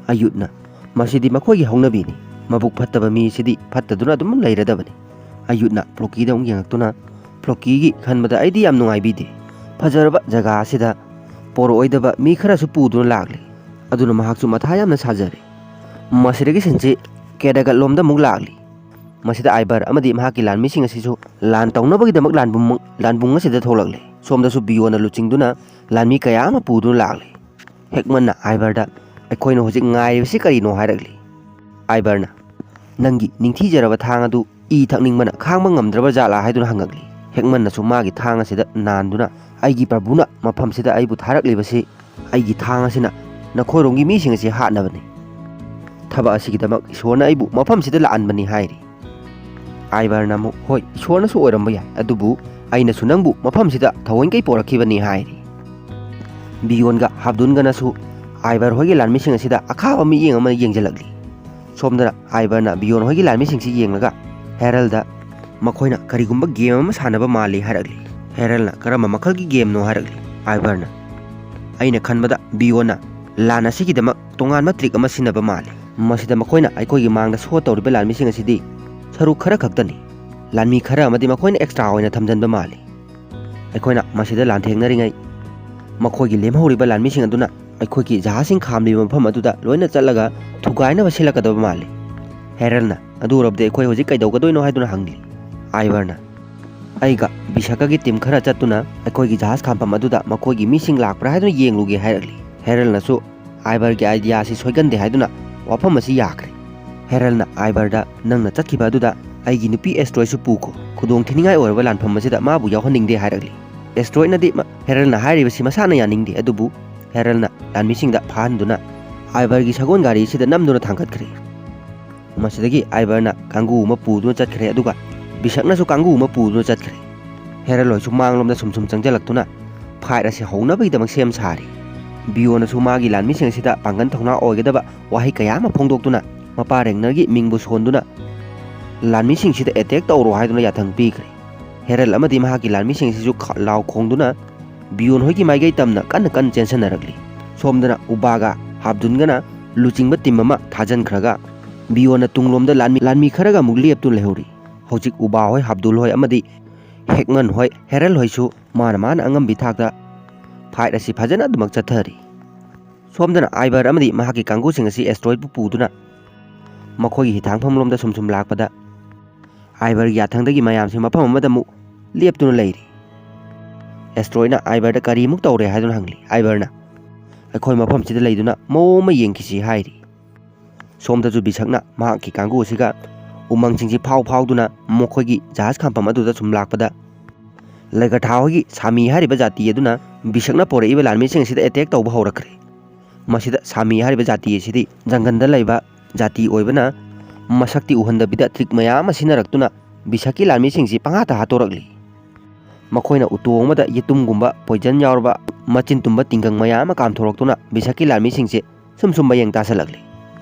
ꯑꯌꯨꯠꯅ, "ꯃꯁꯤꯗꯤ ꯃꯈꯣꯏꯒꯤ ꯍꯧꯅꯕꯤꯅꯤ꯫ ꯃꯕꯨꯛ ꯐꯠꯇꯕ ꯃꯤꯁꯤꯗꯤ ꯐꯠꯇꯗꯨꯅ ꯑꯗꯨꯝ ꯂꯩꯔꯗꯕꯅꯤ꯫" ꯑꯌꯨꯠꯅ ꯐ꯭ꯂꯣꯀꯤꯗ ꯑꯃꯨꯛ ꯌꯦꯡꯉꯛꯇꯨꯅ, "ꯐ꯭ꯂꯣꯀꯤꯒꯤ ꯈꯟꯕꯗ ꯑꯩꯗꯤ ꯌꯥꯝ ꯅꯨꯡꯉꯥꯏꯕꯤꯗꯦ꯫ ꯐꯖꯔꯕ ꯖꯒꯥ ꯑꯁꯤꯗ ꯄꯣꯔꯛꯑꯣꯏꯗꯕ ꯃꯤ ꯈꯔꯁꯨ ꯄꯨꯗꯨꯅ ꯂꯥꯛꯂꯤ꯫ ꯑꯗꯨꯅ ꯃꯍꯥꯛꯁꯨ ꯃꯊꯥ ꯌꯥꯝꯅ ꯁꯥꯖꯔꯦ꯫" ꯃꯁꯤꯗꯒꯤ ꯁꯤꯟꯁꯤ ꯀꯦꯗꯒꯠꯂꯣꯝꯗ ꯑꯃꯨꯛ ꯂꯥꯛꯂꯤ꯫ ꯃꯁꯤꯗ ꯑꯥꯏꯕꯔ ꯑꯃꯗꯤ ꯃꯍꯥꯛꯀꯤ ꯂꯥꯟꯃꯤꯁꯤꯡ ꯑꯁꯤꯁꯨ ꯂꯥꯟ ꯇꯧꯅꯕꯒꯤꯗꯃꯛ ꯂꯥꯟꯕꯨꯡ, ꯂꯥꯟꯕꯨꯡ ꯑꯁꯤꯗ ꯊꯣꯛꯂꯛꯂꯦ꯫ ꯁꯣꯝꯗꯁꯨ ꯕꯤꯌꯣꯟꯅ ꯂꯨꯆꯤꯡꯗꯨꯅ ꯂꯥꯟꯃꯤ ꯀꯌꯥ ꯑꯃ ꯄꯨꯗꯨꯅ ꯂꯥꯛꯂꯦ꯫ ꯍꯦꯛꯃꯟꯅ ꯑꯥꯏꯕꯔꯗ, "ꯑꯩꯈꯣꯏꯅ ꯍꯧꯖꯤꯛ ꯉꯥꯏꯔꯤꯕꯁꯤ ꯀꯔꯤꯅꯣ?" ꯍꯥꯏꯔꯛꯂꯤ꯫ ꯑꯥꯏꯕꯔꯅ, "ꯅꯪꯒꯤ ꯅꯤꯡꯊꯤꯖꯔꯕ ꯊꯥꯡ ꯑꯗꯨ ꯏ ꯊꯛꯅꯤꯡꯕꯅ ꯈꯥꯡꯕ ꯉꯝꯗ꯭ꯔꯕ ꯖꯥꯠꯂꯥ?" ꯍꯥꯏꯗꯨꯅ ꯍꯪꯉꯛꯂꯤ꯫ ꯍꯦꯛꯃꯟꯅꯁꯨ ꯃꯥꯒꯤ ꯊꯥꯡ ꯑꯁꯤꯗ ꯅꯥꯟꯗꯨꯅ, "ꯑꯩꯒꯤ ꯄ꯭ꯔꯚꯨꯅ ꯃꯐꯝꯁꯤꯗ ꯑꯩꯕꯨ ꯊꯥꯔꯛꯂꯤꯕꯁꯤ ꯑꯩꯒꯤ ꯊꯥꯡ ꯑꯁꯤꯅ ꯅꯈꯣꯏꯔꯣꯝꯒꯤ ꯃꯤꯁꯤꯡ ꯑꯁꯤ ꯍꯥꯠꯅꯕꯅꯤ꯫ ꯊꯕꯛ ꯑꯁꯤꯒꯤꯗꯃꯛ ꯏꯁꯣꯔꯅ ꯑꯩꯕꯨ ꯃꯐꯝꯁꯤꯗ ꯂꯥꯛꯍꯟꯕꯅꯤ" ꯍꯥꯏꯔꯤ꯫ ꯑꯥꯏꯕꯔꯅ ꯑꯃꯨꯛ, "ꯍꯣꯏ, ꯏꯁꯣꯔꯅꯁꯨ ꯑꯣꯏꯔꯝꯕ ꯌꯥꯏ, ꯑꯗꯨꯕꯨ ꯑꯩꯅꯁꯨ ꯅꯪꯕꯨ ꯃꯐꯝꯁꯤꯗ ꯊꯑꯣꯏꯀꯩ ꯄꯣꯔꯛꯈꯤꯕꯅꯤ" ꯍꯥꯏꯔꯤ꯫ ꯕꯤꯌꯣꯟꯒ ꯍꯥꯞꯗꯨꯟꯒꯅꯁꯨ ꯑꯥꯏꯕꯔ ꯍꯣꯏꯒꯤ ꯂꯥꯟꯃꯤꯁꯤꯡ ꯑꯁꯤꯗ ꯑꯈꯥꯕ ꯃꯤꯠꯌꯦꯡ ꯑꯃ ꯌꯦꯡꯁꯤꯜꯂꯛꯂꯤ꯫ ꯁꯣꯝꯗꯅ ꯑꯥꯏꯕꯔꯅ ꯕꯤꯌꯣꯟ ꯍꯣꯏꯒꯤ ꯂꯥꯟꯃꯤꯁꯤꯡꯁꯤ ꯌꯦꯡꯂꯒ ꯍꯦꯔꯜꯗ, "ꯃꯈꯣꯏꯅ ꯀꯔꯤꯒꯨꯝꯕ ꯒꯦꯝ ꯑꯃ ꯁꯥꯟꯅꯕ ꯃꯥꯜꯂꯤ" ꯍꯥꯏꯔꯛꯂꯤ꯫ ꯍꯦꯔꯜꯅ, "ꯀꯔꯝꯕ ꯃꯈꯜꯒꯤ ꯒꯦꯝꯅꯣ?" ꯍꯥꯏꯔꯛꯂꯤ꯫ ꯑꯥꯏꯕꯔꯅ, ꯑꯩꯅ ꯈꯟꯕꯗ ꯕꯤꯌꯣꯟꯅ ꯂꯥꯟ ꯑꯁꯤꯒꯤꯗꯃꯛ ꯇꯣꯉꯥꯟꯕ ꯇ꯭ꯔꯤꯛ ꯑꯃ ꯁꯤꯖꯤꯟꯅꯕ ꯃꯥꯜꯂꯤ꯫ ꯃꯁꯤꯗ ꯃꯈꯣꯏꯅ ꯑꯩꯈꯣꯏꯒꯤ ꯃꯥꯡꯗ ꯁꯣ ꯇꯧꯔꯤꯕ ꯂꯥꯟꯃꯤꯁꯤꯡ ꯑꯁꯤꯗꯤ ꯁꯔꯨꯛ ꯈꯔ ꯈꯛꯇꯅꯤ꯫ ꯂꯥꯟꯃꯤ ꯈꯔ ꯑꯃꯗꯤ ꯃꯈꯣꯏꯅ ꯑꯦꯛꯁꯇ꯭ꯔꯥ ꯑꯣꯏꯅ ꯊꯝꯖꯤꯟꯕ ꯃꯥꯜꯂꯤ꯫ ꯑꯩꯈꯣꯏꯅ ꯃꯁꯤꯗ ꯂꯥꯟꯊꯦꯡꯅꯔꯤꯉꯩ ꯃꯈꯣꯏꯒꯤ ꯂꯦꯝꯍꯧꯔꯤꯕ ꯂꯥꯟꯃꯤꯁꯤꯡ ꯑꯗꯨꯅ ꯑꯩꯈꯣꯏꯒꯤ ꯖꯍꯥꯖꯁꯤꯡ ꯈꯥꯝꯂꯤꯕ ꯃꯐꯝ ꯑꯗꯨꯗ ꯂꯣꯏꯅ ꯆꯠꯂꯒ ꯊꯨꯒꯥꯏꯅꯕ ꯁꯤꯜꯂꯛꯀꯗꯕ ꯃꯥꯜꯂꯤ꯫ ꯍꯦꯔꯜꯅ, "ꯑꯗꯨ ꯑꯣꯏꯔꯕꯗꯤ ꯑꯩꯈꯣꯏ ꯍꯧꯖꯤꯛ ꯀꯩꯗꯧꯒꯗꯣꯏꯅꯣ?" ꯍꯥꯏꯗꯨꯅ ꯍꯪꯂꯤ꯫ ꯑꯥꯏꯕꯔꯅ, "ꯑꯩꯒ ꯕꯤꯁꯀꯒꯤ ꯇꯤꯝ ꯈꯔ ꯆꯠꯇꯨꯅ ꯑꯩꯈꯣꯏꯒꯤ ꯖꯍꯥꯖ ꯈꯥꯝꯐꯝ ꯑꯗꯨꯗ ꯃꯈꯣꯏꯒꯤ ꯃꯤꯁꯤꯡ ꯂꯥꯛꯄ꯭ꯔꯥ ꯍꯥꯏꯗꯨꯅ ꯌꯦꯡꯂꯨꯒꯦ" ꯍꯥꯏꯔꯛꯂꯤ꯫ ꯍꯦꯔꯜꯅꯁꯨ ꯑꯥꯏꯕꯔꯒꯤ ꯑꯥꯏꯗꯤꯌꯥ ꯑꯁꯤ ꯁꯣꯏꯒꯟꯗꯦ ꯍꯥꯏꯗꯨꯅ ꯋꯥꯐꯝ ꯑꯁꯤ ꯌꯥꯈ꯭ꯔꯦ꯫ ꯍꯦꯔꯜꯅ ꯑꯥꯏꯕꯔꯗ, "ꯅꯪꯅ ꯆꯠꯈꯤꯕ ꯑꯗꯨꯗ ꯑꯩꯒꯤ ꯅꯨꯄꯤ ꯑꯦꯁꯇ꯭ꯔꯣꯏꯁꯨ ꯄꯨꯈꯣ꯫ ꯈꯨꯗꯣꯡ ꯊꯤꯅꯤꯡꯉꯥꯏ ꯑꯣꯏꯔꯕ ꯂꯥꯟꯐꯝ ꯑꯁꯤꯗ ꯃꯥꯕꯨ ꯌꯥꯎꯍꯟꯅꯤꯡꯗꯦ" ꯍꯥꯏꯔꯛꯂꯤ꯫ ꯑꯦꯁꯇ꯭ꯔꯣꯏꯗꯅꯗꯤ ꯃ-, ꯍꯦꯔꯜꯅ ꯍꯥꯏꯔꯤꯕꯁꯤ ꯃꯁꯥꯅ ꯌꯥꯅꯤꯡꯗꯦ, ꯑꯗꯨꯕꯨ ꯍꯦꯔꯜꯅ ꯂꯥꯟꯃꯤꯁꯤꯡꯗ ꯐꯥꯍꯟꯗꯨꯅ ꯑꯥꯏꯕꯔꯒꯤ ꯁꯒꯣꯜ ꯒꯥꯔꯤ ꯑꯁꯤꯗ ꯅꯝꯗꯨꯅ ꯊꯥꯡꯒꯠꯈ꯭ꯔꯦ꯫ ꯃꯁꯤꯗꯒꯤ ꯑꯥꯏꯕꯔꯅ ꯀꯥꯡꯕꯨ ꯑꯃ ꯄꯨꯗꯨꯅ ꯆꯠꯈ꯭ꯔꯦ, ꯑꯗꯨꯒ ꯕꯤꯁꯛꯅꯁꯨ ꯀꯥꯡꯕꯨ ꯑꯃ ꯄꯨꯗꯨꯅ ꯆꯠꯈ꯭ꯔꯦ꯫ ꯍꯦꯔꯜ ꯍꯣꯏꯁꯨ ꯃꯥꯡꯂꯣꯝꯗ ꯁꯨꯝ ꯁꯨꯝ ꯆꯪꯁꯤꯜꯂꯛꯇꯨꯅ ꯐꯥꯏꯠ ꯑꯁꯤ ꯍꯧꯅꯕꯒꯤꯗꯃꯛ ꯁꯦꯝ ꯁꯥꯔꯤ꯫ ꯕꯤꯌꯣꯅꯁꯨ ꯃꯥꯒꯤ ꯂꯥꯟꯃꯤꯁꯤꯡ ꯑꯁꯤꯗ ꯄꯥꯡꯒꯜ ꯊꯧꯅꯥ ꯑꯣꯏꯒꯗꯕ ꯋꯥꯍꯩ ꯀꯌꯥ ꯑꯃ ꯐꯣꯡꯗꯣꯛꯇꯨꯅ ꯃꯄꯥ ꯔꯦꯡꯅꯔꯒꯤ ꯃꯤꯡꯕꯨ ꯁꯣꯟꯗꯨꯅ ꯂꯥꯟꯃꯤꯁꯤꯡꯁꯤꯗ ꯑꯦꯇꯦꯛ ꯇꯧꯔꯣ ꯍꯥꯏꯗꯨꯅ ꯌꯥꯊꯪ ꯄꯤꯈ꯭ꯔꯦ꯫ ꯍꯦꯔꯜ ꯑꯃꯗꯤ ꯃꯍꯥꯛꯀꯤ ꯂꯥꯟꯃꯤꯁꯤꯡ ꯑꯁꯤꯁꯨ ꯈ-, ꯂꯥꯎ ꯈꯣꯡꯗꯨꯅ ꯕꯤꯌꯣꯟ ꯍꯣꯏꯒꯤ ꯃꯥꯏꯀꯩ ꯇꯝꯅ ꯀꯟꯅ ꯀꯟꯅ ꯆꯦꯟꯁꯤꯟꯅꯔꯛꯂꯤ꯫ ꯁꯣꯝꯗꯅ ꯎꯕꯥꯒ ꯍꯥꯞꯗꯨꯟꯒꯅ ꯂꯨꯆꯤꯡꯕ ꯇꯤꯝ ꯑꯃ ꯊꯥꯖꯤꯟꯈ꯭ꯔꯒ ꯕꯤꯌꯣꯟꯅ ꯇꯨꯡꯂꯣꯝꯗ ꯂꯥꯟꯃꯤ, ꯂꯥꯟꯃꯤ ꯈꯔꯒ ꯑꯃꯨꯛ ꯂꯦꯞꯇꯨꯅ ꯂꯩꯍꯧꯔꯤ꯫ ꯍꯧꯖꯤꯛ ꯎꯕꯥ ꯍꯣꯏ, ꯍꯥꯞꯗꯨꯜ ꯍꯣꯏ ꯑꯃꯗꯤ ꯍꯦꯛꯃꯟ ꯍꯣꯏ, ꯍꯦꯔꯜ ꯍꯣꯏꯁꯨ ꯃꯥꯅ ꯃꯥꯅ ꯑꯉꯝꯕꯤ ꯊꯥꯛꯇ ꯐꯥꯏꯠ ꯑꯁꯤ ꯐꯖꯅ ꯑꯗꯨꯃꯛ ꯆꯠꯊꯔꯤ꯫ ꯁꯣꯝꯗꯅ ꯑꯥꯏꯕꯔ ꯑꯃꯗꯤ ꯃꯍꯥꯛꯀꯤ ꯀꯥꯡꯕꯨꯁꯤꯡ ꯑꯁꯤ ꯑꯦꯁꯇ꯭ꯔꯣꯏꯗꯄꯨ ꯄꯨꯗꯨꯅ ꯃꯈꯣꯏꯒꯤ ꯍꯤꯊꯥꯡꯐꯝꯂꯣꯝꯗ ꯁꯨꯝ ꯁꯨꯝ ꯂꯥꯛꯄꯗ, ꯑꯥꯏꯕꯔꯒꯤ ꯌꯥꯊꯪꯗꯒꯤ ꯃꯌꯥꯝꯁꯤ ꯃꯐꯝ ꯑꯃꯗ ꯑꯃꯨꯛ ꯂꯦꯞꯇꯨꯅ ꯂꯩꯔꯤ꯫ ꯑꯦꯁꯇ꯭ꯔꯣꯏꯗꯅ ꯑꯥꯏꯕꯔꯗ ꯀꯔꯤꯃꯨꯛ ꯇꯧꯔꯦ ꯍꯥꯏꯗꯨꯅ ꯍꯪꯂꯤ꯫ ꯑꯥꯏꯕꯔꯅ, "ꯑꯩꯈꯣꯏ ꯃꯐꯝꯁꯤꯗ ꯂꯩꯗꯨꯅ ꯃꯑꯣꯡ ꯑꯃ ꯌꯦꯡꯈꯤꯁꯤ" ꯍꯥꯏꯔꯤ꯫ ꯁꯣꯝꯗꯁꯨ ꯕꯤꯁꯛꯅ ꯃꯍꯥꯛꯀꯤ ꯀꯥꯡꯕꯨ ꯑꯁꯤꯒ ꯎꯃꯪꯁꯤꯡꯁꯤ ꯐꯥꯎ ꯐꯥꯎꯗꯨꯅ ꯃꯈꯣꯏꯒꯤ ꯖꯍꯥꯖ ꯈꯥꯝꯐꯝ ꯑꯗꯨꯗ ꯁꯨꯝ ꯂꯥꯛꯄꯗ, ꯂꯩꯒꯊꯥ ꯍꯣꯏꯒꯤ ꯁꯥꯃꯤ ꯍꯥꯏꯔꯤꯕ ꯖꯥꯇꯤ ꯑꯗꯨꯅ ꯕꯤꯁꯛꯅ ꯄꯨꯔꯛꯏꯕ ꯂꯥꯟꯃꯤꯁꯤꯡ ꯑꯁꯤꯗ ꯑꯦꯇꯦꯛ ꯇꯧꯕ ꯍꯧꯔꯛꯈ꯭ꯔꯦ꯫ ꯃꯁꯤꯗ ꯁꯥꯃꯤ ꯍꯥꯏꯔꯤꯕ ꯖꯥꯇꯤ ꯑꯁꯤꯗꯤ ꯖꯪꯒꯟꯗ ꯂꯩꯕ ꯖꯥꯇꯤ ꯑꯣꯏꯕꯅ ꯃꯁꯛꯇꯤ ꯎꯍꯟꯗꯕꯤꯗ ꯇ꯭ꯔꯤꯛ ꯃꯌꯥꯝ ꯑꯃ ꯁꯤꯖꯤꯟꯅꯔꯛꯇꯨꯅ ꯕꯤꯁꯛꯀꯤ ꯂꯥꯟꯃꯤꯁꯤꯡꯁꯤ ꯄꯪꯍꯥꯠꯇ ꯍꯥꯠꯇꯣꯔꯛꯂꯤ꯫ ꯃꯈꯣꯏꯅ ꯎꯇꯣꯡ ꯑꯃꯗ ꯌꯦꯇꯨꯝꯒꯨꯝꯕ ꯄꯣꯏꯖꯟ ꯌꯥꯎꯔꯕ ꯃꯆꯤꯟ ꯇꯨꯝꯕ ꯇꯤꯡꯒꯪ ꯃꯌꯥꯝ ꯑꯃ ꯀꯥꯝꯊꯣꯔꯛꯇꯨꯅ ꯕꯤꯁꯛꯀꯤ ꯂꯥꯟꯃꯤꯁꯤꯡꯁꯦ ꯁꯨꯝ ꯁꯨꯝ ꯃꯌꯦꯡ ꯇꯥꯁꯜꯂꯛꯂꯤ꯫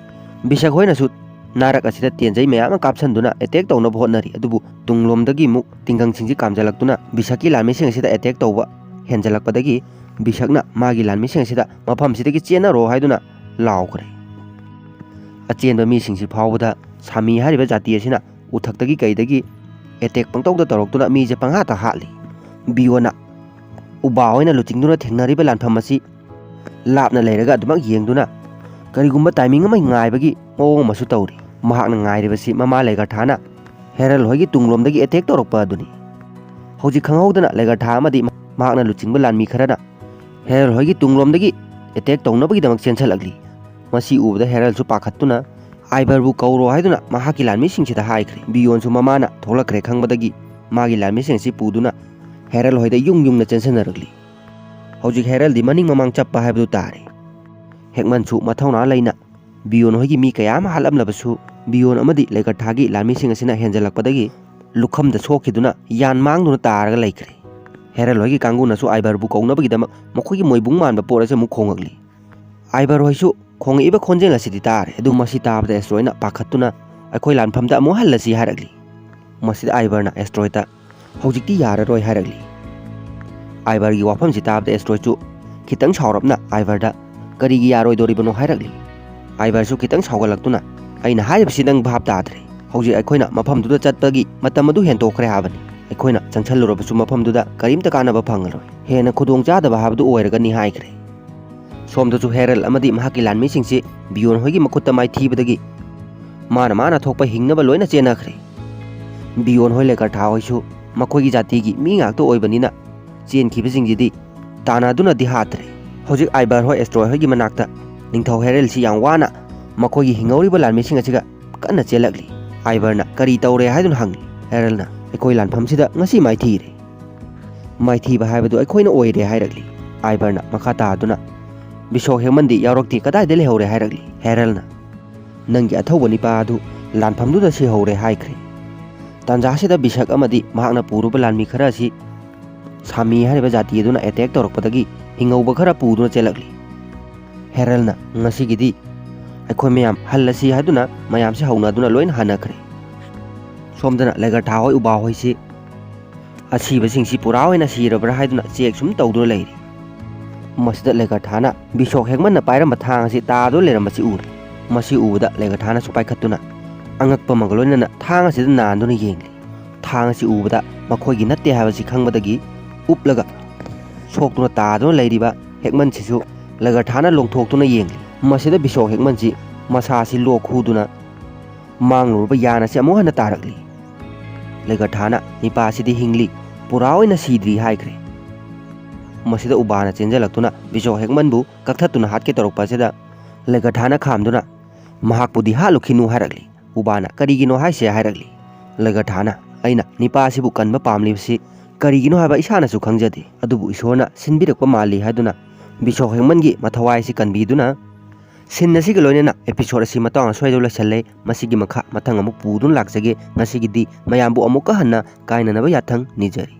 ꯕꯤꯁꯛ ꯍꯣꯏꯅꯁꯨ ꯅꯥꯔꯛ ꯑꯁꯤꯗ ꯇꯦꯟꯖꯩ ꯃꯌꯥꯝ ꯑꯃ ꯀꯥꯞꯁꯟꯗꯨꯅ ꯑꯦꯇꯦꯛ ꯇꯧꯅꯕ ꯍꯣꯠꯅꯔꯤ, ꯑꯗꯨꯕꯨ ꯇꯨꯡꯂꯣꯝꯗꯒꯤ ꯑꯃꯨꯛ ꯇꯤꯡꯒꯪꯁꯤꯡꯁꯤ ꯀꯥꯝꯖꯜꯂꯛꯇꯨꯅ ꯕꯤꯁꯛꯀꯤ ꯂꯥꯟꯃꯤꯁꯤꯡ ꯑꯁꯤꯗ ꯑꯦꯇꯦꯛ ꯇꯧꯕ ꯍꯦꯟꯖꯜꯂꯛꯄꯗꯒꯤ ꯕꯤꯁꯛꯅ ꯃꯥꯒꯤ ꯂꯥꯟꯃꯤꯁꯤꯡ ꯑꯁꯤꯗ ꯃꯐꯝꯁꯤꯗꯒꯤ ꯆꯦꯟꯅꯔꯣ ꯍꯥꯏꯗꯨꯅ ꯂꯥꯎꯈ꯭ꯔꯦ꯫ ꯑꯆꯦꯟꯕ ꯃꯤꯁꯤꯡꯁꯤ ꯐꯥꯎꯕꯗ ꯁꯥꯃꯤ ꯍꯥꯏꯔꯤꯕ ꯖꯥꯇꯤ ꯑꯁꯤꯅ ꯎꯊꯛꯇꯒꯤ ꯀꯩꯗꯒꯤ ꯑꯦꯇꯦꯛ ꯄꯪꯇꯧꯗ ꯇꯧꯔꯛꯇꯨꯅ ꯃꯤꯁꯦ ꯄꯪꯍꯥꯠꯇ ꯍꯥꯠꯂꯤ꯫ ꯕꯤꯌꯣꯟꯅ ꯎꯕꯥ ꯍꯣꯏꯅ ꯂꯨꯆꯤꯡꯗꯨꯅ ꯊꯦꯡꯅꯔꯤꯕ ꯂꯥꯟꯐꯝ ꯑꯁꯤ ꯂꯥꯞꯅ ꯂꯩꯔꯒ ꯑꯗꯨꯃꯛ ꯌꯦꯡꯗꯨꯅ ꯀꯔꯤꯒꯨꯝꯕ ꯇꯥꯏꯃꯤꯡ ꯑꯃ ꯉꯥꯏꯕꯒꯤ ꯃꯑꯣꯡ ꯑꯃꯁꯨ ꯇꯧꯔꯤ꯫ ꯃꯍꯥꯛꯅ ꯉꯥꯏꯔꯤꯕꯁꯤ ꯃꯃꯥ ꯂꯩꯒꯔꯊꯥꯅ ꯍꯦꯔꯜ ꯍꯣꯏꯒꯤ ꯇꯨꯡꯂꯣꯝꯗꯒꯤ ꯑꯦꯇꯦꯛ ꯇꯧꯔꯛꯄ ꯑꯗꯨꯅꯤ꯫ ꯍꯧꯖꯤꯛ ꯈꯪꯍꯧꯗꯅ ꯂꯩꯒꯔꯊꯥ ꯑꯃꯗꯤ ꯃꯍꯥꯛꯅ ꯂꯨꯆꯤꯡꯕ ꯂꯥꯟꯃꯤ ꯈꯔꯅ ꯍꯦꯔꯜ ꯍꯣꯏꯒꯤ ꯇꯨꯡꯂꯣꯝꯗꯒꯤ ꯑꯦꯇꯦꯛ ꯇꯧꯅꯕꯒꯤꯗꯃꯛ ꯆꯦꯟꯁꯤꯜꯂꯛꯂꯤ꯫ ꯃꯁꯤ ꯎꯕꯗ ꯍꯦꯔꯜꯁꯨ ꯄꯥꯈꯠꯇꯨꯅ ꯑꯥꯏꯕꯔꯕꯨ ꯀꯧꯔꯣ ꯍꯥꯏꯗꯨꯅ ꯃꯍꯥꯛꯀꯤ ꯂꯥꯟꯃꯤꯁꯤꯡꯁꯤꯗ ꯍꯥꯏꯈ꯭ꯔꯦ꯫ ꯕꯤꯌꯣꯟꯁꯨ ꯃꯃꯥꯅ ꯊꯣꯛꯂꯛꯈ꯭ꯔꯦ ꯈꯪꯕꯗꯒꯤ ꯃꯥꯒꯤ ꯂꯥꯟꯃꯤꯁꯤꯡ ꯑꯁꯤ ꯄꯨꯗꯨꯅ ꯍꯦꯔꯜ ꯍꯣꯏꯗ ꯌꯨꯡ ꯌꯨꯡꯅ ꯆꯦꯟꯁꯤꯟꯅꯔꯛꯂꯤ꯫ ꯍꯧꯖꯤꯛ ꯍꯦꯔꯜꯗꯤ ꯃꯅꯤꯡ ꯃꯃꯥꯡ ꯆꯞꯄ ꯍꯥꯏꯕꯗꯨ ꯇꯥꯔꯦ꯫ ꯍꯦꯛꯃꯟꯁꯨ ꯃꯊꯧꯅꯥ ꯂꯩꯅ ꯕꯤꯌꯣꯟ ꯍꯣꯏꯒꯤ ꯃꯤ ꯀꯌꯥ ꯑꯃ ꯍꯥꯠꯂꯝꯂꯕꯁꯨ ꯕꯤꯌꯣꯟ ꯑꯃꯗꯤ ꯂꯩꯒꯔꯊꯥꯒꯤ ꯂꯥꯟꯃꯤꯁꯤꯡ ꯑꯁꯤꯅ ꯍꯦꯟꯖꯜꯂꯛꯄꯗꯒꯤ ꯂꯨꯈꯝꯗ ꯁꯣꯛꯈꯤꯗꯨꯅ ꯌꯥꯟ ꯃꯥꯡꯗꯨꯅ ꯇꯥꯔꯒ ꯂꯩꯈ꯭ꯔꯦ꯫ ꯍꯦꯔꯜ ꯍꯣꯏꯒꯤ ꯀꯥꯡꯕꯨꯅꯁꯨ ꯑꯥꯏꯕꯔꯕꯨ ꯀꯧꯅꯕꯒꯤꯗꯃꯛ ꯃꯈꯣꯏꯒꯤ ꯃꯣꯏꯕꯨꯡ ꯃꯥꯟꯕ ꯄꯣꯠ ꯑꯁꯤ ꯑꯃꯨꯛ ꯈꯣꯡꯂꯛꯂꯤ꯫ ꯑꯥꯏꯕꯔ ꯍꯣꯏꯁꯨ ꯈꯣꯡꯉꯛꯏꯕ ꯈꯣꯟꯖꯦꯜ ꯑꯁꯤꯗꯤ ꯇꯥꯔꯦ, ꯑꯗꯨꯕꯨ ꯃꯁꯤ ꯇꯥꯕꯗ ꯑꯦꯁꯇ꯭ꯔꯣꯏꯅ ꯄꯥꯈꯠꯇꯨꯅ ꯑꯩꯈꯣꯏ ꯂꯥꯟꯐꯝꯗ ꯑꯃꯨꯛ ꯍꯜꯂꯁꯤ ꯍꯥꯏꯔꯛꯂꯤ꯫ ꯃꯁꯤꯗ ꯑꯥꯏꯕꯔꯅ ꯑꯦꯁꯇ꯭ꯔꯣꯏꯗ ꯍꯧꯖꯤꯛꯇꯤ ꯌꯥꯔꯔꯣꯏ ꯍꯥꯏꯔꯛꯂꯤ꯫ ꯑꯥꯏꯕꯔꯒꯤ ꯋꯥꯐꯝꯁꯤ ꯇꯥꯕꯗ ꯑꯦꯁꯇ꯭ꯔꯣꯏꯗꯁꯨ ꯈꯤꯇꯪ ꯁꯥꯎꯔꯞꯅ ꯑꯥꯏꯕꯔꯗ ꯀꯔꯤꯒꯤ ꯌꯥꯔꯣꯏꯗꯧꯔꯤꯕꯅꯣ ꯍꯥꯏꯔꯛꯂꯤ꯫ ꯑꯥꯏꯕꯔꯁꯨ ꯈꯤꯇꯪ ꯁꯥꯎꯒꯠꯂꯛꯇꯨꯅ ꯑꯩꯅ ꯍꯥꯏꯔꯤꯕꯁꯤ ꯅꯪ ꯚꯥꯞ ꯇꯥꯗ꯭ꯔꯦ꯫ ꯍꯧꯖꯤꯛ ꯑꯩꯈꯣꯏꯅ ꯃꯐꯝꯗꯨꯗ ꯆꯠꯄꯒꯤ ꯃꯇꯝ ꯑꯗꯨ ꯍꯦꯟꯇꯣꯛꯈ꯭ꯔꯦ ꯍꯥꯏꯕꯅꯤ꯫ ꯑꯩꯈꯣꯏꯅ ꯆꯪꯁꯜꯂꯨꯔꯕꯁꯨ ꯃꯐꯝꯗꯨꯗ ꯀꯔꯤꯝꯇ ꯀꯥꯟꯅꯕ ꯐꯪꯉꯔꯣꯏ꯫ ꯍꯦꯟꯅ ꯈꯨꯗꯣꯡꯆꯥꯗꯕ ꯍꯥꯏꯕꯗꯨ ꯑꯣꯏꯔꯒꯅꯤ ꯍꯥꯏꯈ꯭ꯔꯦ꯫ ꯁꯣꯝꯗꯁꯨ ꯍꯦꯔꯜ ꯑꯃꯗꯤ ꯃꯍꯥꯛꯀꯤ ꯂꯥꯟꯃꯤꯁꯤꯡꯁꯤ ꯕꯤꯌꯣꯟ ꯍꯣꯏꯒꯤ ꯃꯈꯨꯠꯇ ꯃꯥꯏꯊꯤꯕꯗꯒꯤ ꯃꯥꯅ ꯃꯥꯅ ꯊꯣꯛꯄ ꯍꯤꯡꯅꯕ ꯂꯣꯏꯅ ꯆꯦꯟꯅꯈ꯭ꯔꯦ꯫ ꯕꯤꯌꯣꯟ ꯍꯣꯏ ꯂꯩꯀꯔꯊꯥ ꯍꯣꯏꯁꯨ ꯃꯈꯣꯏꯒꯤ ꯖꯥꯇꯤꯒꯤ ꯃꯤ ꯉꯥꯛꯇ ꯑꯣꯏꯕꯅꯤꯅ ꯆꯦꯟꯈꯤꯕꯁꯤꯡꯁꯤꯗꯤ ꯇꯥꯟꯅꯗꯨꯅꯗꯤ ꯍꯥꯠꯇ꯭ꯔꯦ꯫ ꯍꯧꯖꯤꯛ ꯑꯥꯏꯕꯔ ꯍꯣꯏ ꯑꯦꯁꯇ꯭ꯔꯣꯏ ꯍꯣꯏꯒꯤ ꯃꯅꯥꯛꯇ ꯅꯤꯡꯊꯧ ꯍꯦꯔꯜꯁꯤ ꯌꯥꯝ ꯋꯥꯅ ꯃꯈꯣꯏꯒꯤ ꯍꯤꯡꯍꯧꯔꯤꯕ ꯂꯥꯟꯃꯤꯁꯤꯡ ꯑꯁꯤꯒ ꯀꯟꯅ ꯆꯦꯜꯂꯛꯂꯤ꯫ ꯑꯥꯏꯕꯔꯅ ꯀꯔꯤ ꯇꯧꯔꯦ ꯍꯥꯏꯗꯨꯅ ꯍꯪꯂꯤ꯫ ꯍꯦꯔꯜꯅ ꯑꯩꯈꯣꯏ ꯂꯥꯟꯐꯝꯁꯤꯗ ꯉꯁꯤ ꯃꯥꯏꯊꯤꯔꯦ꯫ ꯃꯥꯏꯊꯤꯕ ꯍꯥꯏꯕꯗꯨ ꯑꯩꯈꯣꯏꯅ ꯑꯣꯏꯔꯦ ꯍꯥꯏꯔꯛꯂꯤ꯫ ꯑꯥꯏꯕꯔꯅ ꯃꯈꯥ ꯇꯥꯗꯨꯅ ꯕꯤꯁꯣꯛ ꯍꯦꯛꯃꯟꯗꯤ ꯌꯥꯎꯔꯛꯇꯦ, ꯀꯗꯥꯏꯗ ꯂꯩꯍꯧꯔꯦ ꯍꯥꯏꯔꯛꯂꯤ꯫ ꯍꯦꯔꯜꯅ ꯅꯪꯒꯤ ꯑꯊꯧꯕ ꯅꯤꯄꯥ ꯑꯗꯨ ꯂꯥꯟꯐꯝꯗꯨꯗ ꯁꯤꯍꯧꯔꯦ ꯍꯥꯏꯈ꯭ꯔꯦ꯫ ꯇꯥꯟꯖꯥꯁꯤꯗ ꯕꯤꯁꯛ ꯑꯃꯗꯤ ꯃꯍꯥꯛꯅ ꯄꯨꯔꯨꯕ ꯂꯥꯟꯃꯤ ꯈꯔ ꯑꯁꯤ ꯁꯥꯃꯤ ꯍꯥꯏꯔꯤꯕ ꯖꯥꯇꯤ ꯑꯗꯨꯅ ꯑꯦꯇꯦꯛ ꯇꯧꯔꯛꯄꯗꯒꯤ ꯍꯤꯡꯍꯧꯕ ꯈꯔ ꯄꯨꯗꯨꯅ ꯆꯦꯜꯂꯛꯂꯤ꯫ ꯍꯦꯔꯜꯅ ꯉꯁꯤꯒꯤꯗꯤ ꯑꯩꯈꯣꯏ ꯃꯌꯥꯝ ꯍꯜꯂꯁꯤ ꯍꯥꯏꯗꯨꯅ ꯃꯌꯥꯝꯁꯤ ꯍꯧꯅꯗꯨꯅ ꯂꯣꯏꯅ ꯍꯟꯅꯈ꯭ꯔꯦ꯫ ꯁꯣꯝꯗꯅ ꯂꯩꯒꯔꯊꯥ ꯍꯣꯏ ꯎꯕꯥ ꯍꯣꯏꯁꯤ ꯑꯁꯤꯕꯁꯤꯡꯁꯤ ꯄꯨꯔꯥ ꯑꯣꯏꯅ ꯁꯤꯔꯕ꯭ꯔꯥ ꯍꯥꯏꯗꯨꯅ ꯆꯦꯛ ꯁꯨꯝ ꯇꯧꯗꯨꯅ ꯂꯩꯔꯤ꯫ ꯃꯁꯤꯗ ꯂꯦꯒꯔꯊꯥꯅ ꯕꯤꯁꯣꯛ ꯍꯦꯛꯃꯟꯅ ꯄꯥꯏꯔꯝꯕ ꯊꯥꯡ ꯑꯁꯤ ꯇꯥꯗꯨꯅ ꯂꯩꯔꯝꯕꯁꯤ ꯎꯔꯦ꯫ ꯃꯁꯤ ꯎꯕꯗ ꯂꯦꯒꯔꯊꯥꯅꯁꯨ ꯄꯥꯏꯈꯠꯇꯨꯅ ꯑꯉꯛꯄ ꯑꯃꯒ ꯂꯣꯏꯅꯅ ꯊꯥꯡ ꯑꯁꯤꯗ ꯅꯥꯟꯗꯨꯅ ꯌꯦꯡꯂꯤ꯫ ꯊꯥꯡ ꯑꯁꯤ ꯎꯕꯗ ꯃꯈꯣꯏꯒꯤ ꯅꯠꯇꯦ ꯍꯥꯏꯕꯁꯤ ꯈꯪꯕꯗꯒꯤ ꯎꯞꯂꯒ ꯁꯣꯛꯇꯨꯅ ꯇꯥꯗꯨꯅ ꯂꯩꯔꯤꯕ ꯍꯦꯛꯃꯟꯁꯤꯁꯨ ꯂꯦꯒꯔꯊꯥꯅ ꯂꯣꯡꯊꯣꯛꯇꯨꯅ ꯌꯦꯡꯂꯤ꯫ ꯃꯁꯤꯗ ꯕꯤꯁꯣꯛ ꯍꯦꯛꯃꯟꯁꯤ ꯃꯁꯥꯁꯤ ꯂꯣꯛ ꯈꯨꯗꯨꯅ ꯃꯥꯡꯂꯨꯔꯕ ꯌꯥꯟ ꯑꯁꯤ ꯑꯃꯨꯛ ꯍꯟꯅ ꯇꯥꯔꯛꯂꯤ꯫ ꯂꯦꯒꯔꯊꯥꯅ ꯅꯤꯄꯥꯁꯤꯗꯤ ꯍꯤꯡꯂꯤ, ꯄꯨꯔꯥ ꯑꯣꯏꯅ ꯁꯤꯗ꯭ꯔꯤ ꯍꯥꯏꯈ꯭ꯔꯦ꯫ ꯃꯁꯤꯗ ꯎꯕꯥꯅ ꯆꯦꯟꯖꯜꯂꯛꯇꯨꯅ ꯕꯤꯁꯣꯛ ꯍꯦꯛꯃꯟꯕꯨ ꯀꯛꯊꯠꯇꯨꯅ ꯍꯥꯠꯀꯦ ꯇꯧꯔꯛꯄ ꯑꯁꯤꯗ ꯂꯦꯒꯔꯊꯥꯅ ꯈꯥꯝꯗꯨꯅ ꯃꯍꯥꯛꯄꯨꯗꯤ ꯍꯥꯠꯂꯨꯈꯤꯅꯨ ꯍꯥꯏꯔꯛꯂꯤ꯫ ꯎꯕꯥꯅ ꯀꯔꯤꯒꯤꯅꯣ ꯍꯥꯏꯁꯦ ꯍꯥꯏꯔꯛꯂꯤ꯫ ꯂꯦꯒꯔꯊꯥꯅ ꯑꯩꯅ ꯅꯤꯄꯥꯁꯤꯕꯨ ꯀꯟꯕ ꯄꯥꯝꯂꯤꯕꯁꯤ ꯀꯔꯤꯒꯤꯅꯣ ꯍꯥꯏꯕ ꯏꯁꯥꯅꯁꯨ ꯈꯪꯖꯗꯦ, ꯑꯗꯨꯕꯨ ꯏꯁꯣꯔꯅ ꯁꯤꯟꯕꯤꯔꯛꯄ ꯃꯥꯜꯂꯤ ꯍꯥꯏꯗꯨꯅ ꯕꯤꯁꯣꯛ ꯍꯦꯛꯃꯟꯒꯤ ꯃꯊꯋꯥꯏ ꯑꯁꯤ ꯀꯟꯕꯤꯗꯨꯅ ꯁꯤꯟ ꯑꯁꯤꯒ ꯂꯣꯏꯅꯅ episode ꯑꯁꯤ ꯃꯇꯥꯡ ꯑꯁ꯭ꯋꯥꯏꯗ ꯂꯣꯏꯁꯜꯂꯦ꯫ ꯃꯁꯤꯒꯤ ꯃꯈꯥ ꯃꯊꯪ ꯑꯃꯨꯛ ꯄꯨꯗꯨꯅ ꯂꯥꯛꯆꯒꯦ꯫ ꯉꯁꯤꯒꯤꯗꯤ ꯃꯌꯥꯝꯕꯨ ꯑꯃꯨꯛꯀ ꯍꯟꯅ ꯀꯥꯏꯅꯅꯕ ꯌꯥꯊꯪ ꯅꯤꯖꯔꯤ꯫